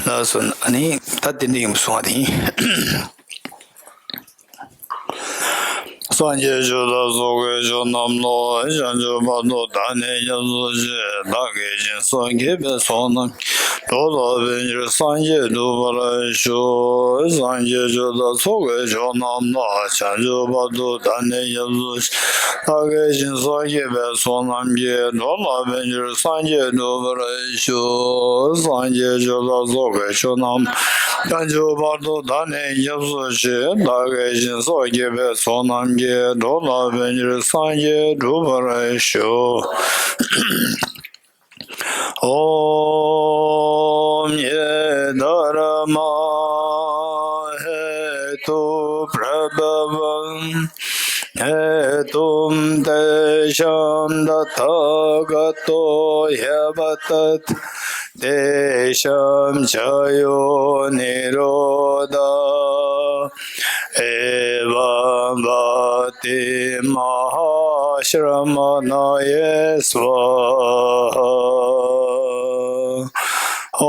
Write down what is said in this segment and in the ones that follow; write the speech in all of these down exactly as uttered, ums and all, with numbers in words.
ལགས་སོ། ཨ་ནི་ད་དེ་འདྲ་ཡིན་པ་སོང་བ་དེ་ཡིན། སངས་རྒྱས་ཆོས་དང་ཚོགས་ཀྱི་མཆོག་རྣམས་ལ། བྱང་ཆུབ་བར་དུ་བདག་ནི་སྐྱབས་སུ་མཆི། བདག་གིས་སྦྱིན་སོགས་བགྱིས་པའི་ཚོགས་རྣམས་ཀྱིས། འགྲོ་དང་ཕན་ཕྱིར་སངས་རྒྱས་འགྲུབ་པར་ཤོག། སངས་རྒྱས་ཆོས་དང་ཚོགས་ཀྱི་མཆོག་རྣམས་ལ། བྱང་ཆུབ་བར་དུ་བདག་ནི་སྐྱབས་སུ་མཆི། བདག་གིས་སྦྱིན་སོགས་བགྱིས་པའི་ཚོགས་རྣམས་ཀྱིས། འགྲོ་དང་ཕན་ཕྱིར་སངས་རྒྱས་འགྲུབ་པར་ཤོག། སངས་རྒྱས་ཆོས་དང་ཚོགས་ཀྱི་མཆོག་རྣམས། བྱང་ཆུབ་བར་དུ་བདག་ནི་སྐྱབས་སུ་མཆི། བདག་གིས་སྦྱིན་སོགས་བགྱིས་པའི་ཚོགས་རྣམས་ཀྱིས། འགྲོ་དང་ཕན་ཕྱིར་སངས་རྒྱས་འགྲུབ་པར་ཤོག། ॐ ये धर्मा हेतुप्रभवन्ति हेतुं तेषां तथागतो ह्यवदत्। तेषां च यो निरोध एवं वति महाश्रमणये स्वाहा। ॐ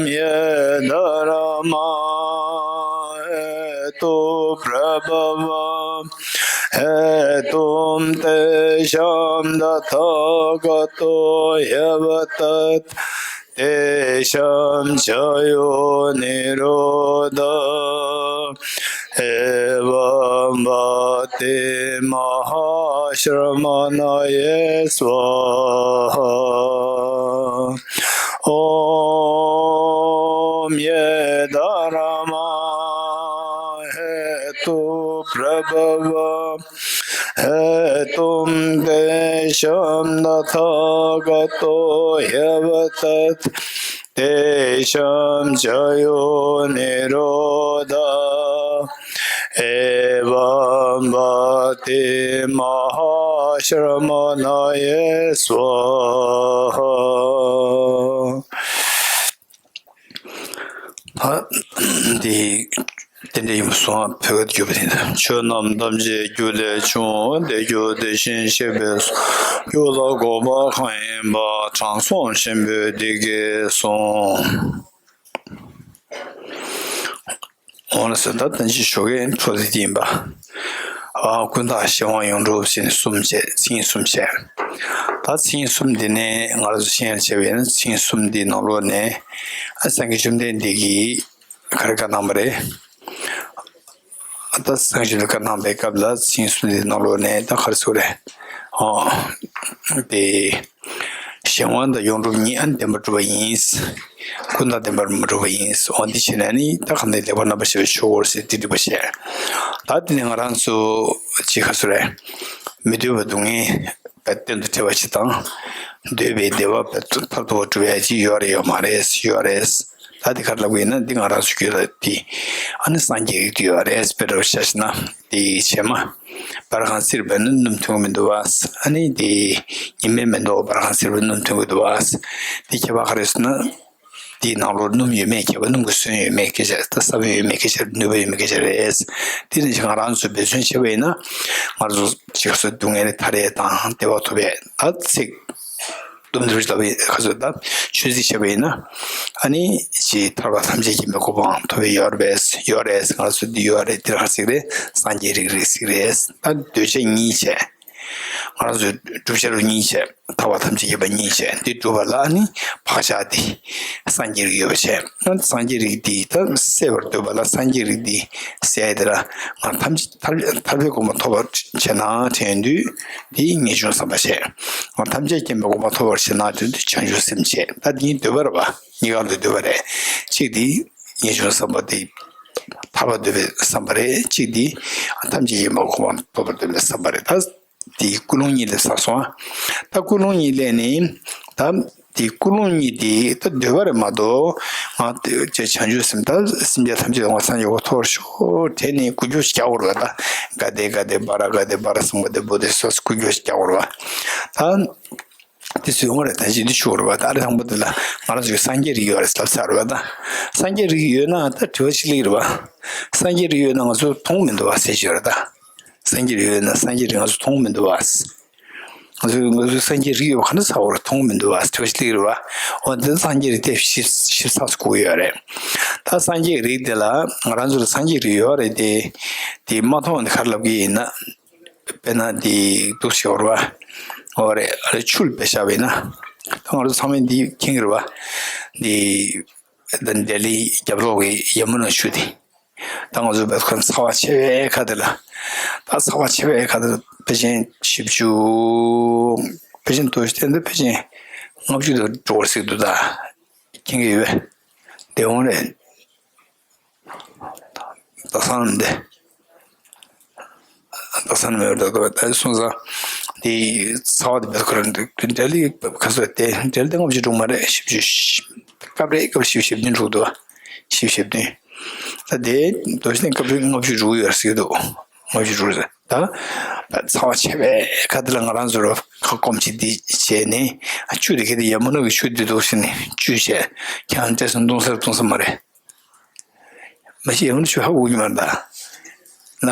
ये धर्मा हेतुप्रभवा हेतुं तेषां तथागतो ह्यवदत्। तेषां च यो निरोध एवं वति महाश्रमणये स्वाहा। ॐ ये धर्मा हेतुप्रभवा हेतुं तेषां तथागतो ह्यवदत्। तेषां च यो निरोध एवं वति महाश्रमणये स्वाहा। ད་འདི་དེ་འདྲ་ཡིན་པ་སོང་བ། བོད་སྐད་དུ་བསྒྱུར་བ་དེ་འདྲ། ཆོས་རྣམས་ཐམས་ཅད་རྒྱུ་ལས་བྱུང་། དེ་རྒྱུ་དེ་བཞིན་གཤེགས་པའི་གཟུགས། རྒྱུ་ལ་འགོག་པ་གང་ཡིན་པ། དྲང་སྲོང་ཆེན་པོས་འདི་སྐད་གསུངས། འོ་ན་ཟེར་ད་ལྟ་ཅི་ཞོགས་ཀའི་འཕྲོ་དེ་ཡིན་པ། ཨ། ཀུན་བརྟགས་གཞན་དབང་ཡོངས་གྲུབ་ཟེར་ནས་གསུམ་བྱས། ཚིག་གསུམ་བྱས། ད་ཚིག་གསུམ་འདི་ནས་ང་རང་ཚོ་ཤེས་ཡག་བྱས་པ་ཡིན་ན། ཚིག་གསུམ་འདིའི་ནང་ལོགས་ནས་ཨ་སངས་རྒྱས་བཅོམ་ལྡན་འདས་ཀྱིས་ག་རེ་བཀའ་གནང་བ་རེད། ད་སངས་རྒྱས་བཅོམ་ལྡན་འདས་བཀའ་གནང་པའི་སྐབས་ལ་ཚིག་གསུམ་འདིའི་ནང་ལོགས་ནས་ད་ག་རེ་ཟེར་དགོས་རེད། ཨོ། དེ། གཞན་དབང་དང་ཡོངས་གྲུབ་གཉིས་ཨ་ནི་བདེན་པར་གྲུབ་པ་ཡིན། ཀུན་བརྟགས་བདེན་པར་མ་གྲུབ་པ་ཡིན། འོ་འདི་བྱས་ནས་ནི་ད་གང་ལྟར་ལེགས་པར་རྣམ་པར་ཕྱེ་བའི་ཆོས་སྐོར་ཟེར་འདི་འགྲིག་པ་བཤད། ད་དེ་ནས་ང་རང་ཚོ་ཅི་ག་ཟེར་རེད། མི་འདོད་པ་སྡུག་བསྔལ་བས་གཏན་དུ་བྲལ་བ་ཅིག་དང་། འདོད་པའི་བདེ་བ་བས་མཐར་ཐུག་པ་གྲུབ་ཡ་ཅིག་ཡོད་རེད་ཡོད་མ་རེད་ཡོད་རེད། ད་འདི་ག་རེ་ལབ་ཀྱི་ཡིན་ན། འདི་ང་རང་ཚོ་རྒྱུད་ལ་འདི་ཨ་ནི་སངས་རྒྱས་རིགས་འདི་ཡོད་རེད། དཔེ་འདྲ་བོ་ཆ་བཞག་ན་འདི་བྱེ་མ་སྦར་ཁང་བསིལ་བས་ན་སྣུམ་ཐོན་གྱི་མི་འདུག་བ། ཨ་ནི་འདི་ཉི་མའི་མེ་ཏོག་སྦར་ཁང་བསིལ་བས་སྣུམ་ཐོན་གྱི་འདུག་བ། འདི་ཁྱད་པར་ག་རེ་ཟེར་ན། འདིའི་ནང་ལོགས་སྣུམ་ཡོད་མེད་ཁྱད་པར། སྣུམ་གྱི་སོན་ཡོད་མེད་སྐད་ཆ། ད་ས་བོན་ཡོད་མེད་སྐད་ཆ། ནུས་པ་ཡོད་མེད་སྐད་ཆ་རེད། དེ་ནི་ང་རང་ཚོས་འབད་བརྩོན་བྱས་པ་ཡིན་ན། ང་ཚོ་ཅིག་སོ་སྡུག་བསྔལ་ལས་ཐར་ཡས་དང་བདེ་བ་ཐོབ་ཡས། ད་ཚིག་དུམ་བུར་ལྟ་བུའི་ཁ་ཚོད་ད་ཆོས་ཚིག་བྱས་པ་ཡིན་ན། ཨ་ནི་ཅིག་ཐར་པ་ཐམས་ཅད་མཁྱེན་པའི་གོ་འཕང་ཐོབ་པའི་ཡོད་རེད། ཡོད་རེད། ང་ཚོ་འདི་ཡོད་རེད། འདིར་ཁ་ཚིག་རེད། སངས་རྒྱས་རིགས་རིགས་ཚིག་རེད། ད་འདོད་ཆགས་གཉིས་བྱས། ང་ཚོས་བསྒྲུབ་བྱ་རུ་གཉིས་བྱས། ཐར་པ་ཐམས་ཅད་མཁྱེན་པ་གཉིས་བྱས། འདི་བསྒྲུབ་པ་ལ་ནི་བག་ཆགས་དེ་སངས་རྒྱས་རིགས་ཡོད་པ་བྱས། སངས་རྒྱས་རིགས་འདི་ད་སད་པར་འདོད་པ་ལ། སངས་རྒྱས་རིགས་འདི་སད་དེ་ལ་ང་ཐམས་ཅད་ཐར་ཐར་པའི་གོ་འཕང་ཐོབ་པར་བྱེད་ན་དྲན་དུས་དེ་ངེས་འབྱུང་བསམ་པ་བྱས། ང་ཐམས་ཅད་མཁྱེན་པའི་གོ་འཕང་ཐོབ་པར་བྱེད་ན་དྲན་དུས་བྱང་ཆུབ་སེམས་བྱས། ད་འདི་གཉིས་འདོད་པ་རེད་པ། གཉིས་ཀ་ལ་འདོད་པ་རེད། གཅིག་འདི་ངེས་འབྱུང་བསམ་པ་འདི་ཐར་པ་འདོད་པའི་བསམ་པ་རེད། གཅིག་འདི་ཐམས་ཅད་མཁྱེན་པའི་གོ་འཕང་ཐོབ་པར་འདོད་པའི་བསམ་པ་རེད། ད་དེའི་ཀུན་སློང་གཉིས་སླེབས་ཚར་སོང་ཨ། ད་ཀུན་སློང་གཉིས་སླེབས་ནས་ད་དེའི་ཀུན་སློང་གཉིས་དེ་ད་འདོད་པ་རེད་མ་གཏོགས། ང་དེ་བྱང་ཆུབ་སེམས་ད་སེམས་ཅན་ཐམས་ཅད་ལ་ང་སངས་རྒྱས་གོ་འཕང་ཐོབ་པར་ཤོག་དྲན་ནས་འགུལ་སྐྱོད་ཅིག་རྒྱག་དགོས་རེད་པ། ད་ག་དེ་ག་དེ་བ་ར་ག་དེ་བ་ར་སམ་ག་དེ་བོ་དྷི་སྭཱ་ཧཱ་འགུལ་སྐྱོད་ཅིག་རྒྱག་དགོས་རེད་པ། ད་དེ་ཚོ་ཡོང་བ་རེད། ད་ཅི་འདི་ཞུ་དགོས་རེད་པ། ད་ཨ་རི་དང་པོ་དེ་ལ་ང་རང་ཚོའི་སངས་རྒྱས་རིགས་ཡོད་རེད་ལབ་ཚར་རེད་པ། ད་སངས་རྒྱས་རིགས་ཡོད་ན་ད་དྲི་བ་ཅི་སླེབས་རེད་པ། སངས་རྒྱས་རིགས་ཡོད་ན་ང་ཚོ་མཐོང་མི་འདུག་པ་ཟེར་གྱི་ཡོད་རེད་ད། སངས་རྒྱས་རིགས་ཡོད་ན་སངས་རྒྱས་རིགས་ང་ཚོ་མཐོང་མི་འདུག་པ། ང་ཚོའི་ང་ཚོའི་སངས་རྒྱས་རིགས་ཡོད་པ་ག་འདྲ་ཚ་བོར་མཐོང་གི་མི་འདུག་བ། དྲི་བ་ཞིག་སླེབས་ཀྱི་རེད་བ། འོ་འདི་སངས་རྒྱས་རིགས་དེ་ཞིབ་ཞིབ་ཚགས་སུ་གོ་གི་ཡོད་རེད། ད་སངས་རྒྱས་རིགས་དེ་ལ་ང་རང་ཚོ་ལ་སངས་རྒྱས་རིགས་ཡོད་རེད་དེ། དེ་མ་མཐོང་བ་འདི་ག་རེ་ལབ་ཀྱི་ཡིན་ན། དཔེར་ན་དེ་འདུག་ཞོར་བ། འོ་རེད། ཨ་རེ་ཆུ་ལ་དཔེ་བཞག་པ་ཡིན་ན། ད་ང་ཚོ་ཚང་མས་འདི་མཁྱེན་གྱི་རེད་བ། འདི། ད་ལྡི་ལི་རྒྱབ་ལོགས་ཀྱི་ཡ་མུ་ན་ཆུ་དེ། ད་ང་ཚོ་བོད་ཁ་ཚ་བ་ཆེ་བའི་ཁ་དེ་ལ། ད་ཚ་བ་ཆེ་བའི་ཁ་དེ་ལ་ཕལ་ཆེར་བཞི་བཅུ། ཕལ་ཆེར་དུ་ཞིག་དེ་འདི་ཕལ་ཆེར་ལྔ་བཅུ་དུ་འགྲོ་བར་སྲིད་འདུག་ད། མཁྱེན་གྱི་ཡོད་པས། དེ་འོང་རེད། ད་སང་འདི། ད་སང་མེད་པར་ད་ད་སོང་ཙང་། དེ་ཚ་བ་དེ་བེད་ཁོ་རང་འདི་ལྡི་ལི་ཁ་སོ་དེ་ལྡི་ལི་དེ་ལྔ་བཅུ་འགྲོ་མ་རེད། བཞི་བཅུ། སྐབས་རེ་སྐབས་བཞི་བཅུ་ཞེ་བདུན་འགྲོ་འདུག་བཞི་བཅུ་ཞེ་བདུན། ད་དེ་དུ་ཞིག་དེ་སྐབས་རེ་ལྔ་བཅུ་འགྲོ་ཡོད་ཟེར་གྱི་འདུག་ལྔ་བཅུ་འགྲོ་ཟེར། ད་ཚ་བ་ཆེ་བའི་ཁ་དེ་ལ་ང་རང་ཚོ་ར་ཁ་སྐོམ་ཆེ་འདི་བྱས་ནས། ཆུ་དེ་ག་དེ་ཡ་མུ་ན་གི་ཆུ་འདི་འདུག་ཟེར་ནས་བཅུས་བྱས། ཁྱེད་རང་བལྟས་སོང་། འཐུང་ས་རེད་འཐུང་ས་མ་རེད། མ་གཞི་ཡ་མུ་ན་ཆུ་ཧ་གོ་གི་མ་རེད་ད། ན།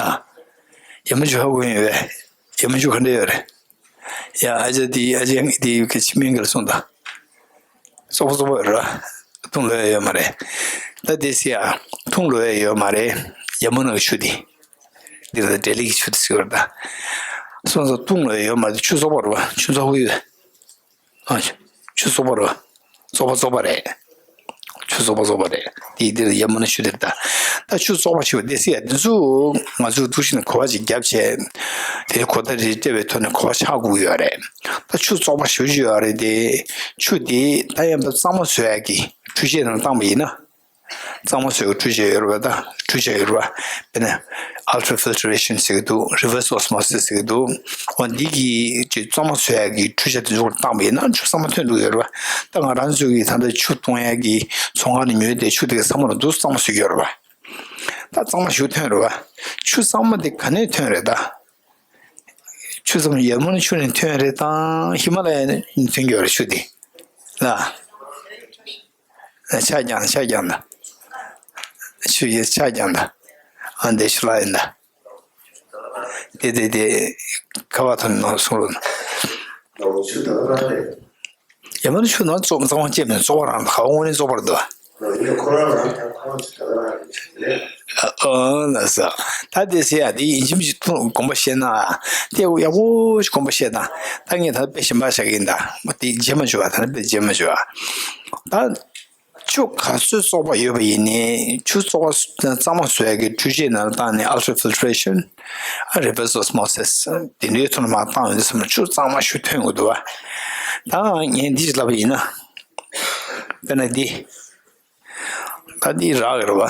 ཡ་མུ་ཆུ་ཧ་གོ་ཡོད་པས། ཡ་མུ་ཆུ་ག་འདྲ་ཡོད་རེད། ཡ་ཨ་ཅག་དེ་ཨ་ཅག་དེ་ག་ཆི་མིན་ག་ལ་སོང་ད། བཙོག་པ་བཙོག་པ་ཡོད་ར། འཐུང་ལོས་ཡ་ཡོད་མ་རེད། ད་དེ་སི་ཡ། འཐུང་ལོས་ཡ་ཡོད་མ་རེད། ཡ་མུ་ན་གི་ཆུ་དེ། འདི་ལ་ལྡི་ལི་གི་ཆུ་དེ་ཟེར་བ་རེད་ད། སོང་ཙང་འཐུང་ལོས་ཡ་ཡོད་མ་རེད། ཆུ་བཙོག་པ་རེད་བ། ཆུ་བཙོག་པ་ཡོད། ཨ། ཆུ་བཙོག་པ་རེད། བཙོག་པ་བཙོག་པ་རེད། ཆུ་བཙོག་པ་བཙོག་པ་རེད། དེ་འདིར་ཡ་མུ་ན་ཆུ་དེར་ད། ད་ཆུ་བཙོག་པ་ཞིག་བ་དེ་སི་ཡ་འདི་ཚོ་ང་ཚོས་འདུག་ཤིན་གོ་བ་ཅིག་བརྒྱབ་བྱས། དེ་གོ་བརྡ་རེ་སྤྲད་པའི་ཐོག་ནས་གོ་བ་ཆགས་དགོས་ཀྱི་ཡོད་རེད། ད་ཆུ་བཙོག་པ་ཞེ་པོ་ཅིག་ཡོད་རེད་དེ། ཆུ་དེ་ད་ཡང་ད་གཙང་མ་བཟོ་ཡག་གི་འཕྲུལ་ཆས་ནང་བཏང་པ་ཡིན་ན། གཙང་མ་བཟོ་བའི་འཕྲུལ་ཆས་ཡོད་རེད་པ། ད་འཕྲུལ་ཆས་ཡོད་རེད་པ། དཔེར་ན། Ultra filtration ཟེར་གྱི་འདུག reverse osmosis ཟེར་གྱི་འདུག་འོ་འདི་གིས་ཅིག་གཙང་མ་བཟོ་ཡག་གི་འཕྲུལ་ཆས་དེ་ཚོ་བཏང་པ་ཡིན་ན་ཆུ་གཙང་མ་ཐོན་འགྲོ་གི་ཡོད་རེད་པ། ད་ང་རང་ཚོ་གིས་ད་ལྟ་ཆུ་གཏོང་ཡག་གི་ཚོང་ཁང་ནས་ཉོས་ཏེ་ཆུ་དེ་ག་ཚང་མ་ལ་འདུག་གཙང་མ་བཟོ་གི་ཡོད་རེད་པ། ད་གཙང་མ་ཞིག་ཐོན་རེད་པ། ཆུ་གཙང་མ་དེ་ག་ནས་ཐོན་རེད་ད། ཆུ་གཙང་མ་ཡ་མུ་ན་ཆུ་ནས་ཐོན་རེད་དང་ཧི་མ་ལ་ཡ་ནས་ཐོན་གྱི་ཡོད་རེད་ཆུ་དེ། ལ། ཆ་རྐྱང་ཆ་རྐྱང་ད། ཆུ་ཡི་ཆ་རྐྱང་ད། ཨ་འདི་ཆུ་ལ་ཡིན་ད། དེ་དེ་དེ། ཁ་བ་ཐོན་ནོ་སོང་རུ། ཡ་མ་ཆུ་ནང་བཙོག་གཙང་མ་བཅད་མེད་བཙོག་པ་རང་ད་ཁ་བ་དངོས་གནས་བཙོག་པ་རེད་འདུག་ཨ་ཨ་ལ་ས། ད་དེ་ཟེར་ཡ་དེ་ཡིན་གཅིག་མིན་གཅིག་ཐུང་དགོངས་པ་བཞེས་ན། དེ་ཡག་པོ་ཞིག་དགོངས་པ་བཞེས་ན། ད་ངས་ད་དཔེ་གཞན་པ་བཞག་གི་ཡིན་ད། མ་དེ་བརྗེད་མ་བཅུག་ཨ། ད་ནི་དཔེ་བརྗེད་མ་བཅུག་ཨ། ད་ཆུ་ག་ཚོད་བཙོག་པ་ཡོད་པ་ཡིན་ནའི་ཆུ་བཙོག་པ་གཙང་མ་བཟོ་ཡ་གི་འཕྲུལ་ཆས་ནང་ལ་བཏང་ནས་ultra filtration reverse osmosis དེ་འདྲའི་ཐོག་ནས་མར་བཏང་ཡོང་དུས་ཙམ་ལ་ཆུ་གཙང་མ་ཞིག་ཐོན་དགོས་འདུག་བ། ད་ངས་འདི་ཞིག་ལབ་པ་ཡིན་ན། དཔེར་ན་འདི། ད་འདི་རག་རེད་བ།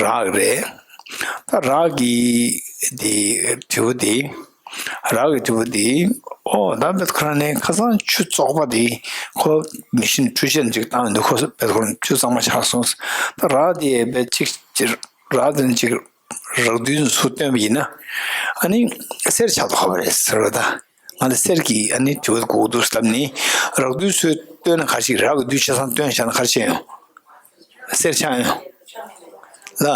རག་རེད། ད་རག་གི་འདི་དྲིལ་བུ་འདི། རག་གི་དྲིལ་བུ་འདི། ཨོ་ད་བེད་ཁོ་རང་ནས་ཁ་སང་ཆུ་བཙོག་པ་འདི་ཁོ་མི་ཤིན་འཕྲུལ་ཆས་ཅིག་བཏང་འདུག་ཁོ་བེད་ཁོ་རང་ཆུ་གཙང་མ་ཆགས་སོང་། ད་རག་འདི་བེད་ཅིག་ཅིག་རག་འདི་ཅིག་རག་བདུན་ཚུར་བཏོན་པ་ཡིན་ན། ཨ་ནི་གསེར་ཆགས་འདུག་ཁོ་བ་རེད་ཟེར་བ་ད། ང་ལ་གསེར་གྱི་ཨ་ནི་དྲིལ་བུ་དགོས་འདུག་ལབ་ནི། རག་བདུན་ཚུར་བཏོན་ན་ག་ཞིག་རག་གི་བདུན་ཆ་ཚང་བཏོན་བཞག་ན་ག་ཞིག་ཡོང་། གསེར་ཆགས་ཡོང་། ལ།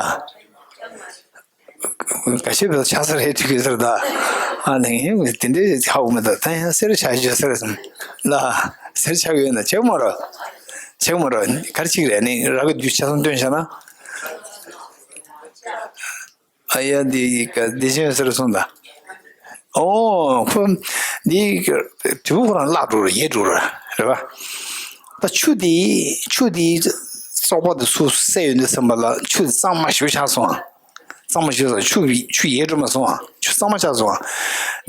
ག་ཤེད་པའི་ཆགས་ས་རེད་དྲི་གི་ཟེར་ད། ཨ་ནི་དེ་འདྲའི་ཧ་གོ་མེད་ད། ད་ཡང་གསེར་ཆགས་ཤོག་ཟེར་སོང་། ལ། གསེར་ཆགས་ཡོད་ན་ཆགས་མ་རོ། ཆགས་མ་རོ། གར་ཅིག་རེད་ནི་རག་གི་བདུན་ཆ་ཚང་བཏོན་བཞག་ན། ཨ་ཡ་འདི་ག་འདི་ཅན་ཟེར་སོང་ད། ཨོ་ཁོ་འདི་དྲིལ་བུ་ཁོ་རང་བརླག་འགྲོ་རེད། ཡལ་འགྲོ་རེད་རེད་པ། ད་ཆུ་འདི་ཆུ་འདི་བཙོག་པ་དེ་ཚུར་བསལ་ཡོང་དུས་ཙམ་པ་ལ་ཆུ་འདི་གཙང་མ་ཞེ་པོ་ཆགས་སོང་ཨ། གཙང་མ་ཞིག་ཆུ་ཆུ་ཡལ་འགྲོ་མ་སོང་ཨ། ཆུ་གཙང་མ་ཆགས་སོང་ཨ།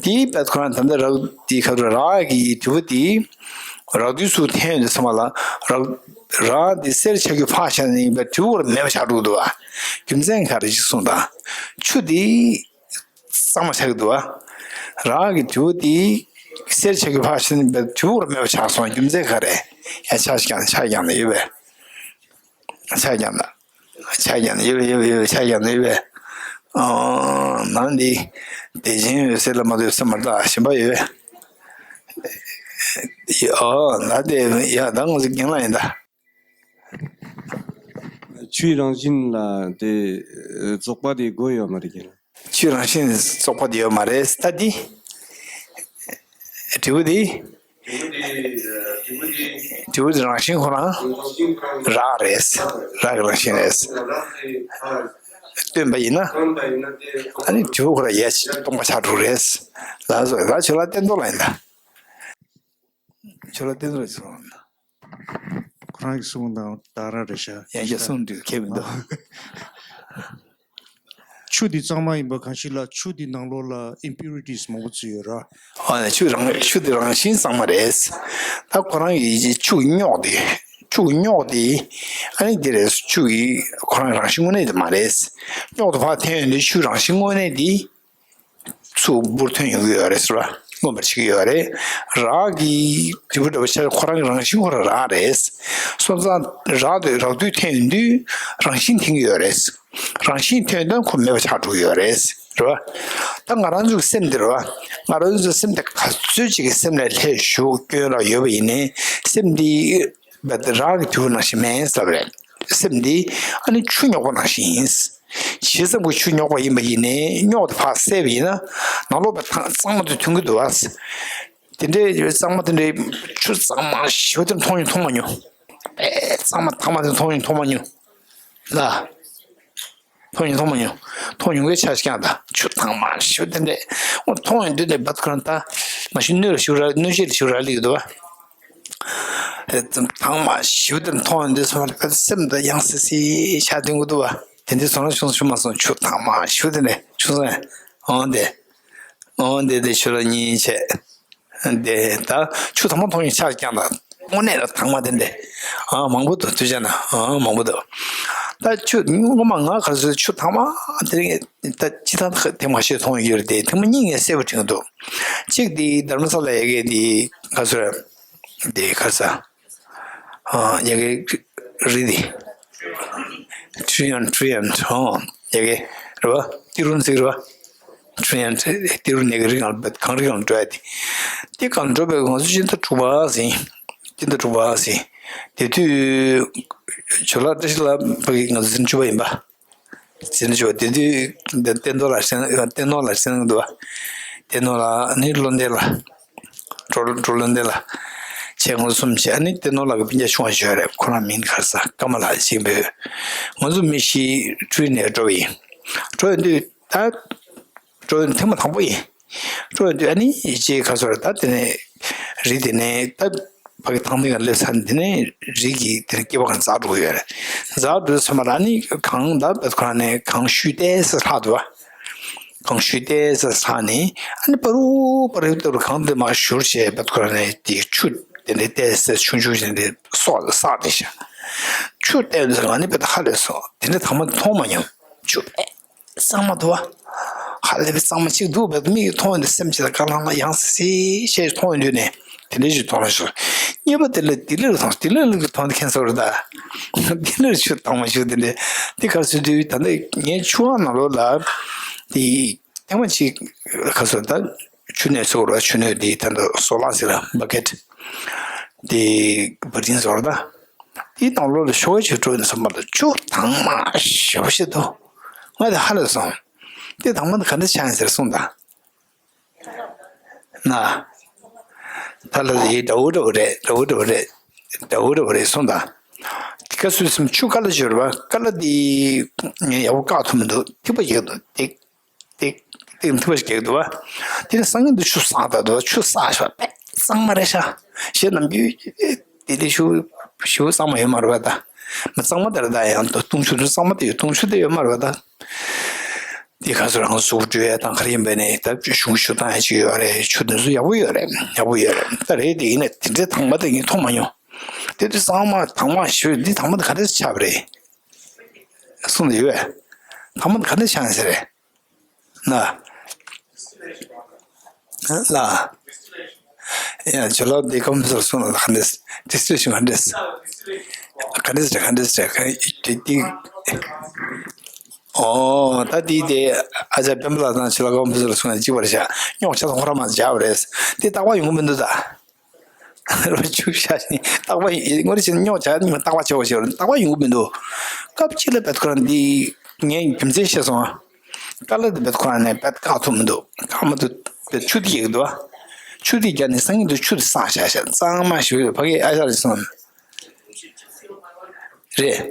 དེའི་བེད་ཁོ་རང་ད་ལྟ་རག་དེའི་ཁ་ཐུག་རག་གི་དུ་བ་དེ་རག་དུས་སུ་འཐེན་ཡོང་དུས་ཙམ་པ་ལ་རག་རག་དེ་གསེར་ཆགས་རྒྱུ་ཕར་བཞག་ནས་བེད་དུ་བ་མེད་པ་ཆགས་འགྲོ་འདུག་ཨ། རྒྱུ་མཚན་ག་རེ་ཞིག་གསུངས་དང་། ཆུ་དེ་གཙང་མ་ཆགས་ཀྱི་འདུག་ཨ། རག་གི་དུ་བ་དེ་གསེར་ཆགས་རྒྱུ་ཕར་བཞག་ནས་བེད་དུ་བ་མེད་པ་ཆགས་སོང་། རྒྱུ་མཚན་ག་རེ། ཡ་ཆགས་ཀྱང་ཆགས་ཀྱང་ཡོད་པས། ཆ་རྐྱང་ད། ཆ་རྐྱང་ད། ཡོད་པས་ཡོད་པས་ཡོད་པས། ཆ་རྐྱང་ད་ཡོད་པས། ཨོ། ནང་འདི། བདེ་ཆེན་འོད་ཟེར་ལ་མ་གཏོགས་སེམས་མ་ལྟ་གཞན་པ་ཡོད་པས། ཨོ་ན་དེ་ཡ་ད་ང་ཚོ་རྒན་ལགས་ཡིན་ད། ཆུའི་རང་བཞིན་ལ་དེ་བཙོག་པ་དེ་དགོས་ཡོད་མ་རེད་ཀྱང་། ཆུའི་རང་བཞིན་བཙོག་པ་དེ་ཡོད་མ་རེད་ད་འདི། འབྲས་བུ་དེ། འབྲས་བུ་དེ་རང་བཞིན་ཁོ་རང་རག་རེད། རག་གི་རང་བཞིན་རེད། སྟོན་པ་ཡིན་ན། ཨ་ནི་འབྲས་བུ་ཁོ་རང་ཡལ་སྟོང་པ་ཆགས་འགྲོ་རེད། ལགས་སོ། ད་ཁྱོད་ལ་བསྟན་ཏོ་ལ་ཡིན་ད། ཁྱོད་ལ་བསྟན་ཏོ་ལ་ཡིན་ད། ཁོ་རང་གི་གསུང་དང་ད་ར་རེད་ཤག་ཡང་བསྐྱར་གསུང་འདོད་ཁེལ་མི་འདུག་ཆུ་འདི་གཙང་མ་ཡིན་པ་གང་ཞིག་ལ་ཆུ་འདི་ནང་ལོགས་ལ་impurities མང་པོ་ཚུད་ཡོད་ར། ཨ་ནི་ཆུ་རང་ཆུ་འདི་རང་བཞིན་གཙང་མ་རེད། ད་ཁོ་རང་གི་ཆུ་རྙོག་དེ་ཆུ་རྙོག་དེ་ཨ་ནི་འདི་རེད། ཆུ་གི་ཁོ་རང་རང་བཞིན་དངོས་གནས་དེ་མ་རེད། རྙོག་དེ་ཕར་འཐེན་ཡོང་དུས་ཆུ་རང་བཞིན་དངོས་གནས་དེ། ཚུར་འབུར་ཐོན་ཡོང་གི་ཡོད་རེད་ཟེར་བ། མངོན་པར་བྱེད་ཀྱི་ཡོད་རེད། རག་གི་འབྲས་བུ་འདྲ་བོ་ཆ་ཁོ་རང་གི་རང་བཞིན་ཁོ་རང་རག་རེད། སོང་ཙང་རག་དུས་རག་དུས་འཐེན་དུས་རང་བཞིན་འཐེན་གྱི་ཡོད་རེད། རང་བཞིན་འཐེན་དུས་ཁོ་མེད་པ་ཆགས་འགྲོ་གི་ཡོད་རེད། རེད་བ། ད་ང་རང་ཚོའི་སེམས་འདི་རེད་བ། ང་རང་ཚོའི་སེམས་འདི་ག་ཚོད་ཅིག་གི་སེམས་ལ་ལྷད་ཞུགས་སྐྱོན་ལ་ཡོད་པ་ཡིན་ནའི་སེམས་འདི། བ་དེ་རག་གི་དུས་ནང་བཞིན་མེད་ཟེར་བ་རེད། སེམས་འདི་ཨ་ནི་ཆུ་རྙོག་པ་ནང་བཞིན་ཡིན། ཇི་ཙམ་གྱི་ཆུ་རྙོག་པ་ཡིན་པ་ཡིན་ནའི་རྙོག་དེ་ཕར་བསལ་བ་ཡིན་ན་ནང་ལོགས་པ་ཐང་གཙང་མ་དེ་ཐོན་གྱི་འདུག་བ། དེ་འདྲའི་གཙང་མ་དེ་འདྲའི་ཆུ་གཙང་མ་ཞེ་པོ་དེ་མཐོང་མྱོང་མཐོང་མ་མྱོང་། དཔེ་གཙང་མ་དྭངས་མ་དེ་མཐོང་མྱོང་མཐོང་མ་མྱོང་། ལ། མཐོང་མྱོང་མཐོང་མ་མྱོང་། མཐོང་མྱོང་གི་ཆ་ཞིག་ཀྱང་ད་ཆུ་དྭངས་མ་ཞེ་པོ་དེ་འདྲའི་འོ་མཐོང་ཡོང་དུས་ནས་བ་ཁོ་རང་ད་མ་གཞི་སྣོད་ལ་ཞུ་ར་སྣོད་ཤེས་ལ་ཞུ་ར་ལིག་འདུག་བ། དེ་ཙམ་དྭངས་མ་ཞེ་པོ་དེ་མཐོང་ཡོང་དུས་ཙམ་པ་ལ་སེམས་ད་ཡང་སི་སི་ཆགས་དེ་འགོ་འདུག་བ། དེ་འདྲའི་བཟོ་ན་ཆུང་ཆུང་མ་སོང་ཆུ་དྭངས་མ་ཞེ་པོ་དེ་ནས་ཆུང་སོང་། འོང་དེ། འོང་དེ་དེ་ཆུ་ལ་གཉིད་ཆད། དེ་ད་ཆུ་དྭངས་མ་མཐོང་ཡོང་ཆགས་ཀྱང་ད་དངོས་གནས་ལ་དྭངས་མ་དེ་འདྲ། ཨ་མང་པོ་འདུག་དུས་ཆ་ན་ཨ་མང་པོ་འདུག་ད་ཆུ་སྔོན་མ་ང་ག་ཚོད་ཆུ་དྭངས་མ་དེ་རིང་ད་ཅི་ཐང་ཐེངས་མ་ཤེས་མཐོང་ཡོད་རེད་དེ་ཐེངས་མ་གཉིས་ངས་གསལ་པོ་དྲན་གྱི་འདུག་གཅིག་དེ་དྷརྨ་ས་ལ་ཡ་གི་དེ་ག་ཚོད་རེད། དེ་ག་ས། ཨ་ཡ་གི་རི་དེ། ཊི་རི་ཡན་ཊི་རི་ཡན་ཨ་ཡ་གི་རེད་བ། ཏི་རུ་ཟེར་རེད་བ། ཊི་རི་ཡན་ཏི་རུ་ནས་གི་རི་གང་ལ་གངས་རི་གང་ལ་འགྲོ་ཡ་དེ། དེ་གང་འགྲོ་བའི་ང་ཚོ་སྤྱི་ཟླ་དྲུག་པ་ཟིན། སྤྱི་ཟླ་དྲུག་པ་ཟིན། དེ་དུས་ཇོ་ལགས་བཀྲ་ཤིས་ལགས་ཕ་གི་ང་ཚོ་འཛིན་བཅུ་པ་ཡིན་པ། འཛིན་བཅུ་པ་དེ་དུས་བསྟན་རྡོར་ལགས་བསྟན་རྡོར་ལགས་བསྟན་འདུག་བ། བསྟན་རྡོར་ལགས་ནི་བློ་ལྡན་ལགས། གྲོ་གྲོ་བློ་ལྡན་ལགས། བྱས་ང་ཚོ་གསུམ་བྱས་ཨ་ནི་བསྟན་རྡོར་ལགས་ཀྱི་སྤུན་ཀྱག་ཆུང་བ་ཞིག་ཡོད་རེད་ཁོ་རང་མིང་ག་རེ་ཟ་ཀརྨ་ལགས་ཅིག་འབོད། ང་ཚོ་མི་བཞི་ཁྲུའི་ནས་འགྲོ་བ་ཡིན། འགྲོ་ཡོང་དུས་ད། འགྲོ་ཡོང་ཐེངས་མ་དང་པོ་ཡིན། འགྲོ་ཡོང་དུས་ཨ་ནི་ཅེས་ག་ཚོད་རེད་ད་དེ་ནས་རི་དེ་ནས་ད་ཕ་གི་ཐང་སྟེང་ལ་སླེབས་ཚར་ནས་དེ་ནས་རི་གི་དེ་ནས་སྐེད་པ་གང་འཛག་འགྲོ་གི་ཡོད་རེད། འཛག་འགྲོ་དུས་ཚོད་མ་ལ་ཨ་ནི་གངས་ད་བད་ཁོ་རང་ནས་གངས་ཤུད་ཏོག་ཙམ་ལྷག་འདུག་བ། གངས་ཤུད་ཏོག་ཙམ་ལྷག་ནས་ཨ་ནི་པ་རུ་པ་རུ་ཏོ་རུ་གངས་དེ་མར་བཞུར་བྱས་བད་ཁོ་རང་ནས་དེ་ཆུ་དེ་འདྲའི་ཏོག་ཙམ་ཆུང་ཆུང་ཞིག་འདྲའི་སོགས་ལ་བསགས་ཏེ་ཤག་ཆུ་ཏོག་ཙམ་ང་ནི་བད་ཧ་ལས་སོང་དེ་འདྲ་དང་མ་མཐོང་མ་མྱོང་། ཆུ་ཨེ། གཙང་མ་འདུག་བ། ཧ་ལས་པའི་གཙང་མ་གཅིག་འདུག་བས་མིག་གིས་མཐོང་ཡོང་དུས་སེམས་ཀྱི་ལ་དཀར་ལྷང་ལྷང་ཡང་སི་སི་ཞེས་མཐོང་ཡོང་དུས་ནས་དེ་འདྲའི་ཞིག་མཐོང་ལ་ཞོར། གཉིས་པ་དེ་ལ་ལྡི་ལིར་མཐོང་ལྡི་ལི་ལ་མཐོང་དུས་མཁྱེན་སོང་རེད་ད། ལྡི་ལིར་ཆུ་དྭངས་མ་ཞིག་དེ་འདྲའི་དེ་གར་སོང་དུས་ད་ནི་ངའི་ཆུ་ཨང་ནང་ལོགས་ལ་དེ་ཐེངས་མ་གཅིག་ག་སོང་ད་ཆུ་སྣོད་ཚོགས་ར་ཆུ་སྣོད་དེ་ད་ལྟ་སོ་ལག་ཟེར་ལ་བ་ཀེ་ཊི་དེ་བ་ཏིང་ཟེར་བ་ད། དེའི་ནང་ལོགས་ལ་ཤོག་ཅིག་སྤྲོ་ཡོང་ས་མ་གཏོགས་ཆུ་དྭངས་མ་ཞེ་པོ་ཞིག་འདུག་ང་དེ་ཧ་ལས་སོང་། དེ་དྭངས་མ་འདི་ག་འདྲ་ཆགས་ཡིན་ཟེར་གསུངས་དང་། ན། ད་ལ་ཡི་འདྲ་བོ་འདྲ་བོ་རེད་འདྲ་བོ་འདྲ་བོ་རེད། འདྲ་བོ་འདྲ་བོ་རེད་གསུངས་དང་། དེ་ག་སུས་སེམས་ཆུ་ཀ་ལ་བྱོས་ར་བ་ཀ་ལ་དེ་ངས་ཡག་པོ་བཀག་ཐུབ་མི་འདུག་ཐིགས་པ་ཞིག་འདུག་ཏིག་ཏིག་ཏིག་མཐུག་པ་ཞིག་རྒྱག་གི་འདུག་བ། དེ་ནས་སང་ཉིན་དུ་ཆུ་བསགས་དང་འདུག་བ། ཆུ་བསགས་ཤོག་པས་གཙང་མ་རེད་ཤག་ཞེས་ནམ་རྒྱུན་དེ་དེ་ཞུ་ཞུ་གཙང་མ་ཡོད་མ་རེད་བ་ད། མི་གཙང་མ་དེ་རེད་ད་ཡང་དུ་བཏུང་ཆུ་དུ་གཙང་མ་དེ་ཡོད་བཏུང་ཆུ་དེ་ཡོད་མ་རེད་བ་ད། དེ་ག་ཚོད་རང་གཟུགས་སྤྲོད་ཡ་དང་ག་རེ་ཡིན་པ་ནས་ད་གཞུང་ཞུ་སྟངས་ཡ་ཅིག་ཡོད་རེད་ཆུ་དེ་ཚོ་ཡག་པོ་ཡོད་རེད་ཡག་པོ་ཡོད་རེད་ད་རེད་དེ་ཡིན་ན་དེ་འདྲའི་དྭངས་མ་དེ་ངས་མཐོང་མ་མྱོང་། དེ་དུས་གཙང་མ་དྭངས་མ་ཞུ་འདི་དྭངས་མ་དེ་ག་འདྲས་ཆགས་པ་རེད། གསུངས་ཏེ་ཡོད། དྭངས་མ་དེ་ག་འདྲས་ཆགས་ཡིན་ཟེར་རེད། ལ། ལ། ཡ་ཇོ་ལགས་འདི་ཀམ་སོར་སོང་ལ་ག་འདྲས། ཌི་སི་ཊི་ལེ་ཤན་ག་འདྲས། ག་འདྲས་རེད་ག་འདྲས་རེད་ག་འདྲས་འདི། ཨོ་ད་འདི་དེ་ཨ་ཅག་སྤེན་པ་ལགས་དང་ཇོ་ལགས་ཀམ་སོར་སོང་ལ་གཅིག་པ་རེད་ཤག་རྙོག་ཆ་ཚང་ཁོ་རང་མ་སྦྱར་བ་རེད། འདི་རྟག་པར་ཡོང་གི་མི་འདུག་ད། རོ་ཆུ་ཤ་ཞིང་རྟག་པར་ཡོང་ངོ་རེ་ཆེ་རྙོག་ཆ་ཉི་མ་རྟག་པར་ཆེ་བ་ཞིག་རེད་རྟག་པར་ཡོང་གི་མི་འདུག་སྐབས་གཅིག་ལ་བད་ཁོ་རང་འདི་ངས་རྒྱུ་མཚན་བཤད་སོང་ཨ། ཀ་ལ་དེ་བད་ཁོ་རང་ནས་བད་བཀག་ཐུབ་མི་འདུག་བཀག་མི་ཐུབ་བད་ཆུ་དེ་ཡག་གི་འདུག་ཨ། ཆུ་དེ་བརྒྱབ་ནས་སང་ཉིན་དུ་ཆུ་དེ་བསགས་བཞག་བཞག་གཙང་མ་ཞིག་ཕ་གིའི་ཨ་ཞང་རེད་སོང་། རེད།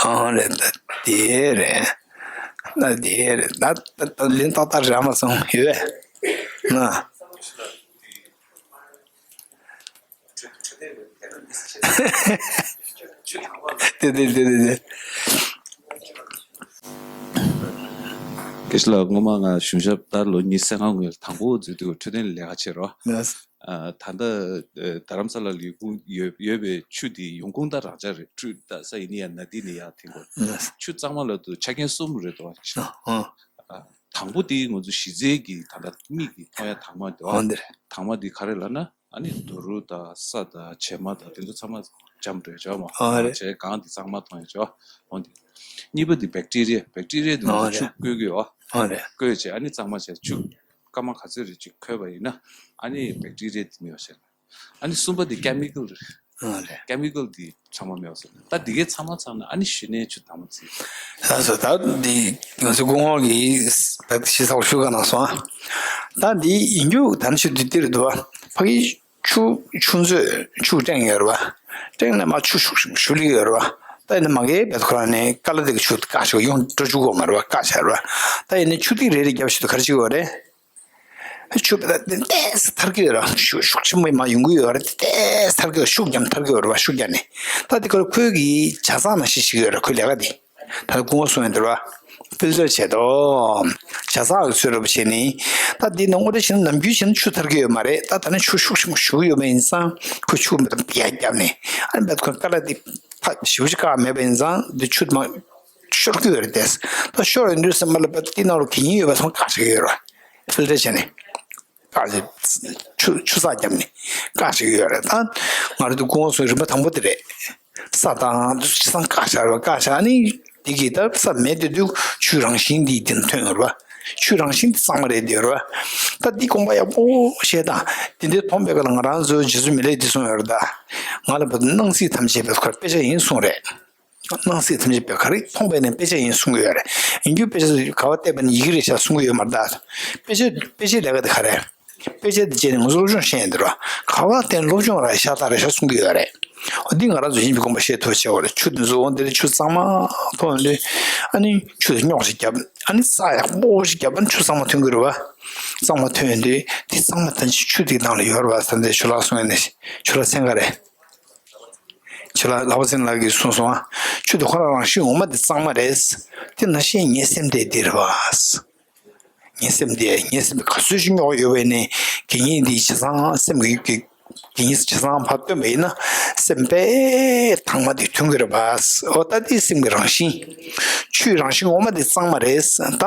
ཨང་རེད། ད་དེ་རེད། ད་དེ་རེད། ད་ད་ད་ལན་ཏག་ཏག་རག་མ་སོང་ཡོད། ན། དེ་དེ་དེ་དེ་དེ། སྐད་ཆ་ལ་སྔོན་མ་ང་གཞུང་ཞབས་ལྟར་ལོ་ཉི་ཤུ་རྩ་ལྔ་སྔོན་ལ་དང་པོ་འཛུལ་དུས་འཕྲོད་བསྟེན་ལས་ཀ་བྱེད་རོགས། ལགས། ཨ། ད་ལྟ་ཨ་རྡ་རམ་ས་ལ་ལ་ཡོད་ཁུངས་ཡོད་ཡོད་པའི་ཆུ་དེ་ཡོང་ཁུངས་ད་རང་འཇགས་རེད། འཕྲུལ་ད་ས་ཡིན་ནི་ཡ་ན་དེ་ནི་ཡ་དེ་གོ། ལགས། ཆུ་གཙང་མ་ལ་དུ་ཆ་རྐྱེན་གསུམ་རེད་དོ། ཨ། ཨ། དང་པོ་དེ་ང་ཚོ་གཞི་རྩའི་གི་ད་ལྟ་མིག་གིས་མཐོང་ཡ་དྭངས་མ་དེ། ཨོ་འདིར། དྭངས་མ་དེ་ག་རེ་ལབ་ན། ཨ་ནི་རྡོ་རུག་དང་ས་དང་བྱེ་མ་དང་དེ་ཚོ་ཚང་མ་འཇམ་འགྲོ་ཡ་ཅོ་མ། ཨོ་རེད། བྱས་གང་དེ་གཙང་མ་མཐོང་ཡ་ཅོ། ཨོ་འདི། གཉིས་པ་དེ་བེག་ཊི་རི་ཡ། བེག་ཊི་རི་ཡ་དེ་ང་ཚོ་ཨོ་རེད། ཆུ་བསྐོལ་གི་ཡོད། ཨོ་རེད། བསྐོལ་བྱས་ཨ་ནི་གཙང་མ་བྱས་ཆུ་སྐར་མ་ག་ཚོད་རེ་ཅིག་འཁོལ་བ་ཡིན་ན་ཨ་ནི་བེག་ཊི་རི་ཡ་དེ་མེད་པ་བྱས། ཨ་ནི་གསུམ་པ་དེ་ཀེ་མི་ཀལ་རེད། ཨ་རེད། ཀེ་མི་ཀལ་དེ་ཚང་མ་མེད་པ་བྱས། ད་དེ་གའི་ཚང་མ་ཚང་ན་ཨ་ནི་གཞི་ནས་ཆུ་དྭངས་མ་བརྩི། ལགས་སོ། ད་འདི་ང་ཚོ་སྐུ་ངོ་གིས་བེག་ཊི་ཤི་ཚ་བོ་ཞུ་ག་གནང་སོང་ཨ། ད་འདི་ཡིན་རྒྱུ་ད་ནི་ཆུ་དེ་དེ་རེད་འདུག་བ། ཕ་གི་ཆུ་ཆུ་མཛོད་ཆུ་སྤྲེང་ཡོད་རེད་བ། སྤྲེང་ནས་མར་ཆུ་ཤུགས་ཤུགས་ཤུགས་ལི་ཡོད་རེད་བ། ད་ཡིན་ན་མ་གིའི་བེད་ཁོ་རང་ནས་ཀ་ལ་དེ་གི་ཆུ་བཀག་ཞིག་ཡོང་འགྲོ་བཅུག་གོ་མ་རེད་བ། བཀག་བྱ་རེད་བ། ད་ཡིན་ན་ཆུ་ཐིགས་རེ་རེ་བརྒྱབ་བཞིན་དུ་ག་རེ་བྱེད་ཀྱི་ཡོད་རེད། ཆུ་བེད་ད་ཏེས་ཐར་གི་ཡོད་རེད། ཤུགས་ཤུགས་ཆེན་པོ་མར་ཡོང་གི་ཡོད་རེད། ཏེས་ཐར་གི་ཡོད། ཤུགས་རྒྱབ་ཐར་གི་ཡོད་རེད་བ། ཤུགས་རྒྱབ་ནས་ད་དེ་ཁོ་ཁོའི་གི་ཇ་ཚང་ནང་བཞིན་ཞིག་ཡོད་རེད། ཁོའི་ལས་ཀ་དེ། ད་ལྟ་སྐུ་ངོ་གསུངས་ཡོད་འདུག་བ། ཕིལ་ཊར་བྱས་ཏོ། ཇ་ཚགས་ཀྱི་ཚོད་རབ་བྱས་ནི། ད་འདི་ནང་ངོ་རེ་བྱས་ན་ནམ་རྒྱུན་བྱས་ན་ཆུ་ཐར་གི་ཡོད་མ་རེད། ད་ད་ནི་ཆུ་ཤུགས་ཤུགས་ཤུགས་ཡོད་པ་ཡིན་ཙང་ཁོ་ཆུ་མེད་པ་ཡར་བརྒྱབ་ནས་ཨ་ནི་བེད་ཁོ་ཀ་ལ་འདི་ཕ་ཞིབ་ཅིག་བཀག་མེད་པ་ཡིན་ཙང་འདི་ཆུ་མ་ཤོར་གི་ཡོད་རེད་དེ། ད་ཤོར་ཡོད་དུས་སེམས་པ་ལ་བེད་འདི་ནང་ལ་གད་སྙིགས་ཡོད་པ་སོང་བཀག་བྱེད་ཀྱི་ཡོད་རེད། ཕིལ་ཊར་བྱས་ནས། བཀག་ཆུ་ཆུ་ཚགས་བརྒྱབ་ནས་བཀག་བྱེད་ཀྱི་ཡོད་རེད། ད་ང་རང་ཚོ་སྐུ་ངོ་གསུངས་རིམ་པ་དང་པོ་དེ་རེད། ས་དང་དུ་ཅི་སང་བཀག་བྱ་རེད་བ། བཀག་བྱ་ནི་འདི་གི་ད་ས་མེད་དེ་དུས་ཆུའི་རང་བཞིན་འདི་དེ་ཐོན་ཡོད་རེད་བ། ཆུའི་རང་བཞིན་འདི་གཙང་མ་རེད་དེ་ཡོད་རེད་བ། ད་འདི་དགོངས་པ་ཡག་པོ་བཞེས་དང་དེ་འདྲའི་མཐོང་བའི་སྐབས་ལ་ང་རང་ཚོའི་རྗེ་བཙུན་མི་ལས་འདི་གསུངས་ཡོད་རེད། ད་ང་ལ་བ་སྣང་སྲིད་ཐམས་ཅད་པའི་ཁར་དཔེ་ཆ་ཡིན་གསུངས་རེད། སྣང་སྲིད་ཐམས་ཅད་པའི་ཁར་མཐོང་བས་ནི་དཔེ་ཆ་ཡིན་གསུང་གི་ཡོད་རེད། ཡིན་རྒྱུ་དཔེ་ཆ་ག་བ་བལྟས་པ་ནི་ཡི་གེ་རེད་ཤག་གསུང་གི་ཡོད་མ་རེད་ད། དཔེ་ཆ་དཔེ་ཆའི་ལས་ཀ་དེ་ག་རེད། དཔེ་ཆ་དེ་བྱས་ནས་ང་ཚོ་སློབ་སྦྱོང་བཤད་ཡིན་འདི་རོ། ག་བ་བལྟས་ནས་སློབ་སྦྱོང་ར་ཤ་སྟག་རེད་ཤག་གསུང་གི་ཡོད་རེད། འོ་འདི་ང་རང་ཚོ་ཡིན་པའི་དགོངས་པ་བཞེས་ཐུབ་བྱས་འོ་རེད། ཆུ་འདི་ཚོ་འོ་འདི་རེད། ཆུ་གཙང་མ་མཐོང་ཡོང་དུས་ཨ་ནི་ཆུ་དེ་རྙོག་ཞིག་བརྒྱབ་ཨ་ནི་ས་ཡག་པོ་ཞིག་བརྒྱབ་ཨ་ནི་ཆུ་གཙང་མ་ཐོན་གི་རེད་བ། གཙང་མ་ཐོན་ཡོང་དུས་དེ་གཙང་མ་ཐོན་ཆུ་དེ་ནང་ལ་ཡོད་རེད་བ་ཟེར་འདི་ཆུ་ལག་གསུང་ཡོད་ནས་ཆུ་ལག་སེང་ག་རེད། ཁྱེད་ལ་ལྷག་པ་སེང་ལགས་ཀྱིས་གསུངས་སོང་ཨ། ཆུ་དེ་ཁོ་རང་རང་བཞིན་ངོ་མ་དེ་གཙང་མ་རེད། དེ་ནང་བཞིན་ངའི་སེམས་དེ་འདི་རེད་བ། ངའི་སེམས་དེ་ངའི་སེམས་ག་ཚོད་ཅིག་རྙོག་ཡོད་པས་ནི་གད་སྙིགས་འདི་ཇེ་བཟང་སེམས་ཀྱི་གད་སྙིགས་ཇེ་བཟང་ཕར་བཏོན་པ་ཡིན་ན་སེམས་དཔེ་དྭངས་མ་དེ་ཐོན་གི་རེད་བ། འོ་ད་དེ་སེམས་ཀྱི་རང་བཞིན། ཆུའི་རང་བཞིན་ངོ་མ་དེ་གཙང་མ་རེད། ད་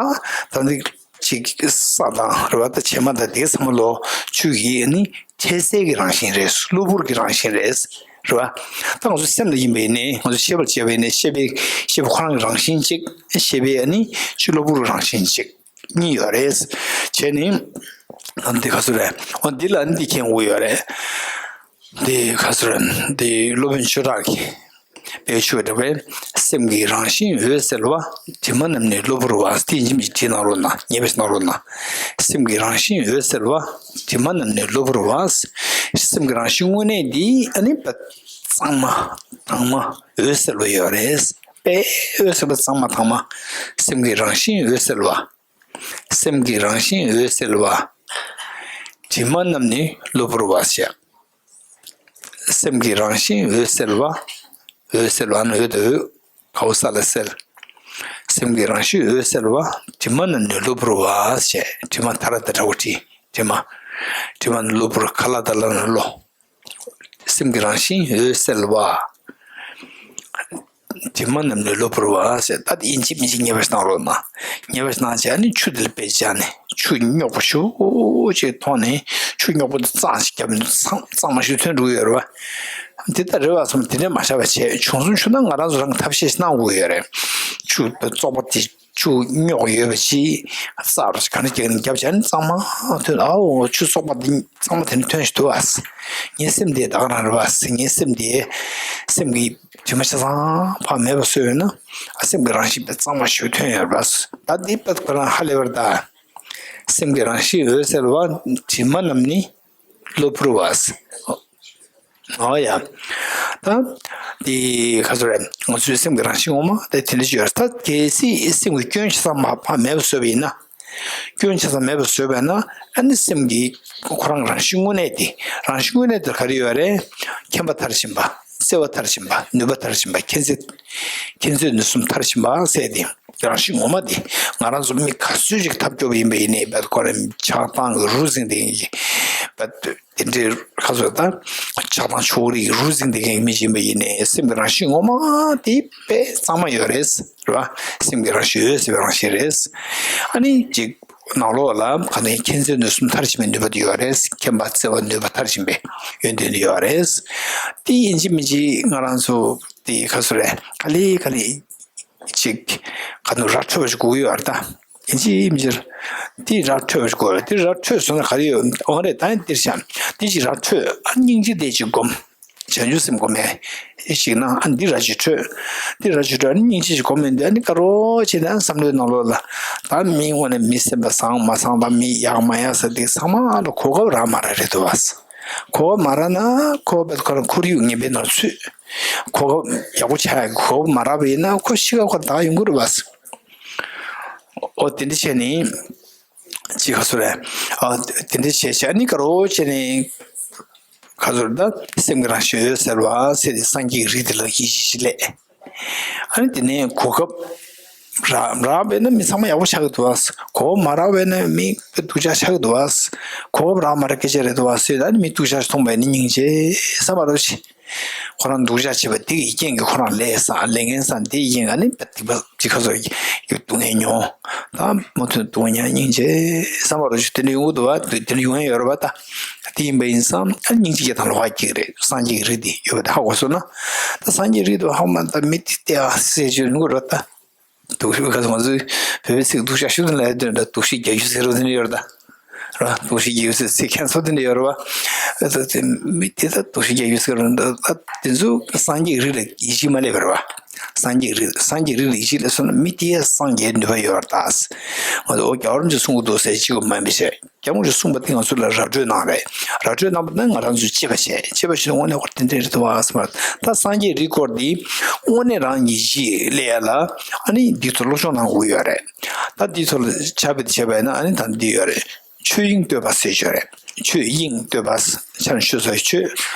ད་འདི། ཅིག་ས་དང་རེད་བ། ད་བྱེ་མ་དང་དེ་ཚང་མ་ལོ་ཆུ་ཡི་ནི་འཕྲལ་སེལ་གྱི་རང་བཞིན་རེད། གློ་བུར་གྱི་རང་བཞིན་རེད། རེད་བ། ད་ང་ཚོ་སེམས་ལ་ཡིན་པས་ནི་ང་ཚོ་ཤེས་པར་བྱས་པས་ནི་ཤེས་པའི་ཤེས་པ་ཁོ་རང་གི་རང་བཞིན་གཅིག་ཤེས་པའི་ནི་ཆུ་གློ་བུར་གྱི་རང་བཞིན་གཅིག་གཉིས་ཡོད་རེད། བྱས་ནི་ད་འདི་ག་ཚོད་རེད། འོ་འདི་ལ་འདི་མཁྱེན་དགོས་ཡོད་རེད། འདི་ག་ཚོད་རེད། འདི་སློབ་དཔོན་ཆོས་གྲགས་ཀྱི། དཔེ་ཆོས་འདྲ་བའི་སེམས་ཀྱི་རང་བཞིན་འོད་གསལ་བ། དྲི་མ་རྣམས་ནི་གློ་བུར་བ། དེ་ཡིན་གཅིག་མིན་གཅིག་བྲིས་གནང་རོགས་གནང་། ཉེས་པ་ཞིག་གནང་རོགས་གནང་། སེམས་ཀྱི་རང་བཞིན་འོད་གསལ་བ། དྲི་མ་རྣམས་ནི་གློ་བུར་བ། སེམས་ཀྱི་རང་བཞིན་དངོས་གནས་འདི་ཨ་ནི་གཙང་མ་དྭངས་མ་འོད་གསལ་བ་ཡོད་རེད། དཔེ་འོད་གསལ་བ་གཙང་མ་དྭངས་མ། སེམས་ཀྱི་རང་བཞིན་འོད་གསལ་བ། སེམས་ཀྱི་རང་བཞིན་འོད་གསལ་བ། དྲི་མ་རྣམས་ནི་གློ་བུར་བ་ཞེས། སེམས་ཀྱི་རང་བཞིན་འོད་གསལ་བ། འོད་གསལ་བ་ནི་འོད་དུ་གའོ་ས་ལ་གསལ། སེམས་ཀྱི་རང་བཞིན་འོད་གསལ་བ། དྲི་མ་རྣམས་ནི་གློ་བུར་བ་ཞེས་དྲི་མ་ཐ་ར་ཏ་དྲ་བོ་དྲི་དྲི་མ། དྲི་མ་ནི་གློ་བུར་ཁ་ལ་ད་ལ་ནི་གློ། སེམས་ཀྱི་རང་བཞིན་འོད་གསལ་བ། དྲི་མ་རྣམས་ནི་གློ་བུར་བ་ཟེར། ད་དེ་ཡིན་གཅིག་མིན་གཅིག་ཉེས་པ་ཞིག་གནང་རོགས་གནང་། ཉེས་པ་ཞིག་གནང་བྱས་ནི་ཆུ་དེ་ལ་དཔེ་བྱས་ནས་ཆུ་རྙོག་པོ་ཞེ་པོ་ཅིག་མཐོང་ནས་ཆུ་རྙོག་པོ་དེ་གཙང་ཞིག་བརྒྱབ་ནས་གཙང་གཙང་མ་ཞིག་ཐོན་འགྲོ་གི་ཡོད་རེད་བ། དེ་ལྟར་རེད་བ་བསམ་དེ་འདྲས་མ་བྱ་བ་བྱས། བྱུང་སོང་ཆུ་ན་ང་རང་ཚོ་རང་གི་ཐབས་ཤེས་ཤིག་གནང་དགོས་ཡོད་རེད། ཆུ་བཙོག་པ་དེ། ཆུ་རྙོག་ཡོད་པ་ཅིག་རྩ་རུ་ག་འདྲ་རྒྱག་ནས་བརྒྱབ་བྱས་ནས་གཙང་མ་ཐོན། ཨའོ་ཆུ་བཙོག་པ་འདི་གཙང་མ་དེ་ནས་ཐོན་ཞིག་འདུག་ཨ། ངའི་སེམས་འདི་ད་ག་རང་རེད་བ། ངའི་སེམས་འདི་སེམས་ཀྱི་དྲི་མ་ཆ་ཚང་ཕར་མེད་པ་བཟོས་ཡོད་ན་ཨ་སེམས་ཀྱི་རང་བཞིན་དཔེ་གཙང་མ་ཞིག་ཐོན་ཡོད་རེད་བ། ད་འདི་དཔེ་ཁོ་རང་ཧ་ལས་པར་ད། སེམས་ཀྱི་རང་བཞིན་འོད་གསལ་བ། དྲི་མ་རྣམས་ནི་གློ་བུར་བ། ཨོ་ཡ། ད་དེ་ག་ཚོད་རེད། ང་ཚོའི་སེམས་ཀྱི་རང་བཞིན་ངོ་མ་དེ་དེ་འདྲ་ཅིག་ཡོད་རེད། ད་གལ་སྲིད་སེམས་ཀྱི་སྐྱོན་ཆ་ཚང་མ་ཕར་མེད་པ་བཟོས་པ་ཡིན་ན། སྐྱོན་ཆ་ཚང་མེད་པ་བཟོས་པ་ཡིན་ན། ཨ་ནི་སེམས་ཀྱི་ཁོ་རང་རང་བཞིན་དངོས་གནས་དེ། རང་བཞིན་དངོས་གནས་དེར་ག་རེ་ཡོད་རེད། མཁྱེན་པ་མཐར་ཕྱིན་པ། བརྩེ་བ་མཐར་ཕྱིན་པ། ནུས་པ་མཐར་ཕྱིན་པ། མཁྱེན་བརྩེ། མཁྱེན་བརྩེ་ནུས་གསུམ་མཐར་ཕྱིན་པ་ཟེར་ཏེ། རང་བཞིན་ངོ་མ་དེ། ང་རང་ཚོ་མི་ག་ཚོད་ཅིག་ཐབས་སྐྱོ་པོ་ཡིན་པ་ཡིན་ནའི། བད་ཁོ་རང་ཆགས་སྡང་གི་རུ་འཛིང་དེ་ཡིན་གྱི། བད་དེ་འདྲའི་ཁ་ཚོད་ད། ཆགས་སྡང་ཕྱོགས་རིས་ཀྱི་རུ་འཛིང་དེ་གའི་མི་ཡིན་པ་ཡིན་ནའི། སེམས་ཀྱི་རང་བཞིན་ངོ་མ་དེ་དཔེ་གཙང་མ་ཡོད་རེད། རེད་བ། སེམས་ཀྱི་རང་བཞིན་འོད་གསལ་བའི་རང་བཞིན་རེད། ཨ་ནི་ཅིག་ནང་ལོགས་ལ་ག་ནས་མཁྱེན་བརྩེ་ནུས་གསུམ་མཐར་ཕྱིན་པའི་ནུས་པ་དེ་ཡོད་རེད། མཁྱེན་པ་བརྩེ་བ་ནུས་པ་མཐར་ཕྱིན་པའི་ཡོན་ཏན་དེ་ཡོད་རེད། དེ་ཡིན་གཅིག་མིན་གཅིག་ང་རང་ཚོ་དེ་ག་ཚོད་རེད། ག་ལེ་ག་ལེ་ཅིག་ག་ནས་ར་འཕྲོད་པ་ཞིག་དགོས་ཀྱི་ཡོད་རེད་ད། ཡིན་གཅིག་མིན་གཅིག་དེ་ར་འཕྲོད་པ་ཞིག་དགོས་རེད། དེ་ར་འཕྲོད་སོང་ན་ག་རེ་ཡོད། འོ་རེད། ད་ཡིན་འདིར་བཞག་དེ་ཅིག་ར་འཕྲོད། ཨ་སྙིང་རྗེ་དེ་ཅིག་སྒོམ། བྱང་ཆུབ་སེམས་སྒོམ་མེད་ཞིག་ན། ཨ་འདི་ར་ཅིག་འཕྲོད། འདི་ར་ཅིག་འཕྲོད། ཨ་ནི་སྙིང་རྗེ་ཅིག་སྒོམ་མེད་འདི། ཨ་ནི་དགའ་རོགས་བྱས་ནས་བསམ་བློའི་ནང་ལོགས་ལ། ད་མི་དངོས་གནས་མི་སེམས་པ་བཟང་མ་བཟང་དང་མི་ཡག་མ་ཡག་ཟེར་དེ་ཚང་མ་ལ་གོ་སྐབས་རག་མ་རག་རེད་འདུག་བ། གོ་སྐབས་མ་རག་ན་ཁོ་བས་ཁོ་རང་ཁོར་ཡུག་ངན་པའི་ནང་ཚུད། གོ་སྐབས་ཡག་པོ་ཆགས་ཡག་གོ་སྐབས་མ་རག་པ་ཡིན་ན་ཁོ་ཤི་ཁ་ཁོ་ད་ཡོང་གི་རེད་བ། ཨོ་དེ་འདྲ་བྱས་ནས་ཅིག་ག་ཚོད་རེད། ཨ་དེ་འདྲ་བྱས་བྱས་ཨ་ནི་དགའ་རོགས་བྱས་ནས། ཁ་ཚོར་ད་སེམས་ཀྱི་རང་བཞིན་འོད་གསལ་བ་ཟེར་ཏེ་སངས་རྒྱས་ཀྱི་རིགས་དེ་ལ་ཡིད་ཆེས་སླེབས། ཨ་ནི་དེ་ནས་གོ་སྐབས་རག་རག་པས་ན་མི་ཚང་མ་ཡག་པོ་ཆགས་ཀྱི་འདུག་བ། གོ་སྐབས་མ་རག་པས་ན་མི་དཔེ་སྡུག་ཅག་ཆགས་ཀྱི་འདུག་བ། གོ་སྐབས་རག་མ་རག་སྐད་ཆ་རེད་འདུག་བ་ཟེར། ཨ་ནི་མི་སྡུག་ཅག་མཐོང་པས་ནི་སྙིང་རྗེ་བསམ་པ་རོ་ཆེ། ཁོ་རང་སྡུག་ཅག་བྱེད་པ་དེ་ཡི་རྐྱེན་གྱིས་ཁོ་རང་ལས་བསགས་ལས་ངན་བསགས་དེ་ཡི་རྐྱེན་གྱིས་ཨ་ནི་སྡིག་པ་ཅིག་ཁ་ཚོར་གྱི་སྡུག་བསྔལ་མྱོང་། ད་མུ་མཐུད་སྡུག་བསྔལ་སྙིང་རྗེ་བསམ་པ་རོ་ཆེ་དེ་འདྲ་ཡོང་གི་འདུག་བ། དེ་འདྲ་ཡོང་ཡ་ཡོད་རེད་བ་ད། དེ་ཡིན་པ་ཡིན་ཙང་ཨ་སྙིང་རྗེ་སྐྱེ་དང་ལོག་པ་སྐྱེ་གི་རེད། སངས་རྒྱས་ཀྱི་རིགས་དེ་ཡོད་པ་དེ་ཧ་གོ་སོང་ན། ད་སངས་རྒྱས་རིགས་དེ་ཧ་གོ་མ་ད་མི་དེ་སྟེ་ཨ་ཟེར་ཅིག་ཡོང་གི་རེད་ད། སྡུག་ཤོས་ག་ཚོད་ང་ཚོའི་བོད་པའི་ཚིག་སྡུག་ཤ་ཤུ་དེ་ལ་ཡ་དོན་ད་སྡུག་ཤི་རྒྱ་ཤུ་ཟེར་བ་དེ་འདྲ་ཡོད་རེད་ད། ར་སྡུག་ཤི་རྒྱ་ཤུ་ཟེར་ཚིག་ཁྱད་མཚར་དེ་འདྲ་ཡོད་རེད་བ། ཨ་ད་དེ་མི་དེ་ད་སྡུག་ཤི་རྒྱ་ཤུ་ཟེར་བ་ད་དེ་ཚོ་སངས་རྒྱས་རིགས་ལ་ཡིད་ཆེས་མ་སླེབས་པ་རེད་བ། སངས་རྒྱས་རིགས་སངས་རྒྱས་རིགས་ལ་ཡིད་ཆེས་སླེབས་སོང་ན་མི་དེ་སངས་རྒྱས་ནུས་པ་ཡོད་རེད་ད། ང་ཚོ་ཨོ་རྒྱལ་བ་རིན་པོ་ཆེ་གསུང་གི་འདུག་ཟེར་གཅིག་པུ་མ་ཡིན་པ་བྱས། རྒྱལ་བ་རིན་པོ་ཆེས་གསུངས་པ་དེ་ང་ཚོ་ལ་ར་སྤྲོད་གནང་རེད། ར་སྤྲོད་གནང་བ་ནི་ང་རང་ཚོས་དཔྱད་པ་བྱས། དཔྱད་པ་བྱས་ན་དངོས་གནས་ཁོ་དེ་འདྲ་རེད་འདུག་བ་བསམ་པ། ད་སངས་རྒྱས་རིགས་སྐོར་འདི་དངོས་གནས་རང་གི་གཞི་ལས་ལ་ཨ་ནི་འདི་ཚོ་སློབ་སྦྱོང་གནང་དགོས་ཡོད་རེད། ད་འདི་ཚོ་ལ་ཆ་བེད་བྱས་པ་ཡིན་ན་ཨ་ནི་ད་འདི་ཡོད་རེད། ཆོས་དབྱིངས་བསྟོད་པ་ཟེར་ཡོད་རེད། ཆོས་དབྱིངས་བསྟོད་པ། ཆ་ནས་ཆོས་ཟེར་ཆོས།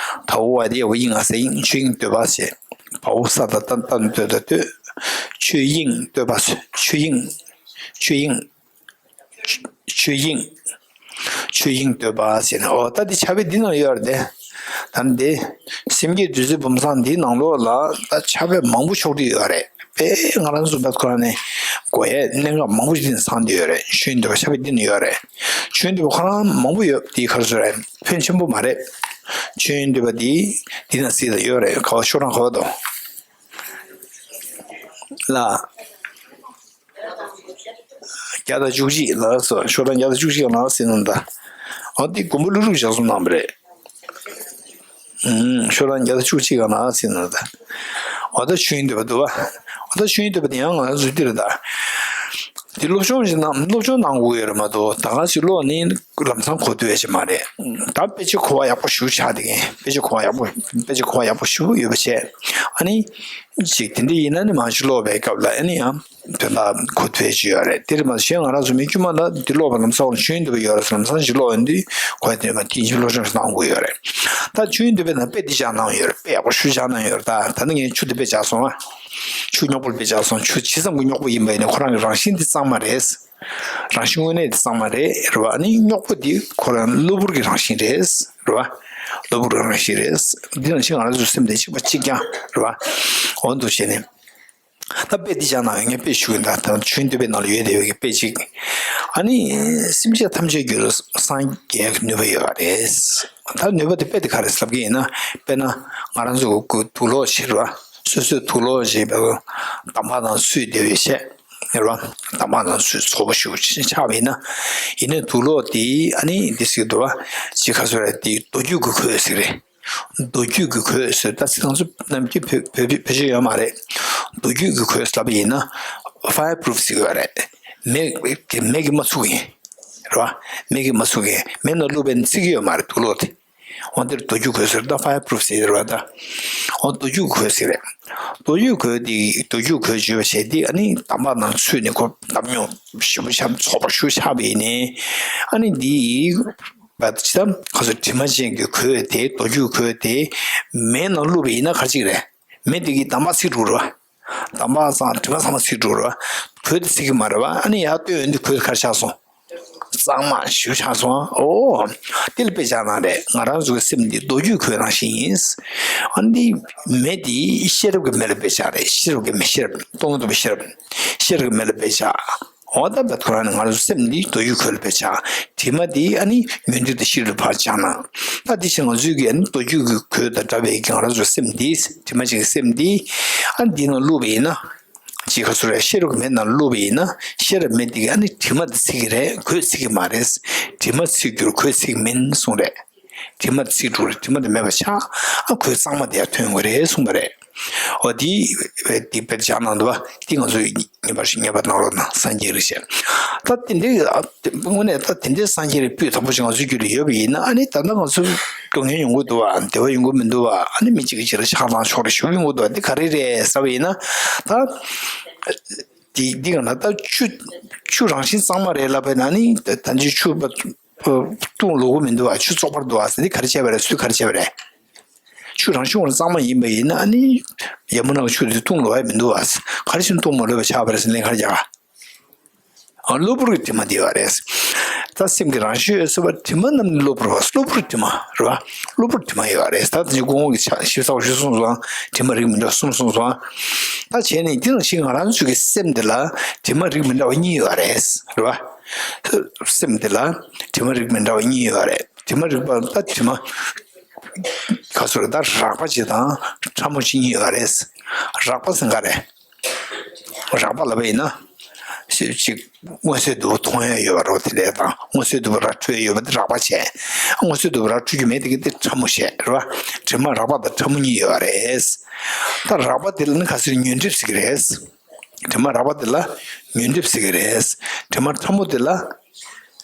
བ་འོ་བ་དེ་ཡ་བ་དབྱིངས་ང་ས་དབྱིངས། ཆོས་དབྱིངས་བསྟོད་པ་ཟེར། བ་འོ་ས་ད་ད་ད་བསྟོད་ད་བསྟོད། ཆོས་དབྱིངས་བསྟོད་པ། ཆོས་དབྱིངས། ཆོས་དབྱིངས། ཆོས་དབྱིངས། ཆོས་དབྱིངས་བསྟོད་པ་ཟེར་ནས་ཨོ་ད་འདི་ཕྱག་དཔེ་འདི་ནང་ཡོད་རེད་དེ། ད་འདི་སེམས་བསྐྱེད་བདུད་རྩི་བུམ་བཟང་འདིའི་ནང་ལོགས་ལ་ད་ཕྱག་དཔེ་མང་པོ་ཕྱོགས་བསྒྲིགས་ཡོད་རེད། དཔེ་ང་རང་ཚོ་བོད་ཁོ་རང་ནས་དགོས་ཡས་གནད་འགག་མང་པོ་ཞིག་འདི་ནས་ཚང་བསྡད་ཡོད་རེད། ཆོས་དབྱིངས་བསྟོད་པ་ཕྱག་དཔེ་འདི་ནང་ཡོད་རེད། ཆོས་དབྱིངས་བསྟོད་པ་ཁོ་རང་མང་པོ་ཡོད་འདི་ག་རེ་ཟེར་རེད། ཕོན་ཆེན་པོ་མ་རེད། ཆོས་དབྱིངས་བསྟོད་པ་འདི་འདི་ནང་གསལ་ཡོད་རེད། ག་བ་ཤོག་གྲངས་ག་བ་དང་། ལ། བརྒྱ་དང་བཅུ་གཅིག་ལགས་སོ། ཤོག་གྲངས་བརྒྱ་དང་བཅུ་གཅིག་ལ་ཟེར་ནོ་ད། འོ་འདི་མགོན་པོ་ཀླུ་སྒྲུབ་ལྗགས་རྩོམ་གནང་བ་རེད། ཨུམ། ཤོག་གྲངས་བརྒྱ་དང་བཅུ་གཅིག་ལ་ཟེར་ནོ་ད། འོ་ད་ཆོས་དབྱིངས་བསྟོད་པ་འདུག་བ། འོ་ད་ཆོས་དབྱིངས་བསྟོད་པ་དེ་ཡང་ང་ཚོ་འདི་རེད་ད། འདི་སློབ་སྦྱོང་ཞིག་གནང་སློབ་སྦྱོང་གནང་དགོས་ཡོད་རེད་མ་གཏོགས་ད་ག་ཞིག་ཀློག་ནི་ལམ་སང་གོ་ཐུབ་ཡ་ཞིག་མ་རེད། ད་དཔེ་ཆ་གོ་བ་ཡག་པོ་ཞེ་པོ་ཆགས་བསྡད་མཁན། དཔེ་ཆ་གོ་བ་ཡག་པོ་དཔེ་ཆ་གོ་བ་ཡག་པོ་ཞེ་པོ་ཡོད་པ་བྱས། ཨ་ནི། ཅིག་དེ་འདྲ་ཡིན་ན་ནི་མང་ཆེ་ཀློག་པའི་སྐབས་ལ་ཨ་ནི་ཡང་། དོན་དག་གོ་ཐུབ་ཀྱི་ཡོད་རེད། དེར་མ་གཞན་ང་རང་ཚོ་མི་དཀྱུས་མ་ལ་འདི་ཀློག་པ་ལམ་སང་ཆོས་དབྱིངས་བསྟོད་པ་ཡོད་རེད། ལམ་སང་ཞིག་ཀློག་ཡོང་དུས་གོ་ཡ་དེ་མ་དེ་ཡིན་ཕྱིན་སློབ་སྦྱོང་ཞིག་གནང་དགོས་ཡོད་རེད། ད་ཆོས་དབྱིངས་བསྟོད་པའི་ནང་དཔེ་འདི་སྦྱངས་གནང་ཡོད་རེད། དཔེ་ཡག་པོ་ཞེ་པོ་སྦྱངས་གནང་ཡོད་རེད། ད་ད་ནི་ངས་ཆུ་འདི་དཔེ་སྦྱངས་སོང་ཨ། ཆུ་རྙོག་པོ་དཔེ་སྦྱངས་སོང་། ཆུ་ཇི་ཙམ་གྱི་རྙོག་པོ་ཡིན་པ་ཡིན་ནའི་ཁོ་རང་གི་རང་བཞིན་དེ་གཙང་མ་རེད། རང་བཞིན་དངོས་གནས་དེ་གཙང་མ་རེད། རེད་བ། ཨ་ནི་རྙོག་པོ་དེ་ཁོ་རང་གློ་བུར་གྱི་རང་བཞིན་རེད། རེད་བ། གློ་བུར་གྱི་རང་བཞིན་རེད། འདི་ནང་བཞིན་ང་རང་ཚོའི་སེམས་དེ་གཅིག་པ་གཅིག་རྐྱང་རེད་བ། འོ་འདུག་བྱས་ནས། ད་དཔེ་འདི་སྦྱངས་ན་ངས་དཔེ་ཞུ་གི་ཡིན་ད། ད་ཆོས་དབྱིངས་བསྟོད་པའི་ནང་ལ་ཡོད་བསྡད་པའི་དཔེ་གཅིག་ཨ་ནི་སེམས་ཅན་ཐམས་ཅད་རྒྱུད་ལ་སངས་རྒྱས་ཀྱི་ནུས་པ་ཡོད་པ་རེད། ད་ནུས་པ་དེ་དཔེ་དེ་ག་རེ་ལབ་ཀྱི་ཡིན་ན། དཔེར་ན་ང་རང་ཚོ་གི་དུག་ལོག་བྱེད་རེད་བ། སོ་སོས་དུག་ལོག་བྱེད་པའི་འདམ་བག་དང་སུས་བསྡད་པའི་བྱས། རེད་བ། འདམ་བག་དང་སུས་ཚོགས་པ་ཞུ་ཆགས་པ་ཡིན་ན། ཡིན་ནའི་དུག་ལོག་དེ་ཨ་ནི་འདི་ཟེར་གྱི་འདུག་བ། ཅིག་ག་ཚོད་རེད། དེ་མདོ་རྒྱུད་ཀྱི་ཁོད་ཟེར་གྱི་རེད། མདོ་རྒྱུད་ཀྱི་ཁོད་ཟེར་ད་ཚིག་ང་ཚོ་ནམ་རྒྱུན་བོད་བོད་བོད་ཆོས་ཡོད་མ་རེད། མདོ་རྒྱུད་ཀྱི་ཁོད་ལབ་པ་ཡིན་ན། ཕ་ཡར་པུ་རུབ་ཟེར་གྱི་ཡོད་རེད། མེ་མེ་གིས་མ་ཚུགས་ཡིན། རེད་བ། མེ་གིས་མ་ཚིག་གི་མེ་ནང་བླུགས་པས་ན་ཚིག་གི་ཡོད་མ་རེད་དུག་སློག་དེ། འོ་འདིར་རྡོ་རྒྱུག་གོས་ཟེར་ད་ཕ་ཡར་པུ་རུཕ་ཟེར་རེད་བ་ད། འོ་རྡོ་རྒྱུག་གོས་ཟེར་རེད། རྡོ་རྒྱུག་གོས་དེ་རྡོ་རྒྱུག་གོས་བརྗོད་པ་བྱས་དེ་ཨ་ནི་དམ་པ་ནང་ཚུད་ནས་ཁོ་འདམ་ཉོག་ཞིབ་པོ་ཆགས་ཚོགས་པ་ཞུ་ཆགས་པ་ཡིན་ནའི་ཨ་ནི་འདི་བ་ད་ཅི་ད་ཁ་སོ་དྲི་མ་ཅན་གྱི་གོས་དེ་རྡོ་རྒྱུག་གོས་དེ་མེ་ནང་བླུགས་པ་ཡིན་ན་ག་རེ་བྱེད་ཀྱི་རེད། མེ་དེ་གིས་དམ་པ་ཚིག་འགྲོ་རེད་བ། དམ་པ་སང་དྲི་མ་ཚང་མ་ཚིག་འགྲོ་རེད་བ། གོས་དེ་ཚིག་གི་མ་རེད་བ། ཨ་ནི་ཡར་ལྟོས་ཡོང་དུས་གོས་དེ་ག་རེ་ཆགས་སོང་། གཙང་མ་ཞིག་ཆགས་སོང་། ཨོ། དེ་ལ་དཔེ་ཆ་ནང་རེད། ང་རང་ཚོ་གི་སེམས་འདི་རྡོ་རྒྱུག་གོས་ནང་བཞིན་ཡིན། ཨ་ནི་མེ་འདི་ཤེས་རབ་ཀྱི་མེ་ལ་དཔེ་ཆ་རེད། ཤེས་རབ་ཀྱི་མེ་ཤེས་རབ་སྟོང་ཉིད་རྟོགས་པའི་ཤེས་རབ། ཤེས་རབ་ཀྱི་མེ་ལ་དཔེ་ཆ། འོ་ད་བད་ཁོ་རང་ནི་ང་རང་ཚོ་སེམས་འདི་རྡོ་རྒྱུག་གོས་ལ་དཔེ་ཆ། དྲི་མ་འདི་ཨ་ནི་ཉོན་སྒྲིབ་དང་ཤེས་རབ་ཕར་བྱང་ན། ད་འདི་ཕྱིར་ང་ཚོའི་གི་ཨ་ནི་རྡོ་རྒྱུག་གི་གོས་དང་འདྲ་བའི་གི་ང་རང་ཚོ་སེམས་འདི་དྲི་མ་ཅན་གྱི་སེམས་འདི་ཨ་ནི་འདི་ནང་བླུགས་པ་ཡིན་ན། ཅིག་ཁ་སོ་རེད། ཤེས་རབ་ཀྱི་མེ་ནང་བླུགས་པ་ཡིན་ན་ཤེས་རབ་མེ་འདི་གིས་ཨ་ནི་དྲི་མ་འདི་ཚིག་གི་རེད། གོས་ཚིག་གི་མ་རེད། དྲི་མ་ཚིག་འགྱུར་གོས་ཚིག་མིན་གསུངས་རེད། དྲི་མ་ཚིག་འགྲོ་རེད། དྲི་མ་དེ་མེད་པ་ཆགས། ཨ་གོས་གཙང་མ་དེ་ཡར་ཐོན་དགོས་རེད་གསུངས་པ་རེད། འོ་དེ་དེ་དཔེ་ཆ་ནང་དུ་བ་དེ་ང་ཚོས་ངེས་པར་ཞིག་ངེས་པར་གནང་རོགས་གནང་། སངས་རྒྱས་རིགས་ཞེས། ད་དེ་འདྲའི་ཨ་དེ་དངོས་གནས་ད་དེ་འདྲའི་སངས་རྒྱས་རིགས་སྤུས་དག་པོ་ཞིག་ང་ཚོའི་རྒྱུད་ལ་ཡོད་པ་ཡིན་ན་ཨ་ནི་ད་ལྟ་ང་ཚོ་སྡུག་བསྔལ་ཡོང་གི་འདུག་བ། བདེ་བ་ཡོང་གི་མི་འདུག་བ། ཨ་ནི་མི་གཅིག་གི་རྗེས་ལ་ཆགས་སྡང་ཕྱོགས་རིས་ཞུགས་ཡོང་གི་འདུག་བ། འདི་ག་རེ་རེད་ཟེར་བ་ཡིན་ན་ད་དེ་འདི་ག་ན་ད་ཆུ་ཆུ་རང་བཞིན་གཙང་མ་རེད་ལབ་པ་ཡིན་ན་ཨ་ནི་ད་ད་ཅི་ཆུ་བཏུང་ལོག་གི་མི་འདུག་བ། ཆུ་བཙོག་པར་འདུག་བ་ཟེར། འདི་ག་རེ་བྱས་པ་རེད། སུས་ག་རེ་བྱས་པ་རེད། ཆུ་རང་བཞིན་འོང་གཙང་མ་ཡིན་པ་ཡིན་ན་ཨ་ནི་ཡ་མུ་ན་གི་ཆུ་དེ་བཏུང་ལོག་ཡ་མི་འདུག་བ། ག་རེ་བྱས་ནས་བཏུང་མ་ལོག་པ་ཆགས་པ་རེད་ཟེར་ལན་ག་རེ་རྒྱག་ག་ཨ་གློ་བུར་གྱི་དྲི་མ་དེ་ཡོད་རེད། ད་སེམས་ཀྱི་རང་བཞིན་ཡོད་ཟེར་བ་དྲི་མ་རྣམས་ནི་གློ་བུར་བ། གློ་བུར་དྲི་མ་རེད་བ། གློ་བུར་དྲི་མ་ཡོད་རེད། ད་དེ་སྐུ་ངོ་གི་ཆ་ཞིབ་ཚགས་པོ་ཞིག་གསུངས་སོང་། དྲི་མ་རིགས་མི་འདྲ་གསུམ་གསུངས་སོང་། ད་བྱས་ནས་དེ་ནང་བཞིན་ང་རང་ཚོ་གི་སེམས་འདི་ལ་དྲི་མ་རིགས་མི་འདྲ་བ་གཉིས་ཡོད་རེད་རེད་བ། སེམས་འདི་ལ་དྲི་མ་རིགས་མི་འདྲ་བ་གཉིས་ཡོད་རེད། དྲི་མ་རིག་པ་ད་དྲི་མ་ག་ཚོད་རེད། ད་རགས་པ་གཅིག་དང་ཕྲ་མོ་གཅིག་གཉིས་ཡོད་རེད། རགས་པ་ཟེར་ག་རེད། རགས་པ་ལབ་པ་ཡིན་ན་ཅིག་མངོན་གསལ་དོད་པོ་མཐོང་ཡ་ཡོད་པ་རོ། དེ་ལས་དང་མངོན་གསལ་དོད་པོ་ར་འཕྲོད་ཡ་ཡོད་པ་དེ་རགས་པ་བྱས། མངོན་གསལ་དོད་པོ་ར་འཕྲོད་རྒྱུ་མེད་དེ་གི་དེ་ཕྲ་མོ་བྱས་རེད་བ། དྲི་མ་རགས་པ་དང་ཕྲ་མོ་གཉིས་ཡོད་རེད། ད་རགས་པ་དེ་ལ་ནི་ག་ཚོད་ཉོན་སྒྲིབ་ཟེར་གི་རེད། དྲི་མ་རགས་པ་དེ་ལ་ཉོན་སྒྲིབ་ཟེར་གི་རེད། དྲི་མ་ཕྲ་མོ་དེ་ལ་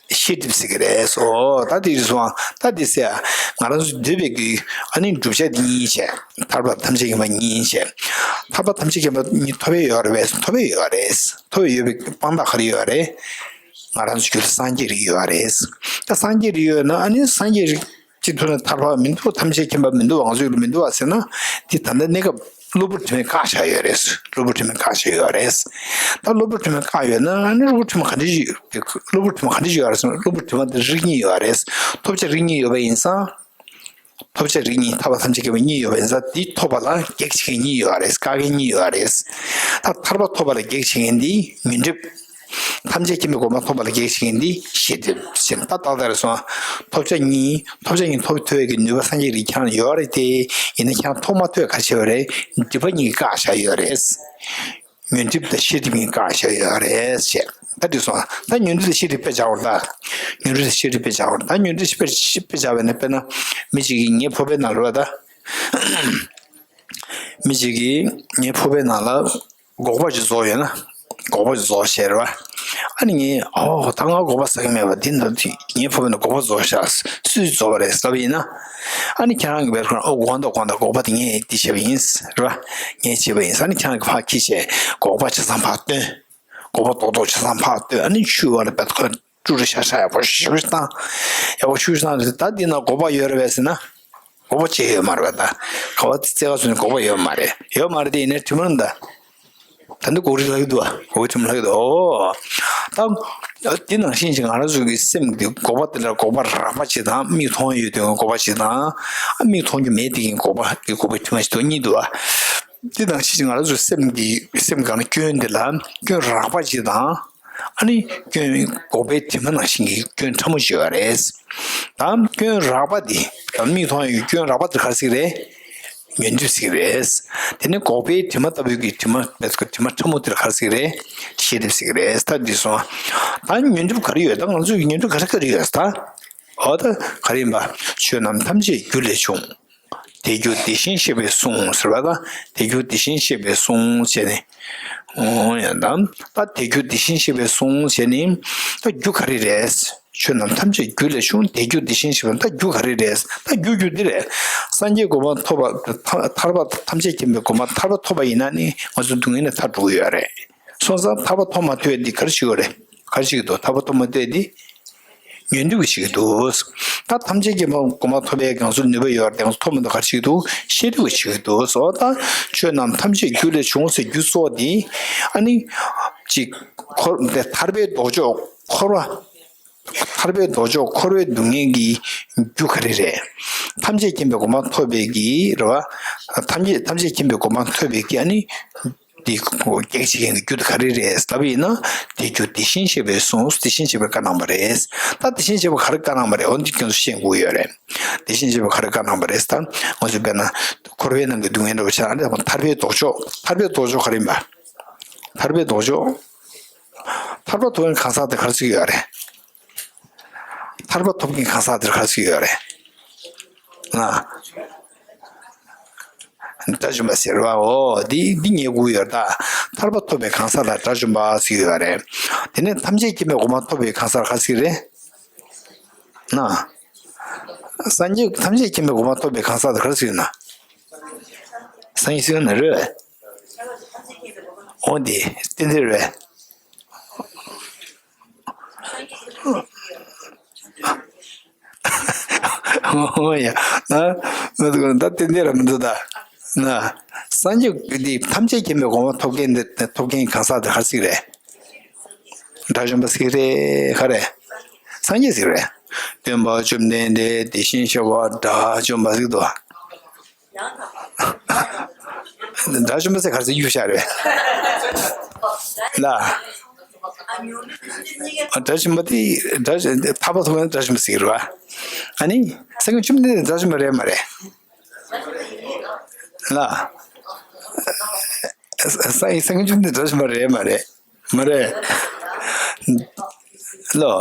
ཤེས་སྒྲིབ་ཟེར་གི་རེད། སོ་ད་དེ་རེད་སོང་། ད་དེ་ཟེར་ང་རང་ཚོ་འདོད་པའི་རྒྱུ་ཨ་ནི་བསྒྲུབ་བྱ་དེ་གཉིས་བྱས། ཐར་པ་ཐམས་ཅད་མཁྱེན་པ་གཉིས་བྱས། ཐར་པ་ཐམས་ཅད་མཁྱེན་པ་གཉིས་ཐོབ་ཡས་ཡོད་རེད་པས། ཐོབ་ཡས་ཡོད་རེད། ཐོབ་ཡས་ཡོད་པའི་དཔང་རྟགས་ག་རེ་ཡོད་རེད། ང་རང་ཚོ་རྒྱུད་ལ་སངས་རྒྱས་རིགས་ཡོད་རེད། ད་སངས་རྒྱས་རིགས་ཡོད་ན་ཨ་ནི་སངས་རྒྱས་རིགས་གཅིག་ཐུབ་ན་ཐར་པ་མི་འདུག་ཐམས་ཅད་མཁྱེན་པ་མི་འདུག་ང་ཚོ་ཡུལ་མི་འདུག་བ་ཟེར་ན། འདི་ད་ལྟ་གནས་སྐབས་གློ་བུར་དྲི་མས་བཀག་བཞག་ཡོད་རེད། གློ་བུར་དྲི་མས་བཀག་བཞག་ཡོད་རེད། ད་གློ་བུར་དྲི་མས་བཀག་ཡོད་ན་ཨ་ནི་གློ་བུར་དྲི་མ་ག་འདྲ་ཞིག་གློ་བུར་དྲི་མ་ག་འདྲ་ཞིག་ཡོད་རེད་ཟེར་ན། གློ་བུར་དྲི་མ་འདི་རིགས་གཉིས་ཡོད་རེད། ཐོབ་བྱ་རིགས་གཉིས་ཡོད་པ་ཡིན་ཙང་། ཐོབ་བྱ་རིགས་གཉིས། ཐར་པ་ཐམས་ཅད་མཁྱེན་པ་གཉིས་ཡོད་པ་ཡིན་ཙང་། འདི་ཐོབ་པ་ལ་གེགས་བྱེད་མཁན་གཉིས་ཡོད་རེད། བཀག་མཁན་གཉིས་ཡོད་རེད། ད་ཐར་པ་ཐོབ་པ་ལ་གེགས་བྱེད་མཁན་འདི་ཉོན་སྒྲིབ། ཐམས་ཅད་མཁྱེན་པའི་གོ་འཕང་ཐོབ་པ་ལ་གེགས་བྱེད་མཁན་འདི་ཤེས་སྒྲིབ་ཟེར། ད་ཏག་ཏག་རེད་སོང་། ཐོབ་བྱ་གཉིས། ཐོབ་བྱ་གཉིས་ཐོབ་ཐུབ་ཡས་ཀྱི་ནུས་པ་སངས་རྒྱས་རིགས་ཁྱེད་རང་ལ་ཡོད་རེད་དེ། ཡིན་ན་ཁྱེད་རང་ཐོབ་མ་ཐུབ་ཡས་ག་རེ་བྱས་པ་རེད། སྒྲིབ་པ་གཉིས་ཀྱིས་བཀག་བཞག་ཡོད་རེད། ཉོན་སྒྲིབ་དང་ཤེས་སྒྲིབ་གཉིས་བཀག་བཞག་ཡོད་རེད་ཅེས། ད་འགྲིག་སོང་། ད་ཉོན་སྒྲིབ་དང་ཤེས་སྒྲིབ་དཔེ་བྱ་བར་ད། ཉོན་སྒྲིབ་དང་ཤེས་སྒྲིབ་དཔེ་བྱ་བར་ད། ཉོན་སྒྲིབ་དཔེ་དཔེ་བྱ་བས་ན། དཔེར་ན་མི་གཅིག་གིས་ངའི་ཕོར་པའི་ནང་ལ་ད། མི་གཅིག་གིས་ངའི་ཕོར་པའི་ནང་ལ་སྒོག་པ་ཅིག་བཙོག་ཡོད་ན། སྒོག་པ་ཅིག་བཙོག་བྱས་རེད་བ། ཨ་ནི་ངས་ཨོ་ད་ང་སྒོག་པ་ཟ་གི་མེད་པ་འདི་ན་ངའི་ཕོར་པའི་ནང་སྒོག་པ་བཙོག་ཤག་སུས་བཙོག་པ་རེད་ཟེར་བ་ཡིན་ན། ཨ་ནི་ཁྱེད་རང་གིས་བེར་ཁོ་ན་ཨོ་དགོངས་དག་དགོངས་དག་སྒོག་པ་དེ་ངས་འདི་བྱས་པ་ཡིན་རེད་བ། ངས་བྱས་པ་ཡིན། ཨ་ནི་ཁྱེད་རང་གིས་ཕར་ཁྱེར་བྱས་སྒོག་པ་ཆ་ཚང་ཕར་བཏོན། སྒོག་པ་རྡོག་རྡོག་ཆ་ཚང་ཕར་བཏོན། ཨ་ནི་ཆུའི་བར་ལ་བེར་ཁོ་ན་ཀྲུ་རུ་ཤ་ཤ་ཡག་པོ་ཞིག་བཏང་། ཡག་པོ་ཞིག་བཏང་རེད། ད་འདི་ན་སྒོག་པ་ཡོད་རེད་བས་ཟེར་ན། སྒོག་པ་ཅིག་ཡོད་མ་རེད་བ། ད་ག་བ་རྩེ་ག་ཚོད་ནས་སྒོག་པ་ཡོད་མ་རེད། ཡོད་མ་རེད་དེ་ཡིན་ནའི་དྲི་མ་རུ་ད། ད་འདི་སྒོག་རིགས་ལྷག་གི་འདུག་བ། སྒོག་དྲི་མ་ལྷག་གི་འདུག་ཨོ། ད་འདི་ནང་བཞིན་ཅིག་ང་རང་ཚོ་གི་སེམས་འདི་སྒོག་པ་འདི་ལ་སྒོག་པ་རགས་པ་ཅིག་དང་། མིག་མཐོང་ཡོད་དུས་སྒོག་པ་ཅིག་དང་། ཨ་མིག་མཐོང་རྒྱུ་མེད་དེ་གི་སྒོག་པ་གི་སྒོག་པའི་དྲི་མ་ཅིག་དང་གཉིས་འདུག་བ། འདི་ནང་བཞིན་ཅིག་ང་རང་ཚོ་སེམས་འདི་སེམས་སྒང་ལ་སྐྱོན་འདི་ལ་སྐྱོན་རགས་པ་ཅིག་དང་། ཨ་ནི་སྐྱོན་སྒོག་པའི་དྲི་མ་ནང་བཞིན་གྱི་སྐྱོན་ཕྲ་མོ་ཞིག་ཡོད་རེད། ད་སྐྱོན་རགས་པ་འདི་ད་མིག་མཐོང་ཡོད་སྐྱོན་རགས་པ་འདི་ག་རེ་ཟེར་གི་རེད། ཉོན་སྒྲིབ་ཟེར་གི་རེད། དེ་ནི་སྒོག་པའི་དྲི་མ་ལྟ་བུའི་གི་དྲི་མ་མེད་ཀྱི་དྲི་མ་ཕྲ་མོ་འདིར་ག་རེ་ཟེར་གི་རེད། ཤེས་སྒྲིབ་ཟེར་གི་རེད། ད་འདི་སོང་། ད་ཉོན་སྒྲིབ་ག་རེ་ཡོད། ད་ང་ཚོའི་ཉོན་སྒྲིབ་ག་རེ་ག་རེ་ཡོད་ད། འོ་ད་ག་རེ་ཡིན་པ། ཆོས་རྣམས་ཐམས་ཅད་རྒྱུ་ལས་བྱུང་། དེ་རྒྱུ་དེ་བཞིན་གཤེགས་པས་གསུངས་ཟེར་བ་ད། དེ་རྒྱུ་དེ་བཞིན་གཤེགས་པས་གསུངས་བྱས་ནས། འོ་ཡང་ད། ད་དེ་རྒྱུ་དེ་བཞིན་གཤེགས་པས་གསུངས་བྱས་ནས། ད་རྒྱུ་ག་རེ་རེད། ཆོས་རྣམས་ཐམས་ཅད་རྒྱུ་ལས་བྱུང་། དེ་རྒྱུ་དེ་བཞིན་གཤེགས་པ། ད་རྒྱུ་ག་རེ་རེད། ད་རྒྱུ་རྒྱུ་འདི་རེད། སངས་རྒྱས་གོ་འཕང་ཐོབ་པ། ཐ་ཐར་པ་ཐམས་ཅད་མཁྱེན་པའི་གོ་འཕང་ཐར་པ་ཐོབ་པ་ཡིན་ན་ནི་ང་ཚོ་སྡུག་བསྔལ་ནས་ཐར་འགྲོ་གི་ཡོད་རེད། སོང་ཙང་ཐར་པ་ཐོབ་མ་ཐུབ་པ་འདི་ག་རེ་བྱེད་དགོས་རེད། ག་རེ་བྱེད་ཀྱི་འདུག་ཐར་པ་ཐོབ་མ་ཐུབ་པ་འདི་ཉོན་སྒྲིབ་ཀྱིས་བྱེད་ཀྱི་འདུག་ད་ཐམས་ཅད་མཁྱེན་པ་གོ་འཕང་ཐོབ་པའི་ང་ཚོ་ནུས་པ་ཡོད་རེད། ང་ཚོ་ཐོབ་མ་ཐུབ་ག་རེ་བྱེད་ཀྱི་འདུག་ཤེས་སྒྲིབ་ཀྱིས་བྱེད་ཀྱི་འདུག་སོ་ད་ཆོས་རྣམས་ཐམས་ཅད་རྒྱུ་ལས་བྱུང་ཟེར་རྒྱུ་གཙོ་བོ་འདི་ཨ་ནི་ཅིག་འཁོར་འདི་ཐར་པའི་ལྡོག་ཕྱོགས་འཁོར་བ། ཐར་པའི་ལྡོག་ཕྱོགས་འཁོར་བའི་སྡུག་བསྔལ་གྱི་རྒྱུ་ག་རེ་རེད། ཐམས་ཅད་མཁྱེན་པའི་གོ་འཕང་ཐོབ་པའི་གི་རེད་བ། ཐམས་ཅད་ཐམས་ཅད་མཁྱེན་པའི་གོ་འཕང་ཐོབ་པའི་གི་ཨ་ནི་འདི་གེགས་བྱེད་མཁན་གྱི་རྒྱུ་དེ་ག་རེ་རེད་ལབ་ཡིན་ན། དེ་རྒྱུ་དེ་བཞིན་གཤེགས་པས་གསུངས། དེ་བཞིན་གཤེགས་པས་བཀའ་གནང་བ་རེད། ད་དེ་བཞིན་གཤེགས་པས་ག་རེ་བཀའ་གནང་བ་རེད། འོ་འདི་ཁྱོད་ཚོ་ཤེས་དགོས་ཡོད་རེད། དེ་བཞིན་གཤེགས་པས་ག་རེ་བཀའ་གནང་བ་རེད། ད་ང་ཚོས་དཔེར་ན་འཁོར་བའི་ནང་གི་སྡུག་བསྔལ་འདྲ་བོ་ཆགས་ན་ཐར་པའི་ལྡོག་ཕྱོགས། ཐར་པའི་ལྡོག་ཕྱོགས་ག་རེ་ཡིན་པ། ཐར་པའི་ལྡོག་ཕྱོགས། ཐར་པ་ཐོབ་མཁན་གང་ཟག་དེ་ག་རེ་ཟེར་གྱི་ཡོད་རེད། ཐར་པ་ཐོབ་མཁན་གང་ཟག་དེར་ག་རེ་ཟེར་གྱི་ཡོད་རེད། ང་། དགྲ་བཅོམ་པ་ཟེར་བ། འོ་འདི་འདི་ངས་གོ་ཡོད་ད། ཐར་པ་ཐོབ་པའི་གང་ཟག་ལ་དགྲ་བཅོམ་པ་ཟེར་གྱི་ཡོད་རེད། དེ་ནས་ཐམས་ཅད་མཁྱེན་པའི་གོ་འཕང་ཐོབ་པའི་གང་ཟག་ལ་ག་རེ་ཟེར་གྱི་རེད། ན། སངས་རྒྱས་ཐམས་ཅད་མཁྱེན་པའི་གོ་འཕང་ཐོབ་པའི་གང་ཟག་དེ་ག་རེ་ཟེར་གྱི་ཡོད་ན། སངས་རྒྱས་ཟེར་གྱི་ཡོད་ན་རེད། འོ་འདི་ཏན་ཏན་རེད། ཨོ་ཡ། ན། ང་ཚོ་ད་ཏན་ཏན་ར་མི་འདུག་ད། ན། སངས་རྒྱས་འདི་ཐམས་ཅད་མཁྱེན་པའི་གོ་འཕང་ཐོབ་མཁན་འདི་ཐོབ་མཁན་གང་ཟག་དེ་ག་རེ་ཟེར་གྱི་རེད། དགྲ་བཅོམ་པ་ཟེར་གྱི་རེད། ག་རེ། སངས་རྒྱས་ཟེར་གྱི་རེད། སྟོན་པ་བཅོམ་ལྡན་འདས་དེ་བཞིན་གཤེགས་པ་དགྲ་བཅོམ་པ་ཟེར་གྱི་འདུག་དགྲ་བཅོམ་པ་ཟེར་ག་རེ་ཟེར་གྱི་ཡོད་ཤག་རེད། ལ། དགྲ་བཅོམ་པ་དེ་དགྲ་ཐར་པ་ཐོབ་པ་དགྲ་བཅོམ་པ་ཟེར་གྱི་རེད་བ། ཨ་ནི་སངས་རྒྱས་བཅོམ་ལྡན་འདས་དགྲ་བཅོམ་པ་རེད་མ་རེད། ལ། སངས་སངས་རྒྱས་བཅོམ་ལྡན་འདས་དགྲ་བཅོམ་པ་རེད་མ་རེད། མ་རེད། ལོ།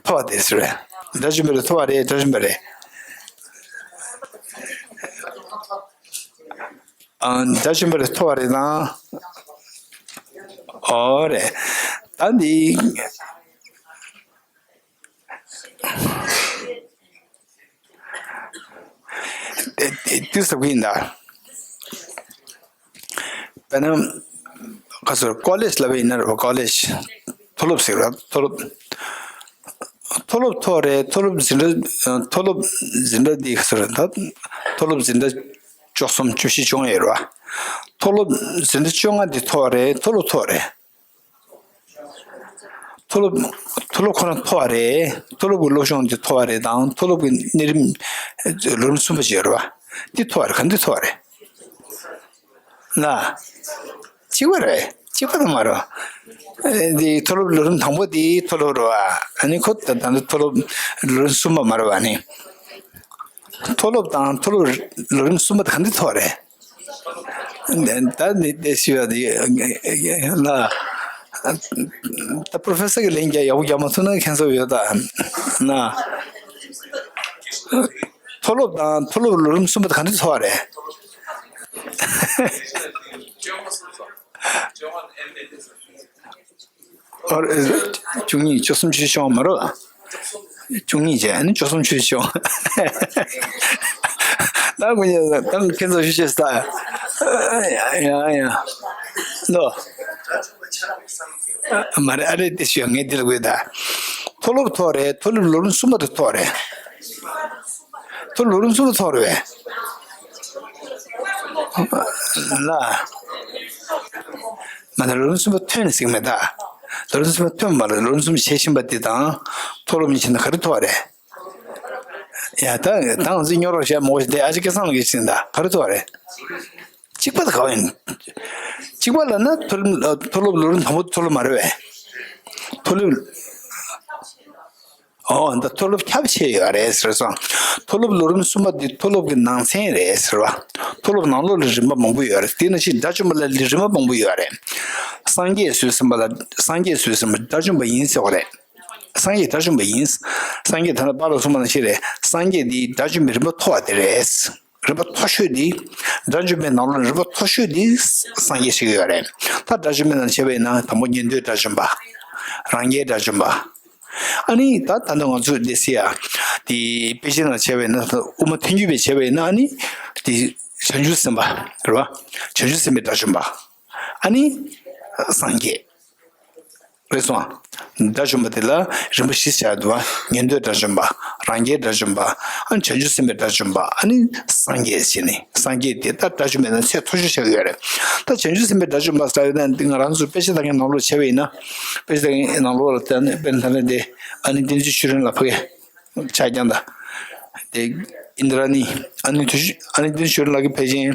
ཐོབ་པ་དེ་ཟེར་རེད། དགྲ་བཅོམ་པ་རེད། ཐོབ་པ་རེད། དགྲ་བཅོམ་པ་རེད། ཨ། དགྲ་བཅོམ་པ་རེད། ཐོབ་པ་རེད་དང་། ཨོ་རེད། ད་འདི། དེ་དེ་དུས་ཟབ་གི་ཡིན་ད། དཔེར་ན། ག་ཚོད་ཀོ་ལེཇ་ལབ་པ་ཡིན་ན་རེད་པ། ཀོ་ལེཇ། མཐོ་སློབ་ཟེར་ར། མཐོ་སློབ། མཐོ་སློབ་ཐོག་རེད། མཐོ་སློབ་འཛིན་གྲྭ། མཐོ་སློབ་འཛིན་གྲྭ་འདི་ག་ཚོད་རེད་ད། མཐོ་སློབ་འཛིན་གྲྭ་བཅུ་གསུམ་བཅུ་བཞི་བཅོ་ལྔ་ཡོད་རེད་པ། མཐོ་སློབ་འཛིན་གྲྭ་བཅོ་ལྔ་འདི་ཐོག་རེད། མཐོ་སློབ་ཐོག་རེད། མཐོ་སློབ། མཐོ་སློབ་ཁོ་ན་མཐོ་བ་རེད། མཐོ་སློབ་ཀྱི་སློབ་སྦྱོང་འདི་མཐོ་བ་རེད་དང་། མཐོ་སློབ་ཀྱི་གནས་རིམ་ལོ་རིམ་གསུམ་པ་ཅིག་ཡོད་རེད་བ། འདི་མཐོ་བ་རེད། ག་འདི་མཐོ་བ་རེད། ལ། གཅིག་པ་རེད། གཅིག་པ་དང་མ་རེད། ཨེ་འདི་མཐོ་སློབ་ལོ་རིམ་དང་པོ་འདི་མཐོ་སློབ་རེད་བ། ཨ་ནི་ཁོ་ད་ད་འདི་མཐོ་སློབ་ལོ་རིམ་གསུམ་པ་མ་རེད་བ། ཨ་ནི་མཐོ་སློབ་དང་མཐོ་སློབ་ལོ་རིམ་གསུམ་པ་དེ་ག་འདི་མཐོ་བ་རེད། ད་ནི་དེ་ཞུ་ཡ་དེ་ལ། ད་པྲོ་ཕེ་སར་གི་ལན་རྒྱག་ཡག་པོ་རྒྱག་མ་ཐུབ་ན་ཁྱད་མཚར་ཡོད་ད། ན། མཐོ་སློབ་དང་མཐོ་སློབ་ལོ་རིམ་གསུམ་པ་དེ་ག་འདྲ་ཚོར་བ་རེད། ཨོ་རེད། བཅུ་གཉིས། བཅུ་གསུམ། བཅུ་བཞི་བྱུང་བ་མ་རེད། བཅུ་གཉིས་བྱས་ཨ་ནི་བཅུ་གསུམ། བཅུ་བཞི་བྱུང་། ད་དགོས་ཉེ་ད་ཁྱེད་ཚོ་ཞུ་ཅེས་ད། ཡ་ཡ། ལོ། མ་རེད། ཨ་རེད། དེ་ཞུ་ཡ་ངས་འདི་ལ་དགོས་ད། མཐོ་སློབ་ཐོག་རེད། མཐོ་སློབ་ལོ་རིམ་གསུམ་པ་དེ་ཐོག་རེད། མཐོ་སློབ་ལོ་རིམ་གསུམ་པ་ཐོག་རེད་པས། ལ། མ་ད་ལོ་རིམ་གསུམ་པ་ཐོན་ཟིག་མེད་ད། ལོ་རིམ་གསུམ་པ་ཐོན་མ་རེད། ལོ་རིམ་གསུམ་པ་བྱེད་བཞིན་པ་འདི་དང་། མཐོ་སློབ་གཉིས་ཕྱིན་ན་ག་རེ་ཐོག་རེད། ཡ་ད་ད་ང་ཚོས་སྨྱོ་རོགས་བྱས་མོ་ཞིག་དེ་ཨ་ཅེ་སྐལ་བཟང་ལགས་ཀྱིས་ཟིན་ད་ག་རེ་ཐོག་རེད། གཅིག་པ་ད་ག་བ་ཡིན། གཅིག་པ་ལ་ན་མཐོ་སློབ་མཐོ་སློབ་ལོ་རིམ་དང་པོ་མཐོ་སློབ་མ་རེད་པས། མཐོ་སློབ། ཨོ་ད་མཐོ་སློབ་ཁྱབ་ཆེ་ཡོད་རེད་ཟེར་སོང་། མཐོ་སློབ་ལོ་རིམ་གསུམ་པ་འདི་མཐོ་སློབ་ཀྱི་ནང་ཚན་རེད་ཟེར་བ། མཐོ་སློབ་ནང་ལོགས་ལ་རིམ་པ་མང་པོ་ཡོད་རེད། དེ་ནང་བཞིན་དགྲ་བཅོམ་པ་ལ་རིམ་པ་མང་པོ་ཡོད་རེད། སངས་རྒྱས་བཟོས་ཟིན་པ་ལ་སངས་རྒྱས་བཟོས་ཟིན་པ་དགྲ་བཅོམ་པ་ཡིན་ཟེར་བ་རེད། སངས་རྒྱས་དགྲ་བཅོམ་པ་ཡིན། སངས་རྒྱས་ད་ལྟ་པཱ་ལགས་གསུངས་པ་ནང་བཞིན་རེད། སངས་རྒྱས་འདི་དགྲ་བཅོམ་པའི་རིམ་པ་མཐོ་བ་དེ་རེད། རིམ་པ་མཐོ་ཤོས་འདི། དགྲ་བཅོམ་པའི་ནང་ལོགས་རིམ་པ་མཐོ་ཤོས་འདི་སངས་རྒྱས་ཤིག་ཡོད་རེད། ད་དགྲ་བཅོམ་པའི་ནང་བྱས་པ་ཡིན་ན་དང་པོ་ཉན་ཐོས་དགྲ་བཅོམ་པ། རང་རྒྱལ་དགྲ་བཅོམ་པ། ཨ་ནི་ད་ད་ལྟ་ང་ཚོས་འདི་སི་ཡ་དེ་དཔེ་ཆའི་ནང་བྱས་པ་ཡིན་ན། དབུ་མ་ཐལ་འགྱུར་བས་བྱས་པ་ཡིན་ན། ཨ་ནི་དེ་བྱང་ཆུབ་སེམས་དཔའ་རེད་བ། བྱང་ཆུབ་སེམས་དཔའི་དགྲ་བཅོམ་པ། ཨ་ནི་སངས་རྒྱས་རེད་སོང་ཨ། དགྲ་བཅོམ་པ་དེ་ལ་རིམ་པ་བཞི་བྱ་འདུག་བ། ཉན་ཐོས་དགྲ་བཅོམ་པ། རང་རྒྱལ་དགྲ་བཅོམ་པ། ཨ་ནི་བྱང་ཆུབ་སེམས་དཔའི་དགྲ་བཅོམ་པ། ཨ་ནི་སངས་རྒྱས་བྱས་ནས། སངས་རྒྱས་དེ་ད་དགྲ་བཅོམ་པའི་ནང་ཚད་མཐོ་ཤོས་ཆགས་ཀྱི་ཡོད་རེད། ད་བྱང་ཆུབ་སེམས་དཔའི་དགྲ་བཅོམ་པ་ཟེར་བ་ཡིན་ན། འདི་ང་རང་ཚོ་དཔེ་ཆ་ལྟ་མཁན་ནང་ལོགས་བྱས་པ་ཡིན་ན། དཔེ་ཆ་ལྟ་མཁན་ནང་ལོགས་ལ་ད་ནི་དཔེར་ན་ད་ལྟ་འདི་ཨ་ནི་བསྟན་འཛིན་ཆོས་སྒྲོན་ལགས་ཕ་གི་ཕྱག་རྒྱ་དང་། དེ་ཨིན་དྲ་ནི་ཨ་ནི་དུ་ཨ་ནི་བསྟན་འཛིན་ཆོས་སྒྲོན་ལགས་ཀྱིས་ཕལ་ཆེར་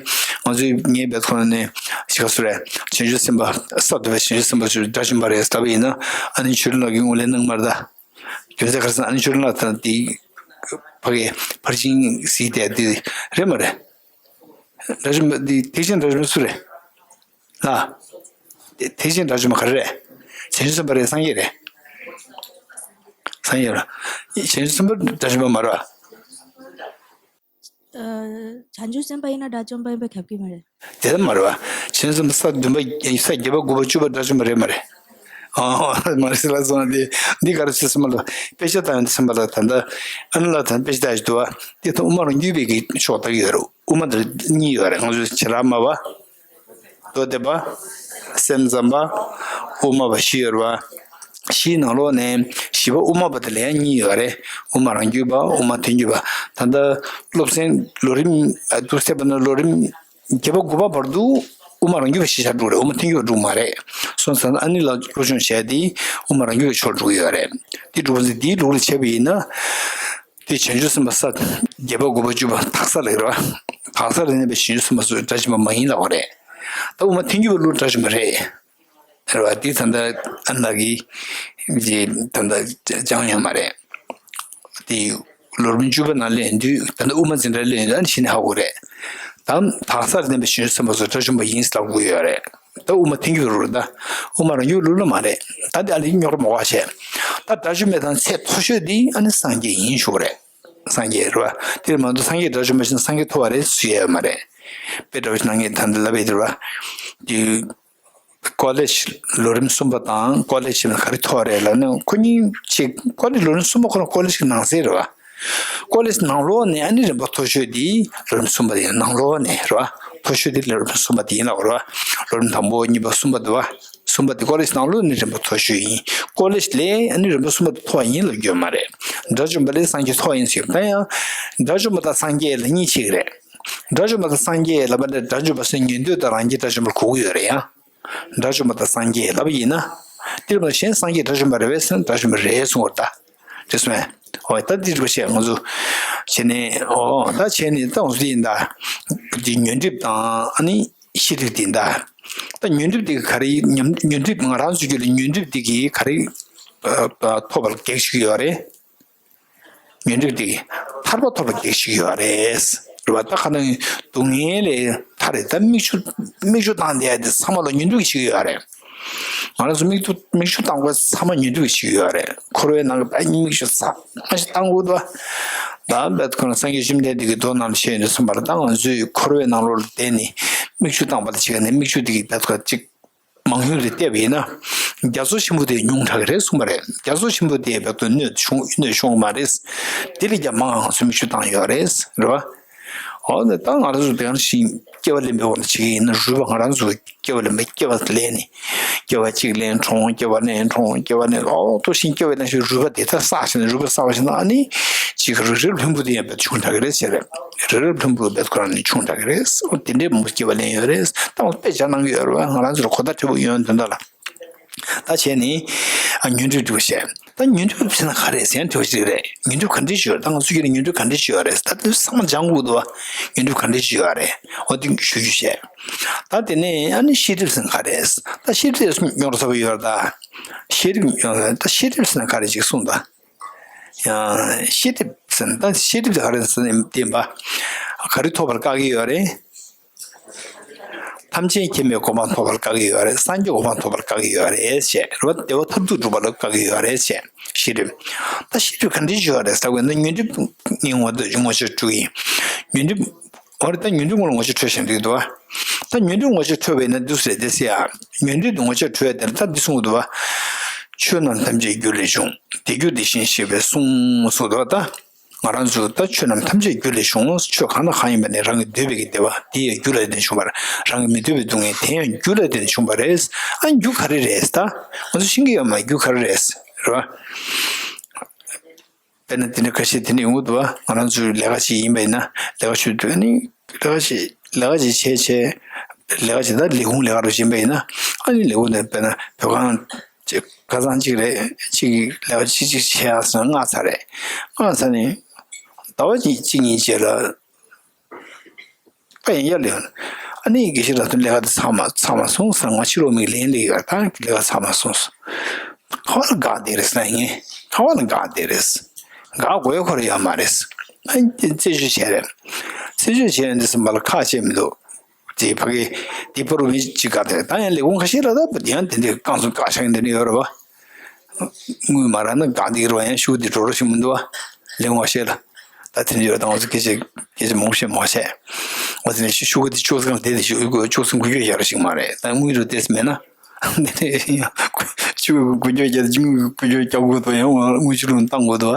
ང་ཚོའི་ངའི་བེད་ཁོ་ན་ནས་ཤི་ཁ་སུ་རེད། བྱང་ཆུབ་སེམས་དཔའ་ས་དུ་བའི་བྱང་ཆུབ་སེམས་དཔའ་ཚོའི་དགྲ་བཅོམ་པ་རེད་ལབ་པ་ཡིན་ན། ཨ་ནི་ཆོས་སྒྲོན་ལགས་ཀྱིས་ངོས་ལེན་གནང་མ་རེད་ད། རྒྱུ་མཚན་ག་རེ་ཟེར་ན། ཨ་ནི་ཆོས་སྒྲོན་ལགས་དང་དེ་ཕ་གི་ཕར་ཕྱིན་གཟིགས་དེ་དེ་རེད་མ་རེད། དགྲ་བཅོམ་པ་འདི་ཐེག་ཆེན་དགྲ་བཅོམ་པ་སུ་རེད། ལ། ཐེག་ཆེན་དགྲ་བཅོམ་པ་ག་རེ་རེད། བྱང་ཆུབ་སེམས་དཔའ་རེད། སངས་རྒྱས་རེད། སངས་རྒྱས་རེད། བྱང་ཆུབ་སེམས་དཔའ་དགྲ་བཅོམ་པ་མ་རེད་བ། ཨ། བྱང་ཆུབ་སེམས་དཔའ་ཡིན་ན་དགྲ་བཅོམ་པ་ཡིན་པ་ཁྱབ་ཀྱི་མ་རེད། དེ་ལྟར་མ་རེད་བ། བྱང་ཆུབ་སེམས་དཔའ་ས་བདུན་པ་ས་བརྒྱད་པ་དགུ་པ་བཅུ་པ་དགྲ་བཅོམ་པ་རེད་མ་རེད། ཨ། མ་རེད་ཟེར་ལ་སོང་། འདི་འདི་ག་རེ་ཟེར་སེམས་པ་ལ་དཔེ་ཆ་ལྟ་ཡང་སེམས་པ་ལ་ད་ལྟ་ཨ་ནི་ལ་ད་དཔེ་ཆ་ལྟ་ཞིག་འདུག་བ། དེ་ད་དབུ་མ་རང་རྒྱུད་པའི་གི་ཕྱོགས་ལྟ་གི་ཡོད་རེད། དབུ་མ་དེ་གཉིས་ཡོད་རེད། ང་ཚོའི་བྱེ་བྲག་སྨྲ་བ། མདོ་སྡེ་པ། སེམས་ཙམ་པ། དབུ་མ་པ་བཞི་ཡོད་རེད་བ། བཞིའི་ནང་ལོགས་ནས་བཞི་པ་དབུ་མ་པ་དེ་ལ་ཡང་གཉིས་ཡོད་རེད། དབུ་མ་རང་རྒྱུད་པ། དབུ་མ་ཐལ་འགྱུར་བ། ད་ལྟ་སློབ་ཚན་ལོ་རིམ་དུ་བསྡུས་པ་ན་ལོ་རིམ་བརྒྱད་པ་དགུ་པ་བར་དུ་དབུ་མ་རང་རྒྱུད་པ་ཞིག་ཆགས་འགྲོ་རེད། དབུ་མ་ཐལ་འགྱུར་བ་འགྲོ་མ་རེད། སོང་ཙང་ཨ་ནི་ལ་སློབ་སྦྱོང་བྱས་ཏེ་དབུ་མ་རང་རྒྱུད་པའི་ཕྱོགས་འགྲོ་གི་ཡོད་རེད། དེ་འགྲོ་བ་ཚེ་འདིའི་ལུགས་ལ་བྱས་པ་ཡིན་ན། དེ་བྱང་ཆུབ་སེམས་དཔའ་ས་བརྒྱད་པ་དགུ་པ་བཅུ་པ་དག་ས་ལ་ཡོད་རེད་བ། དག་ས་ལ་གནས་པའི་བྱང་ཆུབ་སེམས་དཔའ་ཚོ་དགྲ་བཅོམ་པ་མ་ཡིན་ལབ་པ་རེད། ད་དབུ་མ་ཐལ་འགྱུར་བ་ལུགས་དགྲ་བཅོམ་པ་རེད། རེད་བ། དེ་ད་ལྟ་ཨ་ནི་ལགས་ཀྱིས་ད་ལྟ་སྦྱངས་ཡོད་མ་རེད། དེ་ལོ་རིམ་བཅུ་པ་ནང་སླེབས་དུས། ད་ལྟ་དབུ་མ་འཛིན་གྲྭ་སླེབས་དུས་ཨ་ནི་གཞི་ནས་ཧ་གོ་རེད། ད་དག་ས་ལ་གནས་པའི་བྱང་ཆུབ་སེམས་དཔའ་ཚོ་དགྲ་བཅོམ་པ་ཡིན་ལབ་དགོས་ཡོད་རེད། ད་དབུ་མ་ཐལ་འགྱུར་རེད། ད་དབུ་མ་རང་རྒྱུད་ལུགས་ལ་མ་རེད། ད་དེ་ཨ་ནི་རྙོག་དྲ་མ་གོ་བྱས། ད་དགྲ་བཅོམ་པའི་དང་ཚད་མཐོ་ཤོས་དེ་ཨ་ནི་སངས་རྒྱས་ཡིན་ཞུ་བ་རེད། སངས་རྒྱས་རེད་བ། དེར་མ་གཏོགས་སངས་རྒྱས་དགྲ་བཅོམ་པ་ཞིག་སངས་རྒྱས་ཐོབ་པ་རེད་ཟེར་ཡ་ཡོད་མ་རེད། དཔེ་འདྲ་བོ་ཞིག་ནང་གི་ད་འདི་ལབ་པའི་དེ་རེད་བ། དེ་ཀོ་ལེཇ་ལོ་རིམ་གསུམ་པ་དང་ཀོ་ལེཇ་ཞིག་ལ་ག་རེ་ཐོབ་པ་རེད་ལབ་ན། ཁོ་གཉིས་ཅིག་ཀོ་ལེཇ་ལོ་རིམ་གསུམ་པ་ཁོ་རང་ཀོ་ལེཇ་གི་ནང་གསེས་རེད་བ། ཀོ་ལེཇ་ནང་ལོགས་ནས་ཨ་ནི་རིམ་པ་མཐོ་ཤོས་དེ་ལོ་རིམ་གསུམ་པ་དེ་ཡིན། ནང་ལོགས་ནས་རེད་བ། མཐོ་ཤོས་དེ་ལོ་རིམ་གསུམ་པ་དེ་ཡིན་ལབ་རེད་བ། ལོ་རིམ་དང་པོ་གཉིས་པ་གསུམ་པ་དེ་བ། གསུམ་པ་དེ་ཀོ་ལེཇ་ནང་ལོགས་ནས་རིམ་པ་མཐོ་ཤོས་ཡིན། ཀོ་ལེཇ་ལས་ཨ་ནི་རིམ་པ་གསུམ་པ་དེ་མཐོ་བ་ཡིན་ལབ་རྒྱུ་མ་རེད། དགྲ་བཅོམ་པ་ལས་སངས་རྒྱས་མཐོ་བ་ཡིན་ཟེར། ད་ཡང་དགྲ་བཅོམ་པ་དང་སངས་རྒྱས་ལ་གཉིས་ཕྱེ་གི་རེད། དགྲ་བཅོམ་པ་དང་སངས་རྒྱས་ལབ་པ་འདྲ། དགྲ་བཅོམ་པ་སོགས་ཉན་ཐོས་དང་རང་རྒྱལ་དགྲ་བཅོམ་པར་གོ་གི་ཡོད་རེད་ཡ། དགྲ་བཅོམ་པ་དང་སངས་རྒྱས་ལབ་པ་ཡིན་ན། དེར་མ་གཞན་སངས་རྒྱས་དགྲ་བཅོམ་པ་རེད་པས་ཟེར་ན་དགྲ་བཅོམ་པ་རེད་གསུང་བར་གདའ། རེད་སོང་ངས། འོ་ད་འདི་རིག་པ་བཤད་ང་ཚོ་བྱས་ནས། འོ་ད་བྱས་ནས་ད་ང་ཚོ་འདི་ཡིན་ད། འདི་ཉོན་སྒྲིབ་དང་ཨ་ནི་ཤེས་སྒྲིབ་འདི་ཡིན་ད། ད་ཉོན་སྒྲིབ་འདི་གི་ག་རེ་ཉམས། ཉོན་སྒྲིབ་ང་རང་ཚོའི་རྒྱུད་ལ་ཉོན་སྒྲིབ་འདི་གི་ག་རེ་ཐོབ་པར་གེགས་ཞིག་ཡོད་རེད། ཉོན་སྒྲིབ་དེ་ཐར་པ་ཐོབ་པར་གེགས་ཞིག་ཡོད་རེད། རེད་བ། ད་ཁ་ནང་སྡུག་བསྔལ་ལས་ཐར་རེད། ད་མིག་ཆུ་མིག་ཆུ་བཏང་བསྡད་དེ་ཚང་མ་ལ་ཉོན་སྒྲིབ་ཞིག་ཡོད་རེད། ང་རང་ཚོ་མིག་ཏུ་མིག་ཆུ་བཏང་དགོས་ཚང་མ་ཉོན་སྒྲིབ་ཞིག་ཡོད་རེད། འཁོར་བའི་ནང་གི་ད་མིག་ཆུ་ཚང་མ་ཞིག་བཏང་དགོས་འདུག་ད་བེད་ཁོ་ན་སངས་རྒྱས་བཅོམ་ལྡན་འདས་ཀྱི་མདོ་ནང་བཤད་ཡོད་དུས་ཙམ་པར། ད་ང་ཚོས་འཁོར་བའི་ནང་ལོགས་ལ་བསྡད་ནས་མིག་ཆུ་བཏང་བ་ལ་བྱེད་ཀ་ནས་མིག་ཆུ་དེ་གི་བེད་ཁོ་ཅིག་མང་ཉུང་དེ་བལྟས་པ་ཡིན་ན། རྒྱ་མཚོ་ཆེན་པོ་དེ་ཉུང་དྲགས་ཀྱི་རེད་གསུངས་པ་རེད། རྒྱ་མཚོ་ཆེན་པོ་དེ་བེད་དུ་གནོད་བྱུང་གནོད་བྱུང་བ་མ་རེད། དེ་ལས་ཀྱང་མང་ང་ཚོས་མིག་ཆུ་བཏང་ཡོད་རེད། རེད་བ། འོ་ན་ད་ང་རང་ཚོ་དེ་ག་ནང་བཞིན་སྐྱེ་བ་ལེན་པའི་འོག་ལ་བྱེད་ཀྱི་ཡིན་ན། རུས་པ་ང་རང་ཚོ་སྐྱེ་བ་ལེན་པའི་སྐྱེ་བ་ལེན་ནས། སྐྱེ་བ་གཅིག་ལེན་གྲོངས། སྐྱེ་བ་ལེན་གྲོངས། སྐྱེ་བ་ལེན། འོ་ཐུག་བཞིན་སྐྱེ་བ་ལེན་བཞིན་རུས་པ་དེ་ད་བསགས་བྱས་ནས། རུས་པ་བསགས་པ་བྱས་ན་ཨ་ནི་ཅིག་རི་རབ་ལྷུན་པོ་དེ་ཡང་བེད་ཆུང་དྲགས་ཀྱི་རེད་ཟེར་རེད། རི་རབ་ལྷུན་པོ་བེད་ཁོ་རང་ནས་ཆུང་དྲགས་ཀྱི་རེད། འོ་དེ་འདྲའི་མང་པོ་སྐྱེ་བ་ལེན་ཡོད་རེད། ད་དཔེ་ཆ་གནང་གི་ཡོད་རེད་བ། ང་རང་ཚོར་གོ་བརྡ་འཕྲོད་པོ་ཡོང་དོན་དག་ལ། ད་བྱས་ནས་ཨ་ཉོན་སྒྲིབ་སྒྲིབ་བཤད། ད་ཉོན་སྒྲིབ་ཟེར་ན་ག་རེ་ཟེར་ན་དྲི་བ་ཞིག་རེད། ཉོན་སྒྲིབ་ག་འདྲ་ཞིག་ཡོད་རེད། ད་ང་ཚོ་ཡུལ་ལ་ཉོན་སྒྲིབ་ག་འདྲ་ཞིག་ཡོད་རེད། ད་དེ་ཚང་མ་སྦྱང་དགོས་འདུག་བ། ཉོན་སྒྲིབ་ག་འདྲ་ཞིག་ཡོད་རེད། འོ་དེ་ཞུ་རྒྱུ་བཤད། ད་དེ་ནས་ཨ་ནི་ཤེས་སྒྲིབ་ཟེར་ན་ག་རེ། ད་ཤེས་སྒྲིབ་ཉོན་སྒྲིབ་ཡོད་རེད། ད་ཤེས་སྒྲིབ་ད་ཤེས་སྒྲིབ་ཟེར་ན་ག་རེ་ཅིག་གསུངས་ད། ཡང་ཤེས་སྒྲིབ་ཟེར་ན། ད་ཤེས་སྒྲིབ་དེ་ག་རེ་ཟེར་ན་བསྟན་པ། ག་རེ་ཐོབ་པར་བཀག་གི་ཡོད་རེད། ཐམས་ཅད་མཁྱེན་པའི་གོ་འཕང་ཐོབ་པར་བཀག་གི་ཡོད་རེད། སངས་རྒྱས་གོ་འཕང་ཐོབ་པར་བཀག་གི་ཡོད་རེད་ཅེས། རེད་བ། བདེ་བ་མཐར་ཐུག་སྒྲུབ་པ་ལ་བཀག་གི་ཡོད་རེད་ཅེས། ཤེས་སྒྲིབ། ད་ཤེས་སྒྲིབ་ག་འདྲ་ཞིག་ཡོད་རེད་ཟེར་བས་ན། ཉོན་སྒྲིབ་ནི་ངོ་ངོ་ཆ་དྲུག་ཡིན། ཉོན་སྒྲིབ། འོ་རེད། ད་ཉོན་སྒྲིབ་ངོ་ལ་ངོ་ཆ་འཕྲོད་བཞིན་འགྲིག་འདུག་བ། ད་ཉོན་སྒྲིབ་ངོ་ཆ་འཕྲོད་པས་ན་འདུག་ཟེར་དེ་ཟེར་ཡ། ཉོན་སྒྲིབ་ངོ་ཆ་འཕྲོད་དེ་ལ་ད་འདི་གསུངས་འདུག་བ། ཆོས་རྣམས་ཐམས་ཅད་རྒྱུ་ལས་བྱུང་། དེ་རྒྱུ་དེ་བཞིན་གཤེགས་པས་གསུངས་སོ། ད་ད་ང་རང་ཚོ་ད་ཆོས་རྣམས་ཐམས་ཅད་རྒྱུ་ལས་བྱུང་། ཆོས་གང་དང་གང་ཡིན་པ་ནི་རང་གི་འདོད་པའི་གི་བདེ་བ་དེ་ཡང་རྒྱུ་ལ་བརྟེན་བྱུང་བ་རེད། རང་གི་མི་འདོད་པའི་སྡུག་བསྔལ་དེ་ཡང་རྒྱུ་ལ་བརྟེན་བྱུང་བ་རེད། ཨ་རྒྱུ་ག་རེ་རེད། ད་ང་ཚོ་ཤེས་ཀྱི་ཡོད་མ་རེད། རྒྱུ་ག་རེ་རེད། རེད་བ། དཔེར་ན་དེ་འདྲ་ཁ་ཤས་དེ་འདྲ་ཡོང་གི་འདུག་བ། ང་རང་ཚོའི་ལས་ཀ་ཞིག་ཡིན་པ་ཡིན་ན། ལས་ཀ་བྱེད་དུས་ནི་ལས་ཀ་ཞིག་ལས་ཀ་ཞིག་བྱས་བྱས། ལས་ཀ་ཞིག་ད་ལས་ཁུངས་ལས་ཀ་རུ་ཕྱིན་པ་ཡིན་ན། ཨ་ནི་ལས་ཁུངས་དེ་དཔེར་ན་བོད་ཁང་ཅིག་ཁ་སང་གཅིག་རེད། གཅིག་གིས་ལས་ཀ་གཅིག་གཅིག་བྱས་ཡག་སོང་། མངགས་ཚར་རེད། མངགས་ཚར་ནས་ཟླ་བ་གཅིག་གཅིག་གཉིས་རྗེས་ལ་ཨ་ཡང་ཡར་ལེན། ཨ་ནི་དགེ་བཤེས་ལགས་ཚོ་ལས་ཀ་དེ་ཚང་མ་ཚང་མ་སོང་ཟེར། ང་ཕྱི་ལོགས་མིག་ལན་སླེབས་ཡོད། ད་ལས་ཀ་ཚང་མ་སོང་ཟེར། ཁ་བ་ལ་དགའ་བསྡད་རེད་ཟེར་ན་ངས། ཁ་བ་ལ་དགའ་བསྡད་རེད། དགའ་དགོས་ཁོ་ར་ཡོད་མ་རེད། ཨ་ནི་རྩད་གཅོད་བྱས་རེད། རྩད་གཅོད་བྱས་ཡོད་འདི་ཟེར་བ་ལ་ཁག་བྱས་མི་འདུག་དེ་ཕ་གི་དེ་པར་མི་གཅིག་དགའ་བསྡད་རེད། ད་ཡང་ལས་ཁུངས་ཁ་ཤས་ལ་ད་ཡང་དེ་འདྲའི་རྐང་བཙུགས་བཀག་བཞག་འདི་འདྲ་ཡོད་རེད་བ། དངུལ་མ་རག་ན་དགའ་བསྡད་རོགས། ཡང་ཤུགས་དེ་འགྲོ་རོགས་ཞིག་མི་འདུག་བ། ལས་ངོ་ཤེས་ལ། ད་དེ་འདྲ་ཡོད། ད་ང་ཚོ་སྐད་ཆ་སྐད་ཆ་མང་པོ་བཤད་མ་བཤད། ང་ཚོ་ནས་ཤུ་ཤུ་གུ་དེ་ཅོག་ཙམ་དེ་དེ་ཤུ་གུ་ཅོག་ཙམ་འགུལ་སྐྱོད་རྒྱག་རོགས་ཞིག་མ་རེད། ད་དངུལ་རུ་ཏོག་ཙམ་མེད་ན། དེ་ནས་ཡང་ཤུ་གུ་འགུལ་སྐྱོད་རྒྱག་དེ་དངུལ་འགུལ་སྐྱོད་རྒྱག་དགོས་དོ། ཡང་དངུལ་ཕྱི་ལོགས་བཏང་དགོས་དོ།